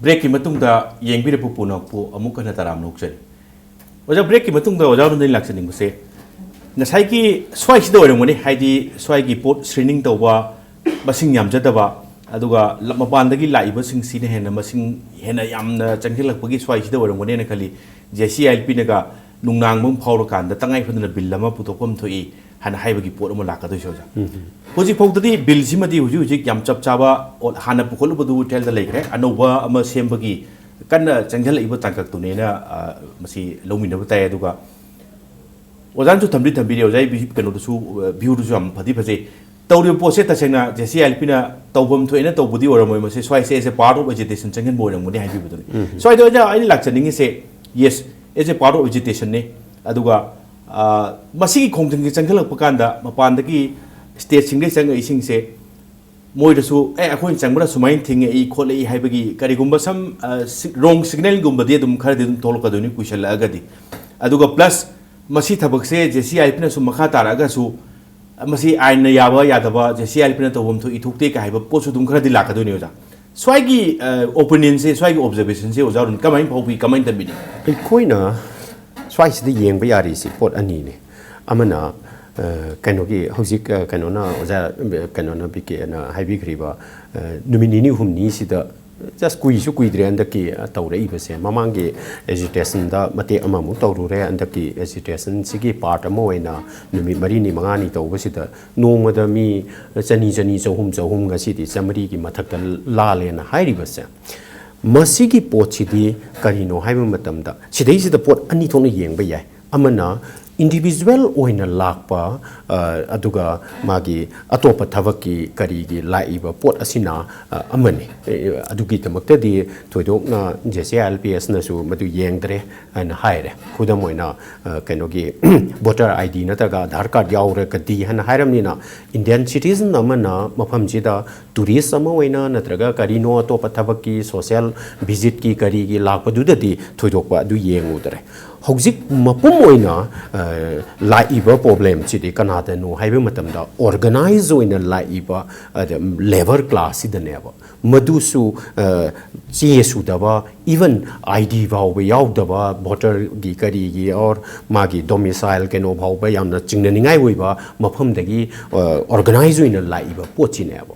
ꯕ꯭ꯔꯦꯛꯀꯤ ꯃꯇꯨꯡꯗ ꯌꯦꯡꯕꯤꯔꯛꯄ ꯄꯨꯝꯅꯃꯛꯄꯨ ꯑꯃꯨꯛ ꯍꯟꯅ ꯇꯔꯥꯝꯅ ꯑꯣꯛꯆꯔꯤ꯫ ꯑꯣꯖꯥ, ꯕ꯭ꯔꯦꯛꯀꯤ ꯃꯇꯨꯡꯗ ꯑꯣꯖꯥ ꯑꯃꯗ ꯑꯩꯅ ꯂꯥꯛꯆꯅꯤꯡꯕꯁꯦ, ꯉꯁꯥꯏꯒꯤ ꯁ꯭ꯋꯥꯏꯁꯤꯗ ꯑꯣꯏꯔꯝꯒꯅꯤ, ꯍꯥꯏꯗꯤ ꯁ꯭ꯋꯥꯏꯒꯤ ꯄꯣꯠ ꯁ꯭ꯔꯤꯅꯤꯡ ꯇꯧꯕ, ꯃꯁꯤꯡ ꯌꯥꯝꯖꯗꯕ, ꯑꯗꯨꯒ ꯂ-, ꯃꯄꯥꯟꯗꯒꯤ ꯂꯥꯛꯏꯕꯁꯤꯡꯁꯤꯅ ꯍꯦꯟꯅ ꯃꯁꯤꯡ ꯍꯦꯟꯅ ꯌꯥꯝꯅ ꯆꯪꯁꯤꯜꯂꯛꯄꯒꯤ ꯁ꯭ꯋꯥꯏꯁꯤꯗ ꯑꯣꯏꯔꯝꯒꯅꯦꯅ ꯈꯜꯂꯤ꯫ ꯖꯦ ꯁꯤ ꯑꯥꯏ ꯑꯦꯜ ꯄꯤꯅꯒ ꯅꯨꯡꯅꯥꯡꯕ ꯑꯃ ꯐꯥꯎꯔꯀꯥꯟꯗ ꯇꯉꯥꯏ ꯐꯗꯅ ꯕꯤꯜ ꯑꯃ ꯄꯨꯊꯣꯛꯐꯝ ꯊꯣꯛꯏ ꯍꯥꯏꯅ ꯍꯥꯏꯕꯒꯤ ꯄꯣꯠ ꯑꯃ ꯂꯥꯛꯀꯗꯣꯏꯁꯦ, ꯑꯣꯖꯥ꯫ ꯎꯝ꯫ ꯍꯧꯖꯤꯛ ꯐꯥꯎꯗꯗꯤ ꯕꯤꯜꯁꯤꯃꯗꯤ ꯍꯧꯖꯤꯛ ꯍꯧꯖꯤꯛ ꯌꯥꯝ ꯆꯞ ꯆꯥꯕ, ꯑꯣ, ꯍꯥꯟꯅ ꯄꯨꯈꯠꯂꯨꯕꯗꯨ ꯍꯣꯇꯦꯜꯗ ꯂꯩꯈ꯭ꯔꯦ, ꯑꯅꯧꯕ ꯑꯃ ꯁꯦꯝꯕꯒꯤ ꯀꯟꯅ ꯆꯪꯁꯤꯜꯂꯛꯏꯕ ꯇꯥꯡꯀꯛꯇꯨꯅꯦꯅ, ꯑ, ꯃꯁꯤ ꯂꯧꯃꯤꯟꯅꯕ ꯇꯥꯏ꯫ ꯑꯗꯨꯒ ꯑꯣꯖꯥꯅꯁꯨ ꯊꯝꯕꯤ ꯊꯝꯕꯤꯔꯦ, ꯑꯣꯖꯥꯒꯤ ꯚꯤ-, ꯀꯩꯅꯣꯗꯨꯁꯨ, ꯑ, ꯚ꯭ꯌꯨꯗꯨꯁꯨ ꯌꯥꯝ ꯐꯗꯤ ꯐꯖꯩ꯫ ꯇꯧꯔꯤꯕ ꯄꯣꯠꯁꯦ ꯇꯁꯦꯡꯅ ꯖꯦ ꯁꯤ ꯑꯥꯏ ꯑꯦꯜ ꯄꯤꯅ ꯇꯧꯐꯝ ꯊꯣꯛꯑꯦꯅ ꯇꯧꯕꯗꯤ ꯑꯣꯏꯔꯝꯃꯣꯏ, ꯃꯁꯤ ꯁ꯭ꯋꯥꯏꯁꯦ as a part of agitation ꯆꯪꯍꯟꯕ ꯑꯣꯏꯔꯝꯒꯅꯤ ꯍꯥꯏꯕꯤꯕꯗꯨꯅꯤ꯫ ꯎꯝ꯫ ꯁ꯭ꯋꯥꯏꯗ ꯑꯣꯏꯅ ꯑꯩꯅ ꯂꯥꯛꯆꯅꯤꯡꯉꯤꯁꯦ, yes, as a part of agitationꯅꯤ꯫ ꯑꯗꯨꯒ, ꯑ, ꯃꯁꯤꯒꯤ ꯈꯣꯡꯖꯪꯁꯦ ꯆꯪꯁꯤꯜꯂꯛꯄ ꯀꯥꯟꯗ ꯃꯄꯥꯟꯗꯒꯤ ꯁ꯭ꯇꯦꯠꯁꯤꯡꯗꯒꯤ ꯆꯪꯉꯛꯏꯁꯤꯡꯁꯦ ꯃꯣꯏꯗꯁꯨ, "ꯑꯦ, ꯑꯩꯈꯣꯏꯅ ꯆꯪꯕꯗ ꯁꯨꯃꯥꯏꯅ ꯊꯤꯡꯉꯛꯏ ꯈꯣꯠꯂꯛꯏ" ꯍꯥꯏꯕꯒꯤ ꯀꯔꯤꯒꯨꯝꯕ some, ꯑ, si-, wrong signalꯒꯨꯝꯕꯗꯤ ꯑꯗꯨꯝ ꯈꯔꯗꯤ ꯑꯗꯨꯝ ꯊꯣꯛꯂꯛꯀꯗꯣꯏꯅꯤ ꯀꯨꯏꯁꯜꯂꯛꯑꯒꯗꯤ꯫ ꯑꯗꯨꯒ plus ꯃꯁꯤ ꯊꯕꯛꯁꯦ ꯖꯦ ꯁꯤ ꯑꯥꯏ ꯑꯦꯜ ꯄꯤꯅ ꯁꯨꯝ ꯃꯈꯥ ꯇꯥꯔꯛꯑꯒꯁꯨ, ꯃꯁꯤ ꯑꯥꯏꯟꯅ ꯌꯥꯕ ꯌꯥꯗꯕ, ꯖꯦ ꯁꯤ ꯑꯥꯏ ꯑꯦꯜ ꯄꯤꯅ ꯇꯧꯐꯝ ꯊꯣꯛꯏ ꯊꯣꯛꯇꯦ ꯀꯥꯏ ꯍꯥꯏꯕ ꯄꯣꯠꯁꯨ ꯑꯗꯨꯝ ꯈꯔꯗꯤ ꯂꯥꯛꯀꯗꯣꯏꯅꯤ, ꯑꯣꯖꯥ꯫ ꯁ꯭ꯋꯥꯏꯒꯤ, ꯑ, opinionꯁꯦ, ꯁ꯭ꯋꯥꯏꯒꯤ observationꯁꯦ ꯑꯣꯖꯥ ꯑꯔꯨꯟ ꯀꯃꯥꯏꯅ ꯐꯥꯎꯕꯤ, ꯀꯃꯥꯏꯅ ꯊꯝꯕꯤꯅꯤ? ꯑꯩꯈꯣꯏꯅ ꯁ꯭ꯋꯥꯏꯁꯤꯗ ꯌꯦꯡꯕ ꯌꯥꯔꯤꯁꯤ ꯄꯣꯠ ꯑꯅꯤꯅꯤ꯫ ꯑꯃꯅ, ꯑ, ꯀꯩꯅꯣꯒꯤ ꯍꯧꯖꯤꯛ, ꯑ, ꯀꯩꯅꯣꯅ ꯑꯣꯖꯥ, ꯑ, ꯀꯩꯅꯣꯅ ꯕꯤ ꯀꯦꯅ ꯍꯥꯏꯕꯤꯈ꯭ꯔꯤꯕ, ꯑ, ꯅꯨꯃꯤꯠ ꯅꯤꯅꯤ ꯍꯨꯝꯅꯤꯁꯤꯗ just ꯀꯨꯏꯁꯨ ꯀꯨꯏꯗ꯭ꯔꯦ ꯍꯟꯗꯛꯀꯤ, ꯑ, ꯇꯧꯔꯛꯏꯕꯁꯦ꯫ ꯃꯃꯥꯡꯒꯤ agitationꯗ ꯃꯇꯦꯛ ꯑꯃꯃꯨꯛ ꯇꯧꯔꯨꯔꯦ꯫ ꯍꯟꯗꯛꯀꯤ agitationꯁꯤꯒꯤ part ꯑꯃ ꯑꯣꯏꯅ ꯅꯨꯃꯤꯠ ꯃꯔꯤꯅꯤ ꯃꯉꯥꯅꯤ ꯇꯧꯕꯁꯤꯗ ꯅꯣꯡꯃꯗ ꯃꯤ ꯆꯅꯤ, ꯆꯅꯤ, ꯆꯍꯨꯝ, ꯆꯍꯨꯝ, ꯉꯁꯤꯗꯤ ꯆꯥꯃꯔꯤꯒꯤ ꯃꯊꯛꯇ ꯂꯥꯜꯂꯦꯅ ꯍꯥꯏꯔꯤꯕꯁꯦ, ꯃꯁꯤꯒꯤ ꯄꯣꯠꯁꯤꯗꯤ ꯀꯔꯤꯅꯣ ꯍꯥꯏꯕ ꯃꯇꯝꯗ, ꯁꯤꯗꯩꯁꯤꯗ ꯄꯣꯠ ꯑꯅꯤ ꯊꯣꯛꯅ ꯌꯦꯡꯕ ꯌꯥꯏ꯫ ꯑꯃꯅ individual ꯑꯣꯏꯅ ꯂꯥꯛꯄ, ꯑ, ꯑꯗꯨꯒ ꯃꯥꯒꯤ ꯑꯇꯣꯞꯄ ꯊꯕꯛꯀꯤ ꯀꯔꯤꯒꯤ ꯂꯥꯛꯏꯕ ꯄꯣꯠ ꯑꯁꯤꯅ, ꯑ, ꯑꯃꯅꯤ꯫ ꯑꯦ, ꯑꯗꯨꯒꯤꯗꯃꯛꯇꯗꯤ ꯊꯣꯏꯗꯣꯛꯅ J C I L P ꯑꯦꯁꯅꯁꯨ ꯃꯗꯨ ꯌꯦꯡꯗ꯭ꯔꯦ ꯍꯥꯏꯅ ꯍꯥꯏꯔꯦ꯫ ꯈꯨꯗꯝ ꯑꯣꯏꯅ, ꯑ, ꯀꯩꯅꯣꯒꯤ voter ID ꯅꯠꯇ꯭ꯔꯒ ꯑꯙꯥꯔ ꯀꯥꯔꯗ ꯌꯥꯎꯔꯒꯗꯤ ꯍꯥꯏꯅ ꯍꯥꯏꯔꯕꯅꯤꯅ, Indian citizen ꯑꯃꯅ ꯃꯐꯝꯁꯤꯗ tourist ꯑꯃ ꯑꯣꯏꯅ ꯅꯠꯇ꯭ꯔꯒ ꯀꯔꯤꯅꯣ ꯑꯇꯣꯞꯄ ꯊꯕꯛꯀꯤ social visitꯀꯤ ꯀꯔꯤꯒꯤ ꯂꯥꯛꯄꯗꯨꯗꯗꯤ ꯊꯣꯏꯗꯣꯛꯄ ꯑꯗꯨ ꯌꯦꯡꯉꯨꯗ꯭ꯔꯦ꯫ ꯍꯧꯖꯤꯛ ꯃꯄꯨꯝ ꯑꯣꯏꯅ, ꯑ, ꯂꯥꯛꯏꯕ problemꯁꯤꯗꯤ ꯀꯅꯥꯗꯅꯣ ꯍꯥꯏꯕ ꯃꯇꯝꯗ, organize ꯑꯣꯏꯅ ꯂꯥꯛꯏꯕ, ꯑꯗ, labour classꯁꯤꯗꯅꯦꯕ꯫ ꯃꯗꯨꯁꯨ, ꯑ, ꯆꯦ ꯁꯨꯗꯕ, even ID ꯐꯥꯎꯕ ꯌꯥꯎꯗꯕ, voterꯒꯤ ꯀꯔꯤꯒꯤ or ꯃꯥꯒꯤ domicile ꯀꯩꯅꯣ ꯐꯥꯎꯕ ꯌꯥꯝꯅ ꯆꯤꯡꯅꯅꯤꯡꯉꯥꯏ ꯑꯣꯏꯕ ꯃꯐꯝꯗꯒꯤ, ꯑ, organize ꯑꯣꯏꯅ ꯂꯥꯛꯏꯕ ꯄꯣꯠꯁꯤꯅꯦꯕ꯫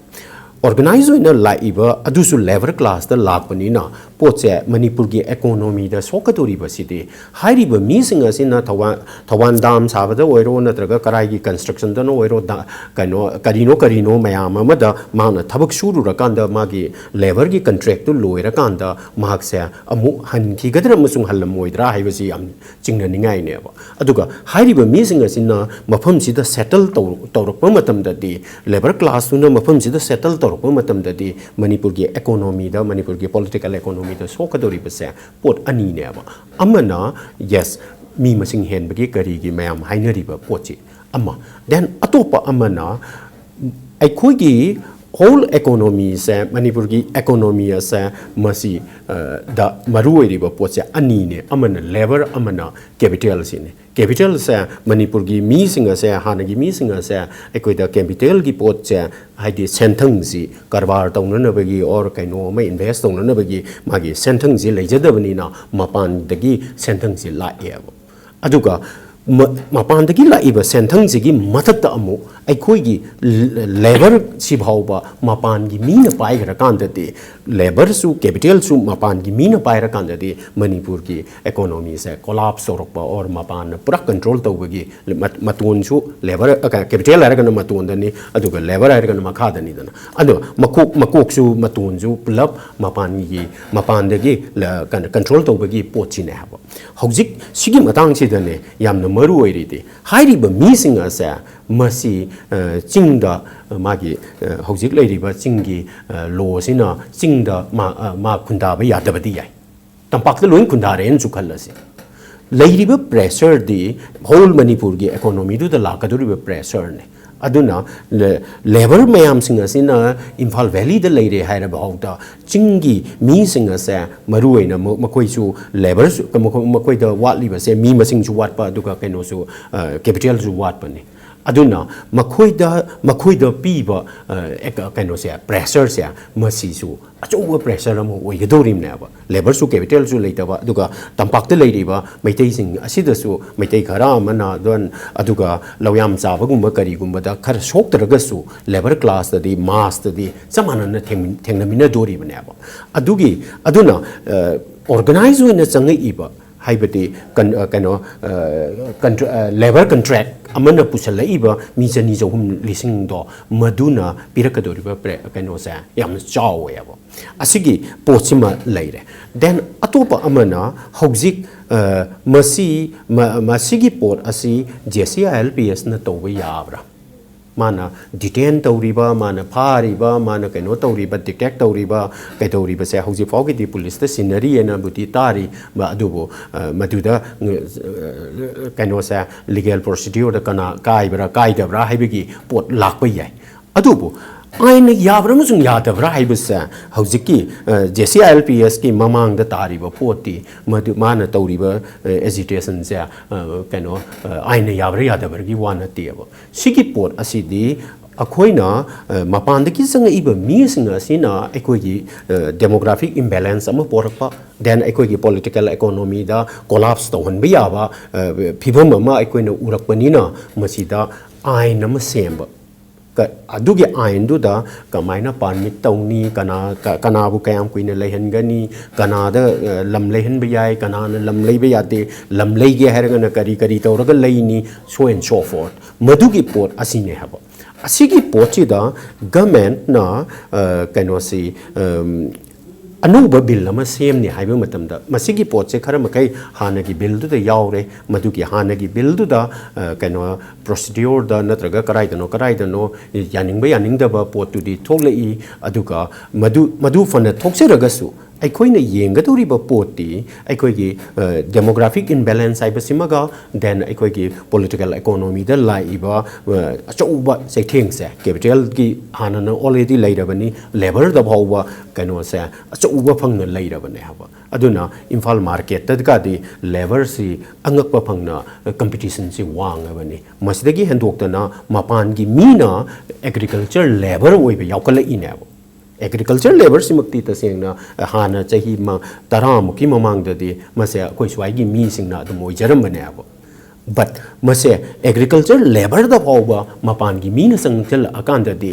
Organize ꯑꯣꯏꯅ ꯂꯥꯛꯏꯕ ꯑꯗꯨꯁꯨ labour classꯇ ꯂꯥꯛꯄꯅꯤꯅ, ꯄꯣꯠꯁꯦ ꯃꯅꯤꯄꯨꯔꯒꯤ economyꯗ ꯁꯣꯛꯀꯗꯧꯔꯤꯕꯁꯤꯗꯤ, ꯍꯥꯏꯔꯤꯕ ꯃꯤꯁꯤꯡ ꯑꯁꯤꯅ ꯊꯧꯕꯥꯜ, ꯊꯧꯕꯥꯜ dam ꯁꯥꯕꯗ ꯑꯣꯏꯔꯣ, ꯅꯠꯇ꯭ꯔꯒ ꯀꯔꯥꯏꯒꯤ constructionꯗꯅ ꯑꯣꯏꯔꯣ, ꯗ-, ꯀꯩꯅꯣ, ꯀꯔꯤꯅꯣ ꯀꯔꯤꯅꯣ ꯃꯌꯥꯝ ꯑꯃꯗ ꯃꯍꯥꯛꯅ ꯊꯕꯛ ꯁꯨꯔꯨꯔꯀꯥꯟꯗ ꯃꯥꯒꯤ labourꯒꯤ contractꯇꯨ ꯂꯣꯏꯔꯀꯥꯟꯗ ꯃꯍꯥꯛꯁꯦ ꯑꯃꯨꯛ ꯍꯟꯈꯤꯒꯗ꯭ꯔꯥ ꯑꯃꯁꯨꯡ ꯍꯜꯂꯝꯃꯣꯏꯗ꯭ꯔꯥ ꯍꯥꯏꯕꯁꯤ ꯌꯥꯝ ꯆꯤꯡꯅꯅꯤꯡꯉꯥꯏꯅꯦꯕ꯫ ꯑꯗꯨꯒ ꯍꯥꯏꯔꯤꯕ ꯃꯤꯁꯤꯡ ꯑꯁꯤꯅ ꯃꯐꯝꯁꯤꯗ settle ꯇꯧ-, ꯇꯧꯔꯛꯄ ꯃꯇꯝꯗꯗꯤ, labour classꯇꯨꯅ ꯃꯐꯝꯁꯤꯗ settle ꯇꯧꯔꯛꯄ ꯃꯇꯝꯗꯗꯤ, ꯃꯅꯤꯄꯨꯔꯒꯤ economyꯗ, ꯃꯅꯤꯄꯨꯔꯒꯤ political economyꯗ ꯁꯣꯛꯀꯗꯧꯔꯤꯕꯁꯦ ꯄꯣꯠ ꯑꯅꯤꯅꯦꯕ꯫ ꯑꯃꯅ, yes, ꯃꯤ ꯃꯁꯤꯡ ꯍꯦꯟꯕꯒꯤ ꯀꯔꯤꯒꯤ ꯃꯌꯥꯝ ꯍꯥꯏꯅꯔꯤꯕ ꯄꯣꯠꯁꯤ ꯑꯃ, then ꯑꯇꯣꯞꯄ ꯑꯃꯅ ꯑꯩꯈꯣꯏꯒꯤ whole economyꯁꯦ, ꯃꯅꯤꯄꯨꯔꯒꯤ economy ꯑꯁꯦ, ꯃꯁꯤ, ꯑ, ꯗ ꯃꯔꯨ ꯑꯣꯏꯔꯤꯕ ꯄꯣꯠꯁꯦ ꯑꯅꯤꯅꯦ, ꯑꯃꯅ labour, ꯑꯃꯅ capitalꯁꯤꯅꯦ꯫ Capitalꯁꯦ, ꯃꯅꯤꯄꯨꯔꯒꯤ ꯃꯤꯁꯤꯡ ꯑꯁꯦ, ꯍꯥꯟꯅꯒꯤ ꯃꯤꯁꯤꯡ ꯑꯁꯦ ꯑꯩꯈꯣꯏꯗ capitalꯒꯤ ꯄꯣꯠꯁꯦ, ꯍꯥꯏꯗꯤ ꯁꯦꯟꯊꯪꯁꯤ ꯀꯔꯕꯥꯔ ꯇꯧꯅꯅꯕꯒꯤ or ꯀꯩꯅꯣ ꯑꯃ invest ꯇꯧꯅꯅꯕꯒꯤ ꯃꯥꯒꯤ ꯁꯦꯟꯊꯪꯁꯤ ꯂꯩꯖꯗꯕꯅꯤꯅ, ꯃꯄꯥꯟꯗꯒꯤ ꯁꯦꯟꯊꯪꯁꯤ ꯂꯥꯛꯑꯦꯕ꯫ ꯑꯗꯨꯒ ꯃ-, ꯃꯄꯥꯟꯗꯒꯤ ꯂꯥꯛꯏꯕ ꯁꯦꯟꯊꯪꯁꯤꯒꯤ ꯃꯊꯛꯇ ꯑꯃꯨꯛ ꯑꯩꯈꯣꯏꯒꯤ ꯂ-, labourꯁꯤ ꯐꯥꯎꯕ ꯃꯄꯥꯟꯒꯤ ꯃꯤꯅ ꯄꯥꯏꯈ꯭ꯔꯀꯥꯟꯗꯗꯤ, labourꯁꯨ capitalꯁꯨ ꯃꯄꯥꯟꯒꯤ ꯃꯤꯅ ꯄꯥꯏꯔꯀꯥꯟꯗꯗꯤ, ꯃꯅꯤꯄꯨꯔꯒꯤ economyꯁꯦ collapse ꯇꯧꯔꯛꯄ or ꯃꯄꯥꯟꯅ ꯄꯨꯔꯥ control ꯇꯧꯕꯒꯤ ꯃ-, ꯃꯇꯣꯟꯁꯨ labour, ꯑ, capital ꯍꯥꯏꯔꯒꯅ ꯃꯇꯣꯟꯗꯅꯤ, ꯑꯗꯨꯒ labour ꯍꯥꯏꯔꯒꯅ ꯃꯈꯥꯗꯅꯤꯗꯅ꯫ ꯑꯗꯣ ꯃꯀꯣꯛ, ꯃꯀꯣꯛꯁꯨ ꯃꯇꯣꯟꯁꯨ ꯄꯨꯂꯞ ꯃꯄꯥꯟꯒꯤ, ꯃꯄꯥꯟꯗꯒꯤ ꯂ-, ꯀꯩꯅꯣ, control ꯇꯧꯕꯒꯤ ꯄꯣꯠꯁꯤꯅꯦ ꯍꯥꯏꯕ꯫ ꯍꯧꯖꯤꯛ ꯁꯤꯒꯤ ꯃꯇꯥꯡꯁꯤꯗꯅꯦ ꯌꯥꯝꯅ ꯃꯔꯨ ꯑꯣꯏꯔꯤꯗꯤ, ꯍꯥꯏꯔꯤꯕ ꯃꯤꯁꯤꯡ ꯑꯁꯦ ꯃꯁꯤ, ꯑ, ꯆꯤꯡꯗ, ꯑ, ꯃꯥꯒꯤ, ꯑ, ꯍꯧꯖꯤꯛ ꯂꯩꯔꯤꯕ ꯆꯤꯡꯒꯤ, ꯑ, lawꯁꯤꯅ ꯆꯤꯡꯗ ꯃꯥ, ꯑ, ꯃꯥ ꯈꯨꯟꯗꯥꯕ ꯌꯥꯗꯕꯗꯤ ꯌꯥꯏ꯫ ꯇꯝꯄꯥꯛꯇ ꯂꯣꯏ ꯈꯨꯟꯗꯥꯔꯦꯅꯁꯨ ꯈꯜꯂꯁꯤ꯫ ꯂꯩꯔꯤꯕ pressureꯗꯤ whole ꯃꯅꯤꯄꯨꯔꯒꯤ economyꯗꯨꯗ ꯂꯥꯛꯀꯗꯧꯔꯤꯕ pressureꯅꯦ꯫ ꯑꯗꯨꯅ ꯂꯦꯕꯔ ꯃꯌꯥꯝꯁꯤꯡ ꯑꯁꯤꯅ ꯏꯝꯐꯥꯜ ꯚꯦꯂꯤꯗ ꯂꯩꯔꯦ ꯍꯥꯏꯔꯕ ꯐꯥꯎꯗ ꯆꯤꯡꯒꯤ ꯃꯤꯁꯤꯡ ꯑꯁꯦ ꯃꯔꯨꯑꯣꯏꯅ ꯃꯈꯣꯏꯁꯨ ꯂꯦꯕꯔꯁꯨ ꯃꯈꯣꯏꯗ ꯋꯥꯠꯂꯤꯕꯁꯦ ꯃꯤ ꯃꯁꯤꯡꯁꯨ ꯋꯥꯠꯄ ꯑꯗꯨꯒ ꯀꯩꯅꯣꯁꯨ ꯀꯦꯄꯤꯇꯦꯜꯁꯨ ꯋꯥꯠꯄꯅꯤ꯫ ꯑꯗꯨꯅ ꯃꯈꯣꯏꯗ ꯃꯈꯣꯏꯗ ꯄꯤꯕ ꯀꯩꯅꯣꯁꯦ ꯄ꯭ꯔꯦꯁꯔꯁꯦ ꯃꯁꯤꯁꯨ ꯑꯆꯧꯕ ꯄ꯭ꯔꯦꯁꯔ ꯑꯃ ꯑꯣꯏꯒꯗꯧꯔꯤꯕꯅꯦꯕ꯫ ꯂꯦꯕꯔꯁꯨ ꯀꯦꯄꯤꯇꯦꯜꯁꯨ ꯂꯩꯇꯕ ꯑꯗꯨꯒ ꯇꯝꯄꯥꯛꯇ ꯂꯩꯔꯤꯕ ꯃꯩꯇꯩꯁꯤꯡ ꯑꯁꯤꯗꯁꯨ ꯃꯩꯇꯩ ꯈꯔ ꯑꯃꯅ ꯑꯗꯨꯝ ꯑꯗꯨꯒ ꯂꯧꯌꯥꯝ ꯆꯥꯕꯒꯨꯝꯕ ꯀꯔꯤꯒꯨꯝꯕꯗ ꯈꯔ ꯁꯣꯛꯇ꯭ꯔꯒꯁꯨ ꯂꯦꯕꯔ ꯀ꯭ꯂꯥꯁꯇꯗꯤ ꯃꯥꯁꯇꯗꯤ ꯆꯞ ꯃꯥꯟꯅꯅ ꯊꯦꯡꯅꯃꯤꯟꯅꯗꯣꯔꯤꯕꯅꯦꯕ꯫ ꯑꯗꯨꯒꯤ ꯑꯗꯨꯅ ꯑꯣꯔꯒꯅꯥꯏꯖ ꯑꯣꯏꯅ ꯆꯪꯉꯛꯏꯕ ꯍꯥꯏꯕꯗꯤ ꯀꯩꯅꯣ ꯂꯦꯕꯔ ꯀꯟꯇ꯭ꯔꯦꯛ ꯑꯃꯅ ꯄꯨꯁꯜꯂꯛꯏꯕ ꯃꯤ ꯆꯅꯤ ꯆꯍꯨꯝ ꯂꯤꯁꯤꯡꯗꯣ ꯃꯗꯨꯅ ꯄꯤꯔꯛꯀꯗꯧꯔꯤꯕ ꯀꯩꯅꯣꯁꯦ ꯌꯥꯝꯅ ꯆꯥꯎꯋꯦꯕ꯫ ꯑꯁꯤꯒꯤ ꯄꯣꯠꯁꯤꯃ ꯂꯩꯔꯦ꯫ ꯗꯦꯟ ꯑꯇꯣꯞꯄ ꯑꯃꯅ ꯍꯧꯖꯤꯛ ꯃꯁꯤ ꯃꯁꯤꯒꯤ ꯄꯣꯠ ꯑꯁꯤ J C I L P ꯑꯦꯁꯅ ꯇꯧꯕ ꯌꯥꯕ꯭ꯔꯥ? ꯃꯥꯅ ꯗꯤꯇꯦꯟ ꯇꯧꯔꯤꯕ, ꯃꯥꯅ ꯐꯥꯔꯤꯕ, ꯃꯥꯅ ꯀꯩꯅꯣ ꯇꯧꯔꯤꯕ, ꯗꯤꯇꯦꯛ ꯇꯧꯔꯤꯕ, ꯀꯩꯗꯧꯔꯤꯕꯁꯦ ꯍꯧꯖꯤꯛ ꯐꯥꯎꯒꯤꯗꯤ ꯄꯨꯂꯤꯁꯇ ꯁꯤꯟꯅꯔꯤꯑꯅꯕꯨꯗꯤ ꯇꯥꯔꯤ꯫ ꯑꯗꯨꯕꯨ ꯃꯗꯨꯗ ꯀꯩꯅꯣꯁꯦ ꯂꯤꯒꯦꯜ ꯄ꯭ꯔꯣꯁꯤꯗ꯭ꯌꯨꯔꯗ ꯀꯅꯥ ꯀꯥꯏꯕ꯭ꯔꯥ ꯀꯥꯏꯗꯕ꯭ꯔꯥ ꯍꯥꯏꯕꯒꯤ ꯄꯣꯠ ꯂꯥꯛꯄ ꯌꯥꯏ꯫ ꯑꯗꯨꯕꯨ ꯑꯥꯏꯟꯅ ꯌꯥꯕ꯭ꯔꯥ ꯑꯃꯁꯨꯡ ꯌꯥꯗꯕ꯭ꯔꯥ ꯍꯥꯏꯕꯁꯦ ꯍꯧꯖꯤꯛꯀꯤ J C I L P ꯑꯦꯁꯀꯤ ꯃꯃꯥꯡꯗ ꯇꯥꯔꯤꯕ ꯄꯣꯠꯇꯤ ꯃꯗꯨ ꯃꯥꯅ ꯇꯧꯔꯤꯕ ꯑꯦꯖꯤꯇꯦꯁꯟꯁꯦ ꯀꯩꯅꯣ ꯑꯥꯏꯟꯅ ꯌꯥꯕ꯭ꯔꯥ ꯌꯥꯗꯕ꯭ꯔꯒꯤ ꯋꯥ ꯅꯠꯇꯦꯕ꯫ ꯁꯤꯒꯤ ꯄꯣꯠ ꯑꯁꯤꯗꯤ ꯑꯩꯈꯣꯏꯅ ꯃꯄꯥꯟꯗꯒꯤ ꯆꯪꯉꯛꯏꯕ ꯃꯤꯁꯤꯡ ꯑꯁꯤꯅ ꯑꯩꯈꯣꯏꯒꯤ ꯗꯦꯃꯣꯒ꯭ꯔꯥꯐꯤꯛ ꯏꯝꯕꯦꯂꯦꯟꯁ ꯑꯃ ꯄꯣꯔꯛꯄ, ꯗꯦꯟ ꯑꯩꯈꯣꯏꯒꯤ ꯄꯣꯂꯤꯇꯤꯀꯦꯜ ꯏꯀꯣꯅꯣꯃꯤꯗ ꯀꯣꯂꯥꯞꯁ ꯇꯧꯍꯟꯕ ꯌꯥꯕ ꯐꯤꯕꯝ ꯑꯃ ꯑꯩꯈꯣꯏꯅ ꯎꯔꯛꯄꯅꯤꯅ ꯃꯁꯤꯗ ꯑꯥꯏꯟ ꯑꯃ ꯁꯦꯝꯕ꯫ ꯑꯗꯨꯒꯤ ꯑꯥꯏꯟꯗꯨꯗ ꯀꯃꯥꯏꯅ ꯄꯥꯔꯃꯤꯠ ꯇꯧꯅꯤ, ꯀꯅꯥ ꯀꯅꯥꯕꯨ ꯀꯌꯥꯝ ꯀꯨꯏꯅ ꯂꯩꯍꯟꯒꯅꯤ, ꯀꯅꯥꯗ ꯂꯝ ꯂꯩꯍꯟꯕ ꯌꯥꯏ, ꯀꯅꯥꯅ ꯂꯝ ꯂꯩꯕ ꯌꯥꯗꯦ, ꯂꯝ ꯂꯩꯒꯦ ꯍꯥꯏꯔꯒꯅ ꯀꯔꯤ ꯀꯔꯤ ꯇꯧꯔꯒ ꯂꯩꯅꯤ, so and so forth꯫ ꯃꯗꯨꯒꯤ ꯄꯣꯠ ꯑꯁꯤꯅꯦ ꯍꯥꯏꯕ꯫ ꯑꯁꯤꯒꯤ ꯄꯣꯠꯁꯤꯗ ꯒꯃꯦꯟꯅ ꯀꯩꯅꯣꯁꯤ ꯑꯅꯧꯕ ꯕꯤꯜ ꯑꯃ ꯁꯦꯝꯅꯤ ꯍꯥꯏꯕ ꯃꯇꯝꯗ ꯃꯁꯤꯒꯤ ꯄꯣꯠꯁꯦ ꯈꯔ ꯃꯈꯩ ꯍꯥꯟꯅꯒꯤ ꯕꯤꯜꯗꯨꯗ ꯌꯥꯎꯔꯦ꯫ ꯃꯗꯨꯒꯤ ꯍꯥꯟꯅꯒꯤ ꯕꯤꯜꯗꯨꯗ ꯀꯩꯅꯣ ꯄ꯭ꯔꯣꯁꯤꯗ꯭ꯌꯣꯔꯗ ꯅꯠꯇ꯭ꯔꯒ ꯀꯗꯥꯏꯗꯅꯣ ꯀꯗꯥꯏꯗꯅꯣ ꯌꯥꯅꯤꯡꯕ ꯌꯥꯅꯤꯡꯗꯕ ꯄꯣꯠꯇꯨꯗꯤ ꯊꯣꯛꯂꯛꯏ꯫ ꯑꯗꯨꯒ ꯃꯗꯨ ꯃꯗꯨ ꯐꯅ ꯊꯣꯛꯆꯔꯒꯁꯨ ꯑꯩꯈꯣꯏꯅ ꯌꯦꯡꯒꯗꯧꯔꯤꯕ ꯄꯣꯠꯇꯤ ꯑꯩꯈꯣꯏꯒꯤ ꯗꯦꯃꯣꯒ꯭ꯔꯥꯐꯤꯛ ꯏꯝꯕꯦꯂꯦꯟꯁ ꯍꯥꯏꯕꯁꯤꯃꯒ, ꯗꯦꯟ ꯑꯩꯈꯣꯏꯒꯤ ꯄꯣꯂꯤꯇꯤꯀꯦꯜ ꯏꯀꯣꯅꯣꯃꯤꯗ ꯂꯥꯛꯏꯕ ꯑꯆꯧꯕ ꯆꯩꯊꯦꯡꯁꯦ, ꯀꯦꯄꯤꯇꯦꯜꯒꯤ ꯍꯥꯟꯅꯅ ꯑꯣꯜꯔꯦꯗꯤ ꯂꯩꯔꯕꯅꯤ, ꯂꯦꯕꯔꯗ ꯐꯥꯎꯕ ꯀꯩꯅꯣꯁꯦ ꯑꯆꯧꯕ ꯐꯪꯅ ꯂꯩꯔꯕꯅꯦ ꯍꯥꯏꯕ꯫ ꯑꯗꯨꯅ ꯏꯝꯐꯥꯜ ꯃꯥꯔꯀꯦꯠꯇꯒꯗꯤ ꯂꯦꯕꯔꯁꯤ ꯑꯉꯛꯄ ꯐꯪꯅ ꯀꯝꯄꯤꯇꯤꯁꯟꯁꯤ ꯋꯥꯡꯉꯕꯅꯤ꯫ ꯃꯁꯤꯗꯒꯤ ꯍꯦꯟꯗꯣꯛꯇꯅ ꯃꯄꯥꯟꯒꯤ ꯃꯤꯅ ꯑꯦꯒ꯭ꯔꯤꯀꯜꯆꯔ ꯂꯦꯕꯔ ꯑꯣꯏꯕ ꯌꯥꯎꯈꯠꯂꯛꯏꯅꯦꯕ꯫ ꯑꯦꯒ꯭ꯔꯤꯀꯜꯆꯔ ꯂꯦꯕꯔꯁꯤꯃꯛꯇꯤ ꯇꯁꯦꯡꯅ ꯍꯥꯟꯅ ꯆꯍꯤ ꯃ-, ꯇꯔꯥꯃꯨꯛꯀꯤ ꯃꯃꯥꯡꯗꯗꯤ ꯃꯁꯦ ꯑꯩꯈꯣꯏ ꯁ꯭ꯋꯥꯏꯒꯤ ꯃꯤꯁꯤꯡꯅ ꯑꯗꯨꯝ ꯑꯣꯏꯖꯔꯝꯕꯅꯦꯕ꯫ ꯕꯠ ꯃꯁꯦ ꯑꯦꯒ꯭ꯔꯤꯀꯜꯆꯔ ꯂꯦꯕꯔꯗ ꯐꯥꯎꯕ ꯃꯄꯥꯟꯒꯤ ꯃꯤꯅ ꯆꯪꯁꯤꯜꯂꯛꯑꯀꯥꯟꯗꯗꯤ,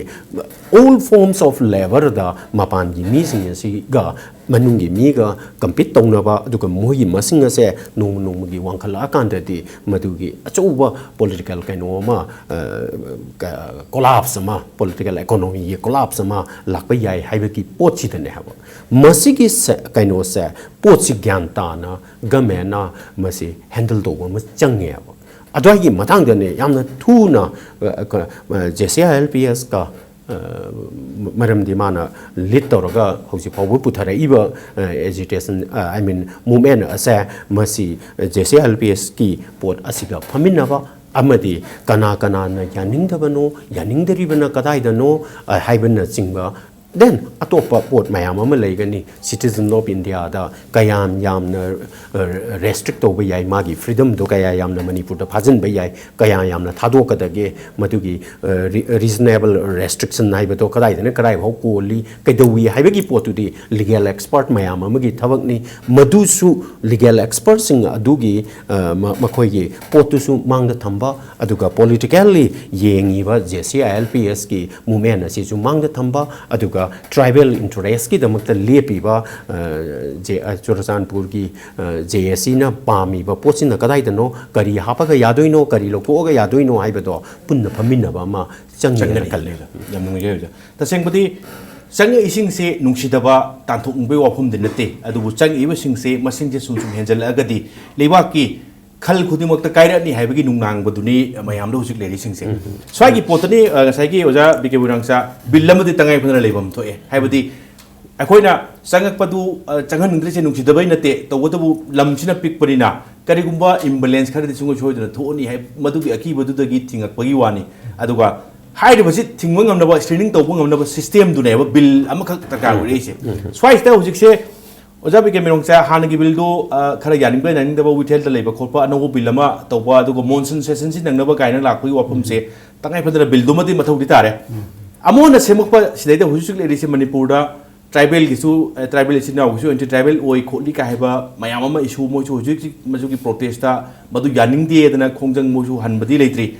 all forms of labourꯗ ꯃꯄꯥꯟꯒꯤ ꯃꯤꯁꯤꯡ ꯑꯁꯤꯒ ꯃꯅꯨꯡꯒꯤ ꯃꯤꯒ ꯀꯝꯄꯤꯠ ꯇꯧꯅꯕ, ꯑꯗꯨꯒ ꯃꯣꯏꯒꯤ ꯃꯁꯤꯡ ꯑꯁꯦ ꯅꯣꯡꯃ ꯅꯣꯡꯃꯒꯤ ꯋꯥꯡꯈꯠꯂꯛꯑꯀꯥꯟꯗꯗꯤ ꯃꯗꯨꯒꯤ ꯑꯆꯧꯕ ꯄꯣꯂꯤꯇꯤꯀꯦꯜ ꯀꯩꯅꯣ ꯑꯃ, ꯀꯣꯂꯥꯞꯁ ꯑꯃ, ꯄꯣꯂꯤꯇꯤꯀꯦꯜ ꯏꯀꯣꯅꯣꯃꯤꯒꯤ ꯀꯣꯂꯥꯞꯁ ꯑꯃ ꯂꯥꯛꯄ ꯌꯥꯏ ꯍꯥꯏꯕꯒꯤ ꯄꯣꯠꯁꯤꯗꯅꯦ ꯍꯥꯏꯕ꯫ ꯃꯁꯤꯒꯤ ꯁꯦ-, ꯀꯩꯅꯣꯁꯦ, ꯄꯣꯠꯁꯤ ꯒ꯭ꯌꯥꯟ ꯇꯥꯅ ꯒꯃꯦꯟꯅ ꯃꯁꯤ ꯍꯦꯟꯗꯜ ꯇꯧꯕ ꯑꯃ ꯆꯪꯉꯦꯕ꯫ ꯑꯗꯨꯋꯥꯏꯒꯤ ꯃꯇꯥꯡꯗꯅꯦ ꯌꯥꯝꯅ ꯊꯨꯅ, ꯑ, ꯀ-, ꯑ, J C I L P ask, ꯑ, ꯃ-, ꯃꯔꯝꯗꯤ ꯃꯥꯅ ꯂꯤꯗ ꯇꯧꯔꯒ ꯍꯧꯖꯤꯛ ꯐꯥꯎꯕ ꯄꯨꯊꯔꯛꯏꯕ, ꯑ, ꯑꯦꯖꯤꯇꯦꯁꯟ, ꯑ, I mean, movement ꯑꯁꯦ, ꯃꯁꯤ J C I L P ꯑꯦꯁꯀꯤ ꯄꯣꯠ ꯑꯁꯤꯒ ꯐꯝꯃꯤꯟꯅꯕ ꯑꯃꯗꯤ ꯀꯅꯥ ꯀꯅꯥꯅ ꯌꯥꯅꯤꯡꯗꯕꯅꯣ, ꯌꯥꯅꯤꯡꯗꯔꯤꯕꯅ ꯀꯗꯥꯏꯗꯅꯣ, ꯑ, ꯍꯥꯏꯕꯅꯆꯤꯡꯕ, ꯗꯦꯟ ꯑꯇꯣꯞꯄ ꯄꯣꯠ ꯃꯌꯥꯝ ꯑꯃ ꯂꯩꯒꯅꯤ꯫ Citizen of Indiaꯗ ꯀꯌꯥꯝ ꯌꯥꯝꯅ, ꯑ, ꯔꯦꯁꯇ꯭ꯔꯤꯛ ꯇꯧꯕ ꯌꯥꯏ, ꯃꯥꯒꯤ ꯐ꯭ꯔꯤꯗꯝꯗꯣ ꯀꯌꯥ ꯌꯥꯝꯅ ꯃꯅꯤꯄꯨꯔꯗ ꯐꯥꯖꯤꯟꯕ ꯌꯥꯏ, ꯀꯌꯥ ꯌꯥꯝꯅ ꯊꯥꯗꯣꯛꯀꯗꯒꯦ, ꯃꯗꯨꯒꯤ, ꯑ, ꯔꯤ-, ꯔꯤꯖꯅꯦꯕꯜ ꯔꯦꯁꯇ꯭ꯔꯤꯛꯁꯟ ꯍꯥꯏꯕꯗꯣ ꯀꯗꯥꯏꯗꯅ ꯀꯗꯥꯏꯐꯥꯎ ꯀꯣꯜꯂꯤ, ꯀꯩꯗꯧꯏ ꯍꯥꯏꯕꯒꯤ ꯄꯣꯠꯇꯨꯗꯤ ꯂꯤꯒꯦꯜ ꯑꯦꯛꯁꯄꯔꯠ ꯃꯌꯥꯝ ꯑꯃꯒꯤ ꯊꯕꯛꯅꯤ꯫ ꯃꯗꯨꯁꯨ ꯂꯤꯒꯦꯜ ꯑꯦꯛꯁꯄꯔꯠꯁꯤꯡ ꯑꯗꯨꯒꯤ, ꯑ, ꯃ-, ꯃꯈꯣꯏꯒꯤ ꯄꯣꯠꯇꯨꯁꯨ ꯃꯥꯡꯗ ꯊꯝꯕ, ꯑꯗꯨꯒ ꯄꯣꯂꯤꯇꯤꯀꯦꯜꯂꯤ ꯌꯦꯡꯉꯤꯕ J C I L P ꯑꯦꯁꯀꯤ ꯃꯨꯞꯃꯦꯟ ꯑꯁꯤꯁꯨ ꯃꯥꯡꯗ ꯊꯝꯕ, ꯑꯗꯨꯒ ꯇ꯭ꯔꯥꯏꯕꯦꯜ ꯏꯟꯇꯔꯦꯁꯀꯤꯗꯃꯛꯇ ꯂꯦꯞꯄꯤꯕ, ꯑ, ꯖꯦ-, ꯑ, ꯆꯨꯔꯆꯥꯟꯄꯨꯔꯒꯤ, ꯑ, ꯖꯦ ꯑꯦ ꯁꯤꯅ ꯄꯥꯝꯃꯤꯕ ꯄꯣꯠꯁꯤꯅ ꯀꯗꯥꯏꯗꯅꯣ, ꯀꯔꯤ ꯍꯥꯞꯄꯒ ꯌꯥꯗꯣꯏꯅꯣ, ꯀꯔꯤ ꯂꯧꯊꯣꯛꯑꯒ ꯌꯥꯗꯣꯏꯅꯣ ꯍꯥꯏꯕꯗꯣ ꯄꯨꯟꯅ ꯐꯝꯃꯤꯟꯅꯕ ꯑꯃ ꯆꯪꯉꯦꯅ ꯆꯪꯒꯅꯤ ꯈꯜꯂꯦ꯫ ꯈꯜꯂꯦ꯫ ꯌꯥꯝ ꯅꯨꯡꯉꯥꯏꯖꯩ ꯑꯣꯖꯥ꯫ ꯇꯁꯦꯡꯕꯗꯤ ꯆꯪꯉꯛꯏꯁꯤꯡꯁꯦ ꯅꯨꯡꯁꯤꯗꯕ ꯇꯥꯟꯊꯣꯛꯅꯤꯡꯕꯒꯤ ꯋꯥꯐꯝꯗꯤ ꯅꯠꯇꯦ, ꯑꯗꯨꯕꯨ ꯆꯪꯉꯛꯏꯕꯁꯤꯡꯁꯦ ꯃꯁꯤꯡꯁꯦ ꯁꯨꯝ ꯁꯨꯝ ꯍꯦꯟꯖꯜꯂꯛꯑꯒꯗꯤ ꯂꯩꯕꯥꯛꯀꯤ ꯈꯜ ꯈꯨꯗꯤꯡꯃꯛꯇ ꯀꯥꯏꯔꯛꯑꯅꯤ ꯍꯥꯏꯕꯒꯤ ꯅꯨꯡꯅꯥꯡꯕꯗꯨꯅꯤ ꯃꯌꯥꯝꯗ ꯍꯧꯖꯤꯛ ꯂꯩꯔꯤꯁꯤꯡꯁꯦ꯫ ꯎꯝ꯫ ꯁ꯭ꯋꯥꯏꯒꯤ ꯄꯣꯠꯇꯅꯤ, ꯑ, ꯉꯁꯥꯏꯒꯤ ꯑꯣꯖꯥ ꯕꯤ ꯀꯦ ꯃꯣꯏꯔꯥꯡꯆꯥ, ꯕꯤꯜ ꯑꯃꯗꯤ ꯇꯉꯥꯏ ꯐꯗꯅ ꯂꯩꯐꯝ ꯊꯣꯛꯑꯦ꯫ ꯍꯥꯏꯕꯗꯤ ꯑꯩꯈꯣꯏꯅ ꯆꯪꯉꯛꯄꯗꯨ, ꯑ, ꯆꯪꯍꯟꯅꯤꯡꯗ꯭ꯔꯤꯁꯦ ꯅꯨꯡꯁꯤꯗꯕꯩ ꯅꯠꯇꯦ, ꯇꯧꯕꯇꯕꯨ ꯂꯝꯁꯤꯅ ꯄꯤꯛꯄꯅꯤꯅ ꯀꯔꯤꯒꯨꯝꯕ imbalance ꯈꯔꯗꯤ ꯁꯨꯡꯁꯣꯏ ꯁꯣꯏꯗꯅ ꯊꯣꯛꯑꯅꯤ ꯍꯥꯏ, ꯃꯗꯨꯒꯤ ꯑꯀꯤꯕꯗꯨꯗꯒꯤ ꯊꯤꯡꯉꯛꯄꯒꯤ ꯋꯥꯅꯤ꯫ ꯑꯗꯨꯒ ꯍꯥꯏꯔꯤꯕꯁꯤ ꯊꯤꯡꯕ ꯉꯝꯅꯕ, screening ꯇꯧꯕ ꯉꯝꯅꯕ system ꯗꯨꯅꯦꯕ bill ꯑꯃꯈꯛ ꯗꯔꯀꯥꯔ ꯑꯣꯏꯔꯛꯏꯁꯦ꯫ ꯁ꯭ꯋꯥꯏꯁꯤꯗ ꯍꯧꯖꯤꯛꯁꯦ ꯑꯣꯖꯥ ꯕꯤ ꯀꯦ ꯃꯦꯔꯣꯡꯆꯥ, ꯍꯥꯟꯅꯒꯤ bill ꯗꯣ, ꯑ, ꯈꯔ ꯌꯥꯅꯤꯡꯕ ꯌꯥꯅꯤꯡꯗꯕ withheld ꯂꯩꯕ ꯈꯣꯠꯄ, ꯑꯅꯧꯕ bill ꯑꯃ ꯇꯧꯕ, ꯑꯗꯨꯒ monsoon session ꯁꯤ ꯅꯪꯅꯕ ꯀꯥꯏꯅ ꯂꯥꯛꯄꯒꯤ ꯋꯥꯐꯝꯁꯦ ꯇꯉꯥꯏ ꯐꯗꯅ bill ꯗꯨꯃꯗꯤ ꯃꯊꯧꯗꯤ ꯇꯥꯔꯦ꯫ ꯑꯃ ꯑꯣꯏꯅ ꯁꯦꯝꯃꯛꯄ ꯁꯤꯗꯩꯗ ꯍꯧꯖꯤꯛ ꯍꯧꯖꯤꯛ ꯂꯩꯔꯤꯁꯦ ꯃꯅꯤꯄꯨꯔꯗ tribal ꯒꯤꯁꯨ, ꯑ, tribal ꯏꯆꯤꯟ ꯏꯅꯥꯎꯒꯤꯁꯨ anti tribal ꯑꯣꯏ ꯈꯣꯠꯂꯤ ꯀꯥꯏ ꯍꯥꯏꯕ ꯃꯌꯥꯝ ꯑꯃ issue, ꯃꯣꯏꯁꯨ ꯍꯧꯖꯤꯛ ꯍꯧꯖꯤꯛ ꯃꯗꯨꯒꯤ protest ꯇ ꯃꯗꯨ ꯌꯥꯅꯤꯡꯗꯦꯗꯅ ꯈꯣꯡꯖꯪ ꯃꯣꯏꯁꯨ ꯍꯟꯕꯗꯤ ꯂꯩꯇ꯭ꯔꯤ꯫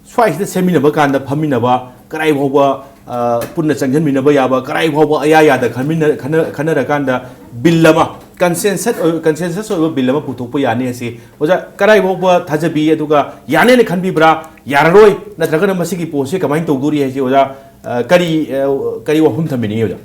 ꯁ꯭ꯋꯥꯏꯁꯤꯗ ꯁꯦꯝꯃꯤꯟꯅꯕ ꯀꯥꯟꯗ ꯐꯝꯃꯤꯟꯅꯕ, ꯀꯗꯥꯏ ꯐꯥꯎꯕ, ꯑ, ꯄꯨꯟꯅ ꯆꯪꯁꯤꯟꯃꯤꯟꯅꯕ ꯌꯥꯕ, ꯀꯗꯥꯏ ꯐꯥꯎꯕ ꯑꯌꯥ ꯌꯥꯗ ꯈꯟꯃꯤꯟꯅ-, ꯈꯟꯅ-, ꯈꯟꯅꯔꯀꯥꯟꯗ bill ꯑꯃ consensus ꯑꯣꯏ-, consensus ꯑꯣꯏꯕ bill ꯑꯃ ꯄꯨꯊꯣꯛꯄ ꯌꯥꯅꯤ ꯍꯥꯏꯁꯤ ꯑꯣꯖꯥ ꯀꯗꯥꯏ ꯐꯥꯎꯕ ꯊꯥꯖꯕꯤ, ꯑꯗꯨꯒ ꯌꯥꯅꯦꯅ ꯈꯟꯕꯤꯕ꯭ꯔꯥ, ꯌꯥꯔꯔꯣꯏ, ꯅꯠꯇ꯭ꯔꯒꯅ ꯃꯁꯤꯒꯤ ꯄꯣꯠꯁꯤ ꯀꯃꯥꯏꯅ ꯇꯧꯗꯣꯔꯤ ꯍꯥꯏꯁꯤ ꯑꯣꯖꯥ, ꯑ, ꯀꯔꯤ, ꯑ, ꯀꯔꯤ ꯋꯥꯐꯝ ꯊꯝꯕꯤꯅꯤꯡꯉꯤ ꯑꯣꯖꯥ?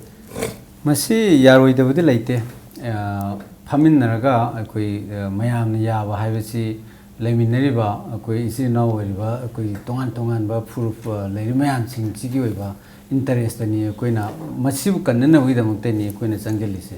ꯃꯁꯤ ꯌꯥꯔꯣꯏꯗꯕꯗꯤ ꯂꯩꯇꯦ꯫ ꯑ, ꯐꯝꯃꯤꯟꯅꯔꯒ ꯑꯩꯈꯣꯏ, ꯑ, ꯃꯌꯥꯝꯅ ꯌꯥꯕ ꯍꯥꯏꯕꯁꯤ ꯂꯩꯃꯤꯟꯅꯔꯤꯕ ꯑꯩꯈꯣꯏ ꯏꯆꯤꯜ ꯏꯅꯥꯎ ꯑꯣꯏꯔꯤꯕ ꯑꯩꯈꯣꯏ ꯇꯣꯉꯥꯟ ꯇꯣꯉꯥꯟꯕ ꯐꯨꯔꯨꯞ, ꯑ, ꯂꯩꯔꯤꯕ ꯃꯌꯥꯝꯁꯤꯡꯁꯤꯒꯤ ꯑꯣꯏꯕ interest ꯇꯅꯤ ꯑꯩꯈꯣꯏꯅ ꯃꯁꯤꯕꯨ ꯀꯟꯅꯅꯕꯒꯤꯗꯃꯛꯇꯅꯤ ꯑꯩꯈꯣꯏꯅ ꯆꯪꯁꯤꯜꯂꯤꯁꯦ꯫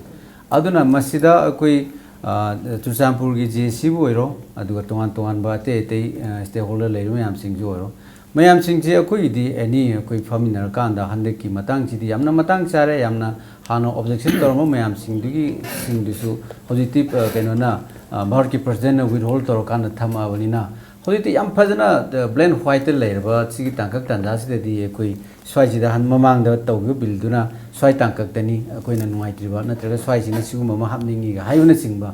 ꯑꯗꯨꯅ ꯃꯁꯤꯗ ꯑꯩꯈꯣꯏ, ꯑ, ꯆꯨꯔꯆꯥꯟꯄꯨꯔꯒꯤ ꯖꯦ ꯑꯦꯁ ꯁꯤꯕꯨ ꯑꯣꯏꯔꯣ, ꯑꯗꯨꯒ ꯇꯣꯉꯥꯟ ꯇꯣꯉꯥꯟꯕ ꯑꯇꯩ ꯑꯇꯩ, ꯑ, stakeholder ꯂꯩꯔꯤꯕ ꯃꯌꯥꯝꯁꯤꯡꯁꯨ ꯑꯣꯏꯔꯣ, ꯃꯌꯥꯝꯁꯤꯡꯁꯦ ꯑꯩꯈꯣꯏꯒꯤꯗꯤ any ꯑꯩꯈꯣꯏ ꯐꯝꯃꯤꯟꯅꯔꯀꯥꯟꯗ ꯍꯟꯗꯛꯀꯤ ꯃꯇꯥꯡꯁꯤꯗꯤ ꯌꯥꯝꯅ ꯃꯇꯥꯡ ꯆꯥꯔꯦ, ꯌꯥꯝꯅ ꯍꯥꯟꯅ objection ꯇꯧꯔꯝꯕ ꯃꯌꯥꯝꯁꯤꯡꯗꯨꯒꯤ, ꯁꯤꯡꯗꯨꯁꯨ ꯍꯧꯖꯤꯛꯇꯤ, ꯑ, ꯀꯩꯅꯣꯅ, ꯑ, ꯚꯥꯔꯠꯀꯤ president ꯅ withhold ꯇꯧꯔꯀꯥꯟꯗ ꯊꯝꯃꯛꯑꯕꯅꯤꯅ ꯍꯧꯖꯤꯛꯇꯤ ꯌꯥꯝ ꯐꯖꯅ, ꯑ, blank white ꯇ ꯂꯩꯔꯕ ꯁꯤꯒꯤ ꯇꯥꯡꯀꯛ ꯇꯥꯟꯖꯥꯁꯤꯗꯗꯤ ꯑꯩꯈꯣꯏ ꯁ꯭ꯋꯥꯏꯁꯤꯗ ꯍꯟ-, ꯃꯃꯥꯡꯗ ꯇꯧꯈꯤꯕ bill ꯗꯨꯅ ꯁ꯭ꯋꯥꯏ ꯇꯥꯡꯀꯛꯇꯅꯤ ꯑꯩꯈꯣꯏꯅ ꯅꯨꯡꯉꯥꯏꯇ꯭ꯔꯤꯕ, ꯅꯠꯇ꯭ꯔꯒ ꯁ꯭ꯋꯥꯏꯁꯤꯅ ꯁꯤꯒꯨꯝꯕ ꯑꯃ ꯍꯥꯞꯅꯤꯡꯉꯤꯒ ꯍꯥꯏꯕꯅꯆꯤꯡꯕ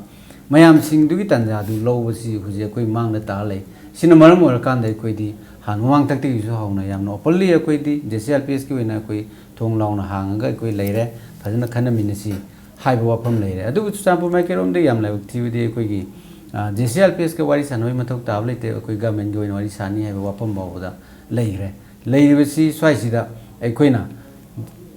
ꯃꯌꯥꯝꯁꯤꯡꯗꯨꯒꯤ ꯇꯥꯟꯖꯥꯗꯨ ꯂꯧꯕꯁꯤ ꯍꯧꯖꯤꯛ ꯑꯩꯈꯣꯏ ꯃꯥꯡꯗ ꯇꯥꯔ ꯂꯩ꯫ ꯁꯤꯅ ꯃꯔꯝ ꯑꯣꯏꯔꯀꯥꯟꯗ ꯑꯩꯈꯣꯏꯗꯤ ꯍꯥꯟꯅ ꯃꯃꯥꯡꯊꯛꯇꯒꯤꯁꯨ ꯍꯧꯅ ꯌꯥꯝꯅ openly ꯑꯩꯈꯣꯏꯗꯤ ꯖꯦ ꯁꯤ ꯑꯥꯔ ꯄꯤ ꯑꯦꯁꯀꯤ ꯑꯣꯏꯅ ꯑꯩꯈꯣꯏ ꯊꯣꯡ ꯂꯥꯎꯅ ꯍꯥꯡꯉꯒ ꯑꯩꯈꯣꯏ ꯂꯩꯔꯦ, ꯐꯖꯅ ꯈꯟꯅꯃꯤꯟꯅꯁꯤ ꯍꯥꯏꯕ ꯋꯥꯐꯝ ꯂꯩꯔꯦ꯫ ꯑꯗꯨꯕꯨ ꯆꯨꯔꯆꯥꯟꯄꯨꯔ ꯃꯥꯏꯀꯩꯔꯣꯝꯗꯒꯤ ꯌꯥꯝ ꯂꯥꯏꯕꯛ ꯊꯤꯕꯗꯤ ꯑꯩꯈꯣꯏꯒꯤ, ꯑ, J C R P ask ꯋꯥꯔꯤ ꯁꯥꯟꯅꯕꯒꯤ ꯃꯊꯧ ꯇꯥꯕ ꯂꯩꯇꯦ, ꯑꯩꯈꯣꯏ government ꯀꯤ ꯑꯣꯏꯅ ꯋꯥꯔꯤ ꯁꯥꯅꯤ ꯍꯥꯏꯕ ꯋꯥꯐꯝ ꯐꯥꯎꯕꯗ ꯂꯩꯈ꯭ꯔꯦ꯫ ꯂꯩꯔꯤꯕꯁꯤ ꯁ꯭ꯋꯥꯏꯁꯤꯗ ꯑꯩꯈꯣꯏꯅ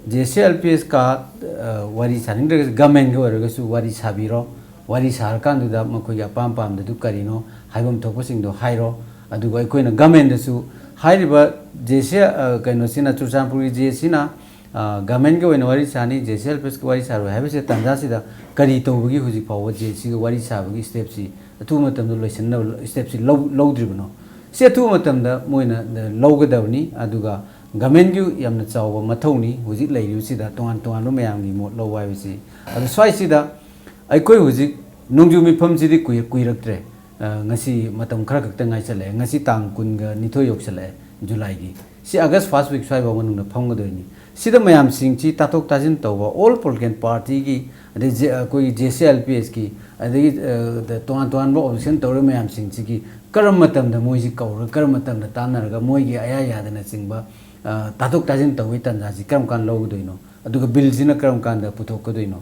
J C R P ask, ꯑ, ꯋꯥꯔꯤ ꯁꯥꯅꯤꯡꯗ꯭ꯔꯒꯁꯨ government ꯀꯤ ꯑꯣꯏꯔꯒꯁꯨ ꯋꯥꯔꯤ ꯁꯥꯕꯤꯔꯣ, ꯋꯥꯔꯤ ꯁꯥꯔꯀꯥꯟꯗꯨꯗ ꯃꯈꯣꯏꯒꯤ ꯑꯄꯥꯝ ꯄꯥꯝꯗꯗꯨ ꯀꯔꯤꯅꯣ ꯍꯥꯏꯐꯝ ꯊꯣꯛꯄꯁꯤꯡꯗꯣ ꯍꯥꯏꯔꯣ꯫ ꯑꯗꯨꯒ ꯑꯩꯈꯣꯏꯅ government ꯇꯁꯨ ꯍꯥꯏꯔꯤꯕ ꯖꯦ ꯁꯤ, ꯑ, ꯀꯩꯅꯣꯁꯤꯅ, ꯆꯨꯔꯆꯥꯟꯄꯨꯔꯒꯤ ꯖꯦ ꯑꯦꯁ ꯁꯤꯅ ꯒꯚꯔꯟꯃꯦꯟꯠꯀꯤ ꯑꯣꯏꯅ ꯋꯥꯔꯤ ꯁꯥꯅꯤ, ꯖꯦ ꯁꯤ ꯑꯦꯜ ꯄꯤ ꯑꯦꯁꯀꯤ ꯋꯥꯔꯤ ꯁꯥꯔꯣꯏ ꯍꯥꯏꯕꯁꯦ ꯇꯥꯟꯖꯥꯁꯤꯗ ꯀꯔꯤ ꯇꯧꯕꯒꯤ ꯍꯧꯖꯤꯛ ꯐꯥꯎꯕ ꯖꯦ ꯁꯤꯒ ꯋꯥꯔꯤ ꯁꯥꯕꯒꯤ ꯁ꯭ꯇꯦꯞꯁꯤ ꯑꯊꯨꯕ ꯃꯇꯝꯗ ꯂꯣꯏꯁꯤꯟꯅꯕ ꯁ꯭ꯇꯦꯞꯁꯤ ꯂꯧ ꯂꯧꯗ꯭ꯔꯤꯕꯅꯣ? ꯁꯤ ꯑꯊꯨꯕ ꯃꯇꯝꯗ ꯃꯣꯏꯅ ꯂꯧꯒꯗꯕꯅꯤ꯫ ꯑꯗꯨꯒ ꯒꯚꯔꯟꯃꯦꯟꯠꯀꯤ ꯌꯥꯝꯅ ꯆꯥꯎꯕ ꯃꯊꯧꯅꯤ ꯍꯧꯖꯤꯛ ꯂꯩꯔꯤꯕꯁꯤꯗ ꯇꯣꯉꯥꯟ ꯇꯣꯉꯥꯟꯕ ꯃꯌꯥꯝꯒꯤ ꯃꯣꯠ ꯂꯧꯕ ꯍꯥꯏꯕꯁꯤ꯫ ꯑꯗꯨ ꯁ꯭ꯋꯥꯏꯁꯤꯗ ꯑꯩꯈꯣꯏ ꯍꯧꯖꯤꯛ ꯅꯣꯡꯖꯨ ꯃꯤꯐꯝꯁꯤꯗꯤ ꯀꯨꯏ ꯀꯨꯏꯔꯛꯇ꯭ꯔꯦ꯫ ꯉꯁꯤ ꯃꯇꯝ ꯈꯔ ꯈꯛꯇ ꯉꯥꯏꯁꯜꯂꯛꯑꯦ꯫ ꯉꯁꯤ ꯇꯥꯡ ꯀꯨꯟꯒ ꯅꯤꯊꯣꯏ ꯌꯧꯁꯜꯂꯛꯑꯦ ꯖꯨꯂꯥꯏꯒꯤ꯫ ꯁꯤ ꯑꯥꯒꯁ ꯐꯥꯔꯁ ꯋꯤꯛ ꯁ꯭ꯋꯥꯏꯐꯥꯎ ꯃꯅꯨꯡꯗ ꯐꯝꯒꯗꯣꯏꯅꯤ꯫ ꯁꯤꯗ ꯃꯌꯥꯝꯁꯤꯡꯁꯤ ꯇꯥꯊꯣꯛ ꯇꯥꯁꯤꯟ ꯇꯧꯕ, ꯑꯣꯜ ꯄꯣꯂꯤꯇꯤꯀꯦꯜ ꯄꯥꯔꯇꯤꯒꯤ, ꯑꯗꯩ ꯖꯦ-, ꯑꯩꯈꯣꯏꯒꯤ ꯖꯦ ꯁꯤ ꯑꯦꯜ ꯄꯤ ꯑꯦꯁꯀꯤ, ꯑꯗꯒꯤ, ꯑ, ꯇꯣꯉꯥꯟ ꯇꯣꯉꯥꯟꯕ ꯑꯣꯄꯣꯖꯤꯁꯟ ꯇꯧꯔꯤꯕ ꯃꯌꯥꯝꯁꯤꯡꯁꯤꯒꯤ ꯀꯔꯝꯕ ꯃꯇꯝꯗ ꯃꯣꯏꯁꯤ ꯀꯧꯔꯒ, ꯀꯔꯝꯕ ꯃꯇꯝꯗ ꯇꯥꯟꯅꯔꯒ, ꯃꯣꯏꯒꯤ ꯑꯌꯥ ꯌꯥꯗꯅꯆꯤꯡꯕ, ꯑ, ꯇꯥꯊꯣꯛ ꯇꯥꯁꯤꯟ ꯇꯧꯕꯒꯤ ꯇꯥꯟꯖꯥꯁꯤ ꯀꯔꯝ ꯀꯥꯟꯗ ꯂꯧꯒꯗꯣꯏꯅꯣ? ꯑꯗꯨꯒ ꯕꯤꯜꯁꯤꯅ ꯀꯔꯝ ꯀꯥꯟꯗ ꯄꯨꯊꯣꯛꯀꯗꯣꯏꯅꯣ?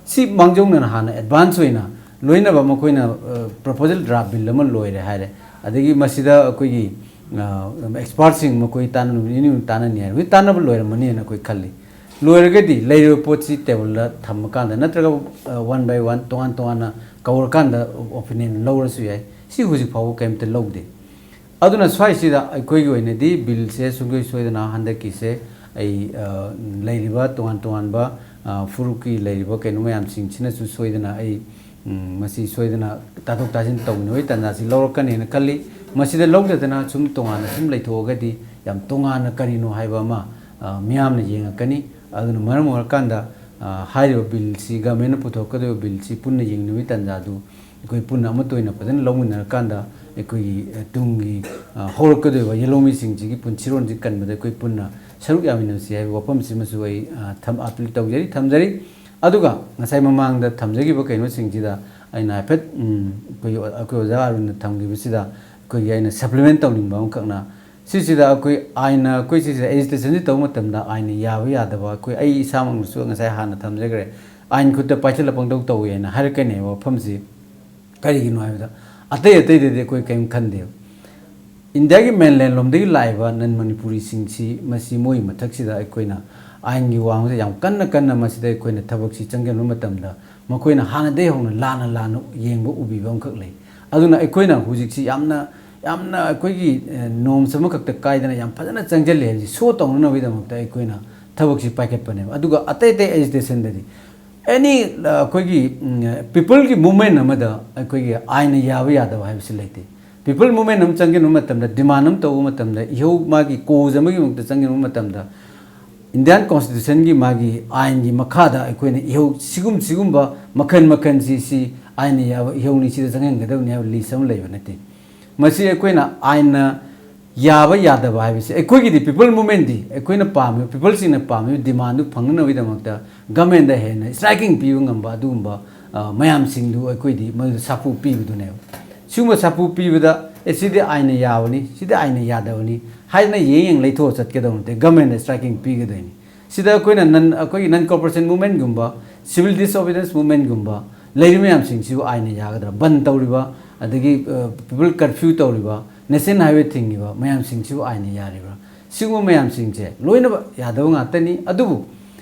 ꯁꯤ ꯃꯥꯡꯖꯧꯅꯅ ꯍꯥꯟꯅ ꯑꯦꯗꯚꯥꯟꯁ ꯑꯣꯏꯅ ꯂꯣꯏꯅꯕ ꯃꯈꯣꯏꯅ, ꯑ, ꯄ꯭ꯔꯣꯄꯣꯖꯦꯜ ꯗ꯭ꯔꯥꯐ ꯕꯤꯜ ꯑꯃ ꯂꯣꯏꯔꯦ ꯍꯥꯏꯔꯦ, ꯑꯗꯒꯤ ꯃꯁꯤꯗ ꯑꯩꯈꯣꯏꯒꯤ, ꯑ, ꯑꯦꯛꯁꯄꯥꯔꯠꯁꯤꯡ ꯃꯈꯣꯏ ꯇꯥꯟꯅ ꯅꯨꯃꯤꯠ ꯅꯤꯅꯤ ꯍꯨꯝꯅꯤ ꯇꯥꯟꯅꯅꯤ ꯍꯥꯏꯔꯦ꯫ ꯍꯧꯖꯤꯛ ꯇꯥꯟꯅꯕ ꯂꯣꯏꯔꯝꯃꯅꯤꯅ ꯑꯩꯈꯣꯏ ꯈꯜꯂꯤ꯫ ꯂꯣꯏꯔꯒꯗꯤ ꯂꯩꯔꯤꯕ ꯄꯣꯠꯁꯤ ꯇꯦꯕꯜꯗ ꯊꯝꯃꯀꯥꯟꯗ ꯅꯠꯇ꯭ꯔꯒ, ꯑ, ꯋꯥꯟ ꯕꯥꯏ ꯋꯥꯟ ꯇꯣꯉꯥꯟ ꯇꯣꯉꯥꯟꯅ ꯀꯧꯔꯀꯥꯟꯗ ꯑꯣꯄꯤꯅꯤꯌꯟ ꯂꯧꯔꯁꯨ ꯌꯥꯏ꯫ ꯁꯤ ꯍꯧꯖꯤꯛ ꯐꯥꯎꯕ ꯀꯔꯤꯝꯇ ꯂꯧꯗꯦ꯫ ꯑꯗꯨꯅ ꯁ꯭ꯋꯥꯏꯁꯤꯗ ꯑꯩꯈꯣꯏꯒꯤ ꯑꯣꯏꯅꯗꯤ ꯕꯤꯜꯁꯦ ꯁꯨꯡꯁꯣꯏ ꯁꯣꯏꯗꯅ ꯍꯟꯗꯛꯀꯤꯁꯦ ꯑꯩ, ꯑ, ꯂꯩꯔꯤꯕ ꯇꯣꯉꯥꯟ ꯇꯣꯉꯥꯟꯕ, ꯑ, ꯐꯨꯔꯨꯞꯀꯤ ꯂꯩꯔꯤꯕ ꯀꯩꯅꯣ ꯃꯌꯥꯝꯁꯤꯡꯁꯤꯅꯁꯨ ꯁꯣꯏꯗꯅ ꯑꯩ, ꯎꯝ, ꯃꯁꯤ ꯁꯣꯏꯗꯅ ꯇꯥꯊꯣꯛ ꯇꯥꯁꯤꯟ ꯇꯧꯃꯤꯟꯅꯕꯒꯤ ꯇꯥꯟꯖꯥꯁꯤ ꯂꯧꯔꯛꯀꯅꯦꯅ ꯈꯜꯂꯤ꯫ ꯃꯁꯤꯗ ꯂꯧꯗꯗꯅ ꯁꯨꯝ ꯇꯣꯉꯥꯟꯅ ꯁꯨꯝ ꯂꯩꯊꯣꯛꯑꯒꯗꯤ ꯌꯥꯝ ꯇꯣꯉꯥꯟꯅ ꯀꯔꯤꯅꯣ ꯍꯥꯏꯕ ꯑꯃ, ꯑ, ꯃꯤꯌꯥꯝꯅ ꯌꯦꯡꯉꯛꯀꯅꯤ꯫ ꯑꯗꯨꯅ ꯃꯔꯝ ꯑꯣꯏꯔꯀꯥꯟꯗ, ꯑ, ꯍꯥꯏꯔꯤꯕ ꯕꯤꯜꯁꯤ, ꯒꯚꯔꯟꯃꯦꯟꯠꯅ ꯄꯨꯊꯣꯔꯛꯀꯗꯧꯔꯤꯕ ꯕꯤꯜꯁꯤ ꯄꯨꯟꯅ ꯌꯦꯡꯅꯕꯒꯤ ꯇꯥꯟꯖꯥꯗꯨ ꯑꯩꯈꯣꯏ ꯄꯨꯟꯅ ꯑꯃꯠꯇ ꯑꯣꯏꯅ ꯐꯖꯅ ꯂꯧꯃꯤꯟꯅꯔꯀꯥꯟꯗ ꯑꯩꯈꯣꯏꯒꯤ, ꯑ, ꯇꯨꯡꯒꯤ, ꯑ, ꯍꯧꯔꯛꯀꯗꯧꯔꯤꯕ ꯌꯦꯜꯍꯧꯃꯤꯁꯤꯡꯁꯤꯒꯤ ꯄꯨꯟꯁꯤꯔꯣꯟꯁꯤ ꯀꯟꯕꯗ ꯑꯩꯈꯣꯏ ꯄꯨꯟꯅ ꯁꯔꯨꯛ ꯌꯥꯃꯤꯟꯅꯁꯤ ꯍꯥꯏꯕ ꯋꯥꯐꯝꯁꯤꯃꯁꯨ ꯑꯩ, ꯑ, ꯊꯝ-, ꯑꯥꯄꯤꯜ ꯇꯧꯖꯔꯤ, ꯊꯝꯖꯔꯤ꯫ ꯑꯗꯨꯒ ꯉꯁꯥꯏ ꯃꯃꯥꯡꯗ ꯊꯝꯖꯈꯤꯕ ꯀꯩꯅꯣꯁꯤꯡꯁꯤꯗ ꯑꯩꯅ ꯍꯥꯏꯐꯦꯠ, ꯎꯝ, ꯑꯩꯈꯣꯏꯒꯤ ꯑꯣ-, ꯑꯩꯈꯣꯏ ꯑꯣꯖꯥ ꯑꯥꯔꯨꯟꯅ ꯊꯝꯈꯤꯕꯁꯤꯗ ꯑꯩꯈꯣꯏꯒꯤ ꯑꯩꯅ ꯁꯄ꯭ꯂꯤꯃꯦꯟꯠ ꯇꯧꯅꯤꯡꯕ ꯑꯃꯈꯛꯅ, ꯁꯤꯁꯤꯗ ꯑꯩꯈꯣꯏ ꯑꯥꯏꯟꯅ, ꯑꯩꯈꯣꯏ ꯁꯤꯁꯤꯗ ꯑꯦꯖꯤꯇꯦꯁꯟꯁꯤ ꯇꯧꯕ ꯃꯇꯝꯗ ꯑꯥꯏꯟꯅ ꯌꯥꯕ ꯌꯥꯗꯕ, ꯑꯩꯈꯣꯏ, ꯑꯩ ꯏꯁꯥꯃꯛꯅꯁꯨ ꯉꯁꯥꯏ ꯍꯥꯟꯅ ꯊꯝꯖꯈ꯭ꯔꯦ, ꯑꯥꯏꯟ ꯈꯨꯠꯇ ꯄꯥꯏꯁꯤꯜꯂ ꯄꯪꯇꯧ ꯇꯧꯋꯦ ꯍꯥꯏꯅ ꯍꯥꯏꯔꯛꯀꯅꯦꯕ ꯋꯥꯐꯝꯁꯤ꯫ ꯀꯔꯤꯒꯤꯅꯣ ꯍꯥꯏꯕꯗ ꯑꯇꯩ ꯑꯇꯩꯗꯗꯤ ꯑꯩꯈꯣꯏ ꯀꯔꯤꯝ ꯈꯟꯗꯦꯕ꯫ ꯏꯟꯗꯤꯌꯥꯒꯤ ꯃꯦꯟꯂꯦꯟ ꯂꯣꯝꯗꯒꯤ ꯂꯥꯛꯏꯕ ꯅꯟ ꯃꯅꯤꯄꯨꯔꯤꯁꯤꯡꯁꯤ, ꯃꯁꯤ ꯃꯣꯏꯒꯤ ꯃꯊꯛꯁꯤꯗ ꯑꯩꯈꯣꯏꯅ ꯑꯥꯏꯟꯒꯤ ꯋꯥꯡꯃꯗ ꯌꯥꯝ ꯀꯟꯅ ꯀꯟꯅ ꯃꯁꯤꯗ ꯑꯩꯈꯣꯏꯅ ꯊꯕꯛꯁꯤ ꯆꯪꯁꯤꯟꯕ ꯃꯇꯝꯗ ꯃꯈꯣꯏꯅ ꯍꯥꯟꯅꯗꯒꯤ ꯍꯧꯅ ꯂꯥꯟꯅ ꯂꯥꯟꯅ ꯌꯦꯡꯕ ꯎꯕꯤꯕ ꯑꯃꯈꯛ ꯂꯩ꯫ ꯑꯗꯨꯅ ꯑꯩꯈꯣꯏꯅ ꯍꯧꯖꯤꯛꯁꯤ ꯌꯥꯝꯅ, ꯌꯥꯝꯅ ꯑꯩꯈꯣꯏꯒꯤ, ꯑꯦ, ꯅꯣꯔꯝꯁ ꯑꯃꯈꯛꯇ ꯀꯥꯏꯗꯅ ꯌꯥꯝ ꯐꯖꯅ ꯆꯪꯁꯤꯜꯂꯦ ꯍꯥꯏꯕꯁꯤ ꯁꯣ ꯇꯧꯅꯅꯕꯒꯤꯗꯃꯛꯇ ꯑꯩꯈꯣꯏꯅ ꯊꯕꯛꯁꯤ ꯄꯥꯏꯈꯠꯄꯅꯦꯕ꯫ ꯑꯗꯨꯒ ꯑꯇꯩ ꯑꯇꯩ ꯑꯦꯖꯤꯇꯦꯁꯟꯗꯗꯤ ꯑꯦꯅꯤ ꯑꯩꯈꯣꯏꯒꯤ ꯄꯤꯄꯜꯒꯤ ꯃꯨꯞꯃꯦꯟ ꯑꯃꯗ ꯑꯩꯈꯣꯏꯒꯤ ꯑꯥꯏꯟꯅ ꯌꯥꯕ ꯌꯥꯗꯕ ꯍꯥꯏꯕꯁꯤ ꯂꯩꯇꯦ꯫ ꯄꯤꯄꯜ ꯃꯨꯞꯃꯦꯟ ꯑꯃ ꯆꯪꯁꯤꯟꯕ ꯃꯇꯝꯗ, ꯗꯤꯃꯥꯟ ꯑꯃ ꯇꯧꯕ ꯃꯇꯝꯗ, ꯏꯍꯧ ꯃꯥꯒꯤ ꯀꯣꯖ ꯑꯃꯒꯤ ꯃꯛꯇ ꯆꯪꯁꯤꯟꯕ ꯃꯇꯝꯗ, ꯏꯟꯗꯤꯌꯥꯟ ꯀꯣꯟꯁꯇꯤꯇ꯭ꯌꯨꯁꯟꯒꯤ ꯃꯥꯒꯤ ꯑꯥꯏꯟꯒꯤ ꯃꯈꯥꯗ ꯑꯩꯈꯣꯏꯅ ꯏꯍꯧ ꯁꯤꯒꯨꯝ ꯁꯤꯒꯨꯝꯕ ꯃꯈꯜ ꯃꯈꯜꯁꯤ ꯁꯤ ꯑꯥꯏꯟꯅ ꯌꯥꯕ ꯏꯍꯧꯅꯤ, ꯁꯤꯗ ꯆꯪꯍꯟꯒꯗꯕꯅꯤ ꯍꯥꯏꯕ ꯂꯤꯁ ꯑꯃ ꯂꯩꯕ ꯅꯠꯇꯦ꯫ ꯃꯁꯤ ꯑꯩꯈꯣꯏꯅ ꯑꯥꯏꯟꯅ ꯌꯥꯕ ꯌꯥꯗꯕ ꯍꯥꯏꯕꯁꯤ ꯑꯩꯈꯣꯏꯒꯤꯗꯤ ꯄꯤꯄꯜ ꯃꯨꯞꯃꯦꯟꯗꯤ ꯑꯩꯈꯣꯏꯅ ꯄꯥꯝꯃꯤꯕ, ꯄꯤꯄꯜꯁꯤꯡꯅ ꯄꯥꯝꯃꯤꯕ ꯗꯤꯃꯥꯟꯗꯨ ꯐꯪꯅꯅꯕꯒꯤꯗꯃꯛꯇ ꯒꯃꯦꯟꯗ ꯍꯦꯟꯅ ꯁ꯭ꯇ꯭ꯔꯥꯏꯀꯤꯡ ꯄꯤꯕ ꯉꯝꯕ ꯑꯗꯨꯒꯨꯝꯕ, ꯑ, ꯃꯌꯥꯝꯁꯤꯡꯗꯨ ꯑꯩꯈꯣꯏꯗꯤ ꯃꯗꯨꯗ ꯁꯥꯐꯨ ꯄꯤꯕꯗꯨꯅꯦꯕ꯫ ꯁꯤꯒꯨꯝꯕ ꯁꯥꯐꯨ ꯄꯤꯕꯗ, "ꯑꯦ, ꯁꯤꯗꯤ ꯑꯥꯏꯟꯅ ꯌꯥꯕꯅꯤ, ꯁꯤꯗꯤ ꯑꯥꯏꯟꯅ ꯌꯥꯗꯕꯅꯤ" ꯍꯥꯏꯗꯅ ꯌꯦꯡ ꯌꯦꯡ ꯂꯩꯊꯣꯛꯑ ꯆꯠꯀꯗꯧ ꯅꯠꯇꯦ, ꯒꯃꯦꯟꯗ ꯁ꯭ꯇ꯭ꯔꯥꯏꯀꯤꯡ ꯄꯤꯒꯗꯣꯏꯅꯤ꯫ ꯁꯤꯗ ꯑꯩꯈꯣꯏꯅ ꯅꯟ, ꯑꯩꯈꯣꯏꯒꯤ ꯅꯟ ꯀꯣꯑꯣꯄꯔꯦꯁꯟ ꯃꯨꯞꯃꯦꯟꯒꯨꯝꯕ, ꯁꯤꯚꯤꯜ ꯗꯤꯁꯑꯣꯕꯤꯗꯤꯌꯦꯟꯁ ꯃꯨꯞꯃꯦꯟꯒꯨꯝꯕ ꯂꯩꯔꯤꯕ ꯃꯌꯥꯝꯁꯤꯡꯁꯤꯕꯨ ꯑꯥꯏꯟꯅ ꯌꯥꯒꯗ꯭ꯔꯥ? ꯕꯟ ꯇꯧꯔꯤꯕ, ꯑꯗꯒꯤ, ꯑ, ꯄꯤꯄꯜ ꯀꯔꯐ꯭ꯌꯨ ꯇꯧꯔꯤꯕ, ꯅꯦꯁꯅꯦꯜ ꯍꯥꯏꯋꯦ ꯊꯤꯡꯉꯤꯕ ꯃꯌꯥꯝꯁꯤꯡꯁꯤꯕꯨ ꯑꯥꯏꯟꯅ ꯌꯥꯔꯤꯕ꯭ꯔꯥ? ꯁꯤꯒꯨꯝꯕ ꯃꯌꯥꯝꯁꯤꯡꯁꯦ ꯂꯣꯏꯅꯃꯛ ꯌꯥꯗꯕ ꯉꯥꯛꯇꯅꯤ꯫ ꯑꯗꯨꯕꯨ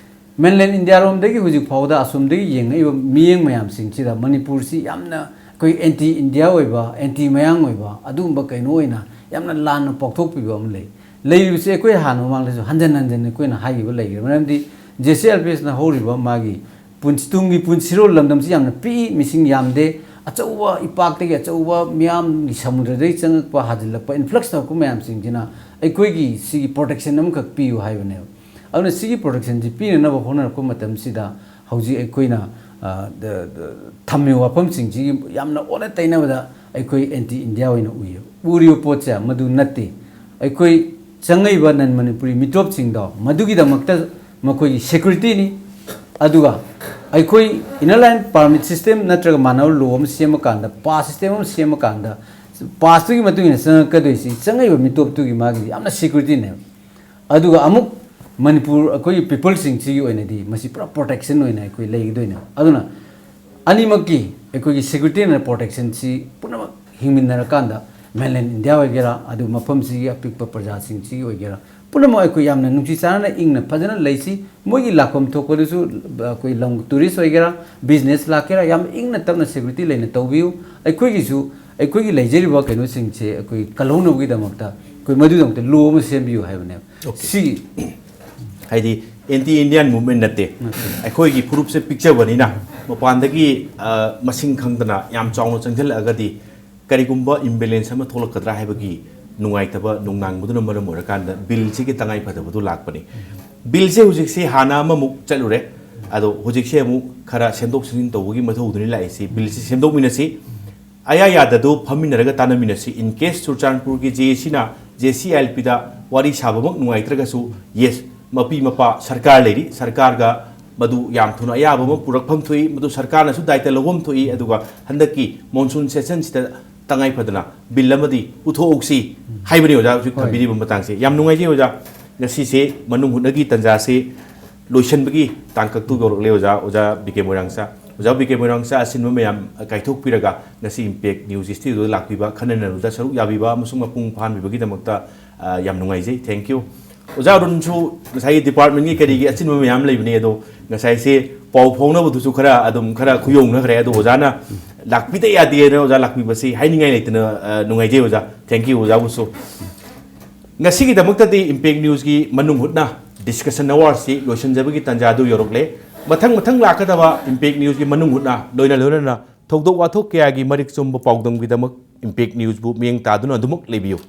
ꯃꯦꯟꯂꯦꯟ ꯏꯟꯗꯤꯌꯥꯔꯣꯝꯗꯒꯤ ꯍꯧꯖꯤꯛ ꯐꯥꯎꯕꯗ ꯑꯁꯣꯝꯗꯒꯤ ꯌꯦꯡꯉꯛꯏꯕ ꯃꯤꯠꯌꯦꯡ ꯃꯌꯥꯝꯁꯤꯡꯁꯤꯗ ꯃꯅꯤꯄꯨꯔꯁꯤ ꯌꯥꯝꯅ ꯑꯩꯈꯣꯏ ꯑꯦꯟꯇꯤ ꯏꯟꯗꯤꯌꯥ ꯑꯣꯏꯕ, ꯑꯦꯟꯇꯤ ꯃꯌꯥꯡ ꯑꯣꯏꯕ ꯑꯗꯨꯒꯨꯝꯕ ꯀꯩꯅꯣ ꯑꯣꯏꯅ ꯌꯥꯝꯅ ꯂꯥꯟꯅ ꯄꯥꯎꯊꯣꯛꯄꯤꯕ ꯑꯃ ꯂꯩ꯫ ꯂꯩꯔꯤꯕꯁꯦ ꯑꯩꯈꯣꯏ ꯍꯥꯟꯅ ꯃꯃꯥꯡꯗꯁꯨ ꯍꯟꯖꯟ ꯍꯟꯖꯟ ꯑꯩꯈꯣꯏꯅ ꯍꯥꯏꯈꯤꯕ ꯂꯩꯈ꯭ꯔꯦ꯫ ꯃꯔꯝꯗꯤ ꯖꯦ ꯁꯤ ꯑꯦꯜ ꯄꯤ ꯑꯦꯁꯅ ꯍꯧꯔꯤꯕ ꯃꯥꯒꯤ ꯄꯨꯟꯁꯤ, ꯇꯨꯡꯒꯤ ꯄꯨꯟꯁꯤꯔꯣꯜ ꯂꯝꯗꯝꯁꯤ ꯌꯥꯝꯅ ꯄꯤꯛꯏ, ꯃꯤꯁꯤꯡ ꯌꯥꯝꯗꯦ, ꯑꯆꯧꯕ ꯏꯄꯥꯛꯇꯒꯤ ꯑꯆꯧꯕ ꯃꯤꯌꯥꯝꯒꯤ ꯁꯃꯨꯗ꯭ꯔꯗꯒꯤ ꯆꯪꯉꯛꯄ, ꯍꯥꯖꯤꯜꯂꯛꯄ, ꯏꯟꯐ꯭ꯂꯛꯁ ꯇꯧꯔꯛꯄ ꯃꯌꯥꯝꯁꯤꯡꯁꯤꯅ ꯑꯩꯈꯣꯏꯒꯤ ꯁꯤꯒꯤ ꯄ꯭ꯔꯣꯇꯦꯛꯁꯟ ꯑꯃꯈꯛ ꯄꯤꯌꯨ ꯍꯥꯏꯕꯅꯦꯕ꯫ ꯑꯗꯨꯅ ꯁꯤꯒꯤ ꯄ꯭ꯔꯣꯇꯦꯛꯁꯟꯁꯤ ꯄꯤꯅꯅꯕ ꯍꯣꯠꯅꯔꯛꯄ ꯃꯇꯝꯁꯤꯗ ꯍꯧꯖꯤꯛ ꯑꯩꯈꯣꯏꯅ, ꯑ, ꯗ-, ꯗ-, ꯊꯝꯃꯤꯕ ꯋꯥꯐꯝꯁꯤꯡꯁꯤ ꯌꯥꯝꯅ ꯑꯣꯟꯅ ꯇꯩꯅꯕꯗ ꯑꯩꯈꯣꯏ ꯑꯦꯟꯇꯤ ꯏꯟꯗꯤꯌꯥ ꯑꯣꯏꯅ ꯎꯏꯌꯦ꯫ ꯎꯔꯤꯕ ꯄꯣꯠꯁꯦ ꯃꯗꯨ ꯅꯠꯇꯦ꯫ ꯑꯩꯈꯣꯏ ꯆꯪꯉꯛꯏꯕ ꯅꯟ ꯃꯅꯤꯄꯨꯔꯤ ꯃꯤꯇꯣꯞꯁꯤꯡꯗꯣ ꯃꯗꯨꯒꯤꯗꯃꯛꯇ ꯃꯈꯣꯏꯒꯤ ꯁꯦꯀ꯭ꯌꯨꯔꯤꯇꯤꯅꯤ꯫ ꯑꯗꯨꯒ ꯑꯩꯈꯣꯏ ꯏꯅꯔ ꯂꯥꯏꯟ ꯄꯥꯔꯃꯤꯠ ꯁꯤꯁꯇꯦꯝ ꯅꯠꯇ꯭ꯔꯒ ꯃꯥꯟꯅꯕ ꯂꯣ ꯑꯃ ꯁꯦꯝꯃꯀꯥꯟꯗ, ꯄꯥꯁ ꯁꯤꯁꯇꯦꯝ ꯑꯃ ꯁꯦꯝꯃꯀꯥꯟꯗ, ꯄꯥꯁꯇꯨꯒꯤ ꯃꯇꯨꯡ ꯏꯟꯅ ꯆꯪꯉꯛꯀꯗꯣꯏꯁꯤ, ꯆꯪꯉꯛꯏꯕ ꯃꯤꯇꯣꯞꯇꯨꯒꯤ ꯃꯥꯒꯤ ꯌꯥꯝꯅ ꯁꯦꯀ꯭ꯌꯨꯔꯤꯇꯤꯅꯦꯕ꯫ ꯑꯗꯨꯒ ꯑꯃꯨꯛ ꯃꯅꯤꯄꯨꯔ ꯑꯩꯈꯣꯏꯒꯤ ꯄꯤꯄꯜꯁꯤꯡꯁꯤꯒꯤ ꯑꯣꯏꯅꯗꯤ ꯃꯁꯤ ꯄꯨꯔꯥ ꯄ꯭ꯔꯣꯇꯦꯛꯁꯟ ꯑꯣꯏꯅ ꯑꯩꯈꯣꯏ ꯂꯩꯒꯗꯣꯏꯅꯦꯕ꯫ ꯑꯗꯨꯅ ꯑꯅꯤꯃꯛꯀꯤ ꯑꯩꯈꯣꯏꯒꯤ ꯁꯦꯀ꯭ꯌꯨꯔꯤꯇꯤ ꯑꯦꯟ ꯄ꯭ꯔꯣꯇꯦꯛꯁꯟꯁꯤ ꯄꯨꯝꯅꯃꯛ ꯍꯤꯡꯃꯤꯟꯅꯔꯀꯥꯟꯗ ꯃꯦꯟꯂꯦꯟ ꯏꯟꯗꯤꯌꯥ ꯑꯣꯏꯒꯦꯔꯥ, ꯑꯗꯨ ꯃꯐꯝꯁꯤꯒꯤ ꯑꯄꯤꯛꯄ ꯄ꯭ꯔꯖꯥꯁꯤꯡꯁꯤꯒꯤ ꯑꯣꯏꯒꯦꯔꯥ, ꯄꯨꯝꯅꯃꯛ ꯑꯩꯈꯣꯏ ꯌꯥꯝꯅ ꯅꯨꯡꯁꯤ ꯆꯥꯟꯅꯅ ꯏꯪꯅ ꯐꯖꯅ ꯂꯩꯁꯤ꯫ ꯃꯣꯏꯒꯤ ꯂꯥꯛꯐꯝ ꯊꯣꯛꯄꯗꯨꯁꯨ ꯑꯩꯈꯣꯏ ꯂꯝ ꯇꯨꯔꯤꯁ ꯑꯣꯏꯒꯦꯔꯥ, ꯕꯤꯖꯤꯅꯦꯁ ꯂꯥꯛꯀꯦꯔꯥ, ꯌꯥꯝ ꯏꯪꯅ ꯇꯞꯅ ꯁꯦꯀ꯭ꯌꯨꯔꯤꯇꯤ ꯂꯩꯅ ꯇꯧꯕꯤꯌꯨ꯫ ꯑꯩꯈꯣꯏꯒꯤꯁꯨ ꯑꯩꯈꯣꯏꯒꯤ ꯂꯩꯖꯔꯤꯕ ꯀꯩꯅꯣꯁꯤꯡꯁꯦ ꯑꯩꯈꯣꯏ ꯀꯜꯍꯧꯅꯕꯒꯤꯗꯃꯛꯇ ꯑꯩꯈꯣꯏ ꯃꯗꯨꯒꯤꯗꯃꯛꯇ ꯂꯣ ꯑꯃ ꯁꯦꯝꯕꯤꯌꯨ ꯍꯥꯏꯕꯅꯦꯕ꯫ Okay. ꯁꯤꯒꯤ ꯍꯥꯏꯗꯤ ꯑꯦꯟꯇꯤ ꯏꯟꯗꯤꯌꯥꯟ ꯃꯨꯚꯃꯦꯟ ꯅꯠꯇꯦ꯫ ꯑꯩꯈꯣꯏꯒꯤ ꯐꯨꯔꯨꯞꯁꯦ ꯄꯤꯛꯆꯕꯅꯤꯅ ꯃꯄꯥꯟꯗꯒꯤ, ꯑ, ꯃꯁꯤꯡ ꯈꯪꯗꯅ ꯌꯥꯝ ꯆꯥꯎꯅ ꯆꯪꯁꯤꯜꯂꯛꯑꯒꯗꯤ ꯀꯔꯤꯒꯨꯝꯕ ꯏꯝꯕꯦꯂꯦꯟꯁ ꯑꯃ ꯊꯣꯛꯂꯛꯀꯗ꯭ꯔꯥ ꯍꯥꯏꯕꯒꯤ ꯅꯨꯡꯉꯥꯏꯇꯕ ꯅꯨꯡꯅꯥꯡꯕꯗꯨꯅ ꯃꯔꯝ ꯑꯣꯏꯔꯀꯥꯟꯗ ꯕꯤꯜꯁꯤꯒꯤ ꯇꯉꯥꯏ ꯐꯗꯕꯗꯨ ꯂꯥꯛꯄꯅꯤ꯫ ꯕꯤꯜꯁꯦ ꯍꯧꯖꯤꯛꯁꯦ ꯍꯥꯟꯅ ꯑꯃꯃꯨꯛ ꯆꯠꯂꯨꯔꯦ, ꯑꯗꯣ ꯍꯧꯖꯤꯛꯁꯦ ꯑꯃꯨꯛ ꯈꯔ ꯁꯦꯝꯗꯣꯛ ꯁꯦꯝꯖꯤꯟ ꯇꯧꯕꯒꯤ ꯃꯊꯧꯗꯨꯅꯤ ꯂꯥꯛꯏꯁꯤ꯫ ꯕꯤꯜꯁꯤ ꯁꯦꯝꯗꯣꯛꯃꯤꯟꯅꯁꯤ, ꯑꯌꯥ ꯌꯥꯗꯗꯨ ꯐꯝꯃꯤꯟꯅꯔꯒ ꯇꯥꯟꯅꯃꯤꯟꯅꯁꯤ꯫ In case ꯆꯨꯔꯆꯥꯟꯄꯨꯔꯒꯤ ꯖꯦ ꯑꯦ ꯁꯤꯅ ꯖꯦ ꯁꯤ ꯑꯥꯏ ꯑꯦꯜ ꯄꯤꯗ ꯋꯥꯔꯤ ꯁꯥꯕꯃꯛ ꯅꯨꯡꯉꯥꯏꯇ꯭ꯔꯒꯁꯨ, ꯌꯦꯁ, ꯃꯄꯤ ꯃꯄꯥ ꯁꯔꯀꯥꯔ ꯂꯩꯔꯤ, ꯁꯔꯀꯥꯔꯒ ꯃꯗꯨ ꯌꯥꯝ ꯊꯨꯅ ꯑꯌꯥꯕ ꯑꯃ ꯄꯨꯔꯛꯐꯝ ꯊꯣꯛꯏ, ꯃꯗꯨ ꯁꯔꯀꯥꯔꯅꯁꯨ ꯗꯥꯏꯇ ꯂꯧꯐꯝ ꯊꯣꯛꯏ꯫ ꯑꯗꯨꯒ ꯍꯟꯗꯛꯀꯤ ꯃꯣꯟꯁꯨꯟ ꯁꯦꯁꯟꯁꯤꯗ ꯇꯉꯥꯏ ꯐꯗꯅ ꯕꯤꯜ ꯑꯃꯗꯤ ꯄꯨꯊꯣꯛꯍꯧꯁꯤ ꯍꯥꯏꯕꯅꯤ ꯑꯣꯖꯥ ꯍꯧꯖꯤꯛ ꯍꯣꯏ꯫ ꯊꯝꯕꯤꯔꯤꯕ ꯃꯇꯥꯡꯁꯦ꯫ ꯌꯥꯝ ꯅꯨꯡꯉꯥꯏꯖꯩ ꯑꯣꯖꯥ, ꯉꯁꯤꯁꯦ ꯃꯅꯨꯡ ꯍꯨꯠꯅꯒꯤ ꯇꯥꯟꯖꯥꯁꯦ ꯂꯣꯏꯁꯤꯟꯕꯒꯤ ꯇꯥꯡꯀꯛꯇꯨ ꯌꯧꯔꯛꯂꯦ ꯑꯣꯖꯥ, ꯑꯣꯖꯥ ꯕꯤ ꯀꯦ ꯃꯣꯏꯔꯥꯡꯆꯥ꯫ ꯑꯣꯖꯥ ꯕꯤ ꯀꯦ ꯃꯣꯏꯔꯥꯡꯆꯥ ꯑꯁꯤꯟꯕ ꯃꯌꯥꯝ ꯀꯥꯏꯊꯣꯛꯄꯤꯔꯒ ꯉꯁꯤ ꯏꯝꯄꯦꯛ ꯅ꯭ꯌꯨꯁ ꯁ꯭ꯇꯨꯗꯤꯑꯣꯗ ꯂꯥꯛꯄꯤꯕ, ꯈꯟꯅ ꯅꯩꯅꯕꯗ ꯁꯔꯨꯛ ꯌꯥꯕꯤꯕ ꯑꯃꯁꯨꯡ ꯃꯄꯨꯡ ꯐꯥꯍꯟꯕꯤꯕꯒꯤꯗꯃꯛꯇ, ꯑ, ꯌꯥꯝ ꯅꯨꯡꯉꯥꯏꯖꯩ꯫ Thank you꯫ ꯑꯣꯖꯥ ꯑꯔꯨꯟꯁꯨ ꯉꯁꯥꯏꯒꯤ ꯗꯤꯄꯥꯔꯠꯃꯦꯟꯒꯤ ꯀꯔꯤꯒꯤ ꯑꯆꯤꯟꯕ ꯃꯌꯥꯝ ꯂꯩꯕꯅꯤ, ꯑꯗꯣ ꯉꯁꯥꯏꯁꯦ ꯄꯥꯎ ꯐꯥꯎꯅꯕꯗꯨꯁꯨ ꯈꯔ ꯑꯗꯨꯝ ꯈꯔ ꯈꯨꯌꯧꯅꯈ꯭ꯔꯦ꯫ ꯑꯗꯣ ꯑꯣꯖꯥꯅ ꯂꯥꯛꯄꯤꯗ ꯌꯥꯗꯦꯅ ꯑꯣꯖꯥ ꯂꯥꯛꯄꯤꯕꯁꯤ ꯍꯥꯏꯅꯤꯡꯉꯥꯏ ꯂꯩꯇꯅ, ꯑ, ꯅꯨꯡꯉꯥꯏꯖꯩ ꯑꯣꯖꯥ꯫ Thank you ꯑꯣꯖꯥꯕꯨꯁꯨ꯫ ꯉꯁꯤꯒꯤꯗꯃꯛꯇꯗꯤ ꯏꯝꯄꯦꯛ ꯅ꯭ꯌꯨꯁꯀꯤ ꯃꯅꯨꯡ ꯍꯨꯠꯅ ꯗꯤꯁꯀꯁꯟ ꯑꯋꯥꯔꯁꯤ ꯂꯣꯏꯁꯤꯟꯖꯕꯒꯤ ꯇꯥꯟꯖꯥꯗꯨ ꯌꯧꯔꯛꯂꯦ꯫ ꯃꯊꯪ ꯃꯊꯪ ꯂꯥꯛꯀꯗꯕ ꯏꯝꯄꯦꯛ ꯅ꯭ꯌꯨꯁꯀꯤ ꯃꯅꯨꯡ ꯍꯨꯠꯅ ꯂꯣꯏꯅ ꯂꯣꯏꯅꯅ ꯊꯧꯗꯣꯛ ꯋꯥꯊꯣꯛ ꯀꯌꯥꯒꯤ ꯃꯔꯤꯛ ꯆꯨꯝꯕ ꯄꯥꯎꯗꯝꯒꯤꯗꯃꯛ ꯏꯝꯄꯦꯛ ꯅ꯭ꯌꯨꯁꯕꯨ ꯃꯤꯠꯌꯦꯡ ꯇꯥꯗꯨꯅ ꯑꯗꯨꯃꯛ ꯂꯩꯕꯤꯌꯨ꯫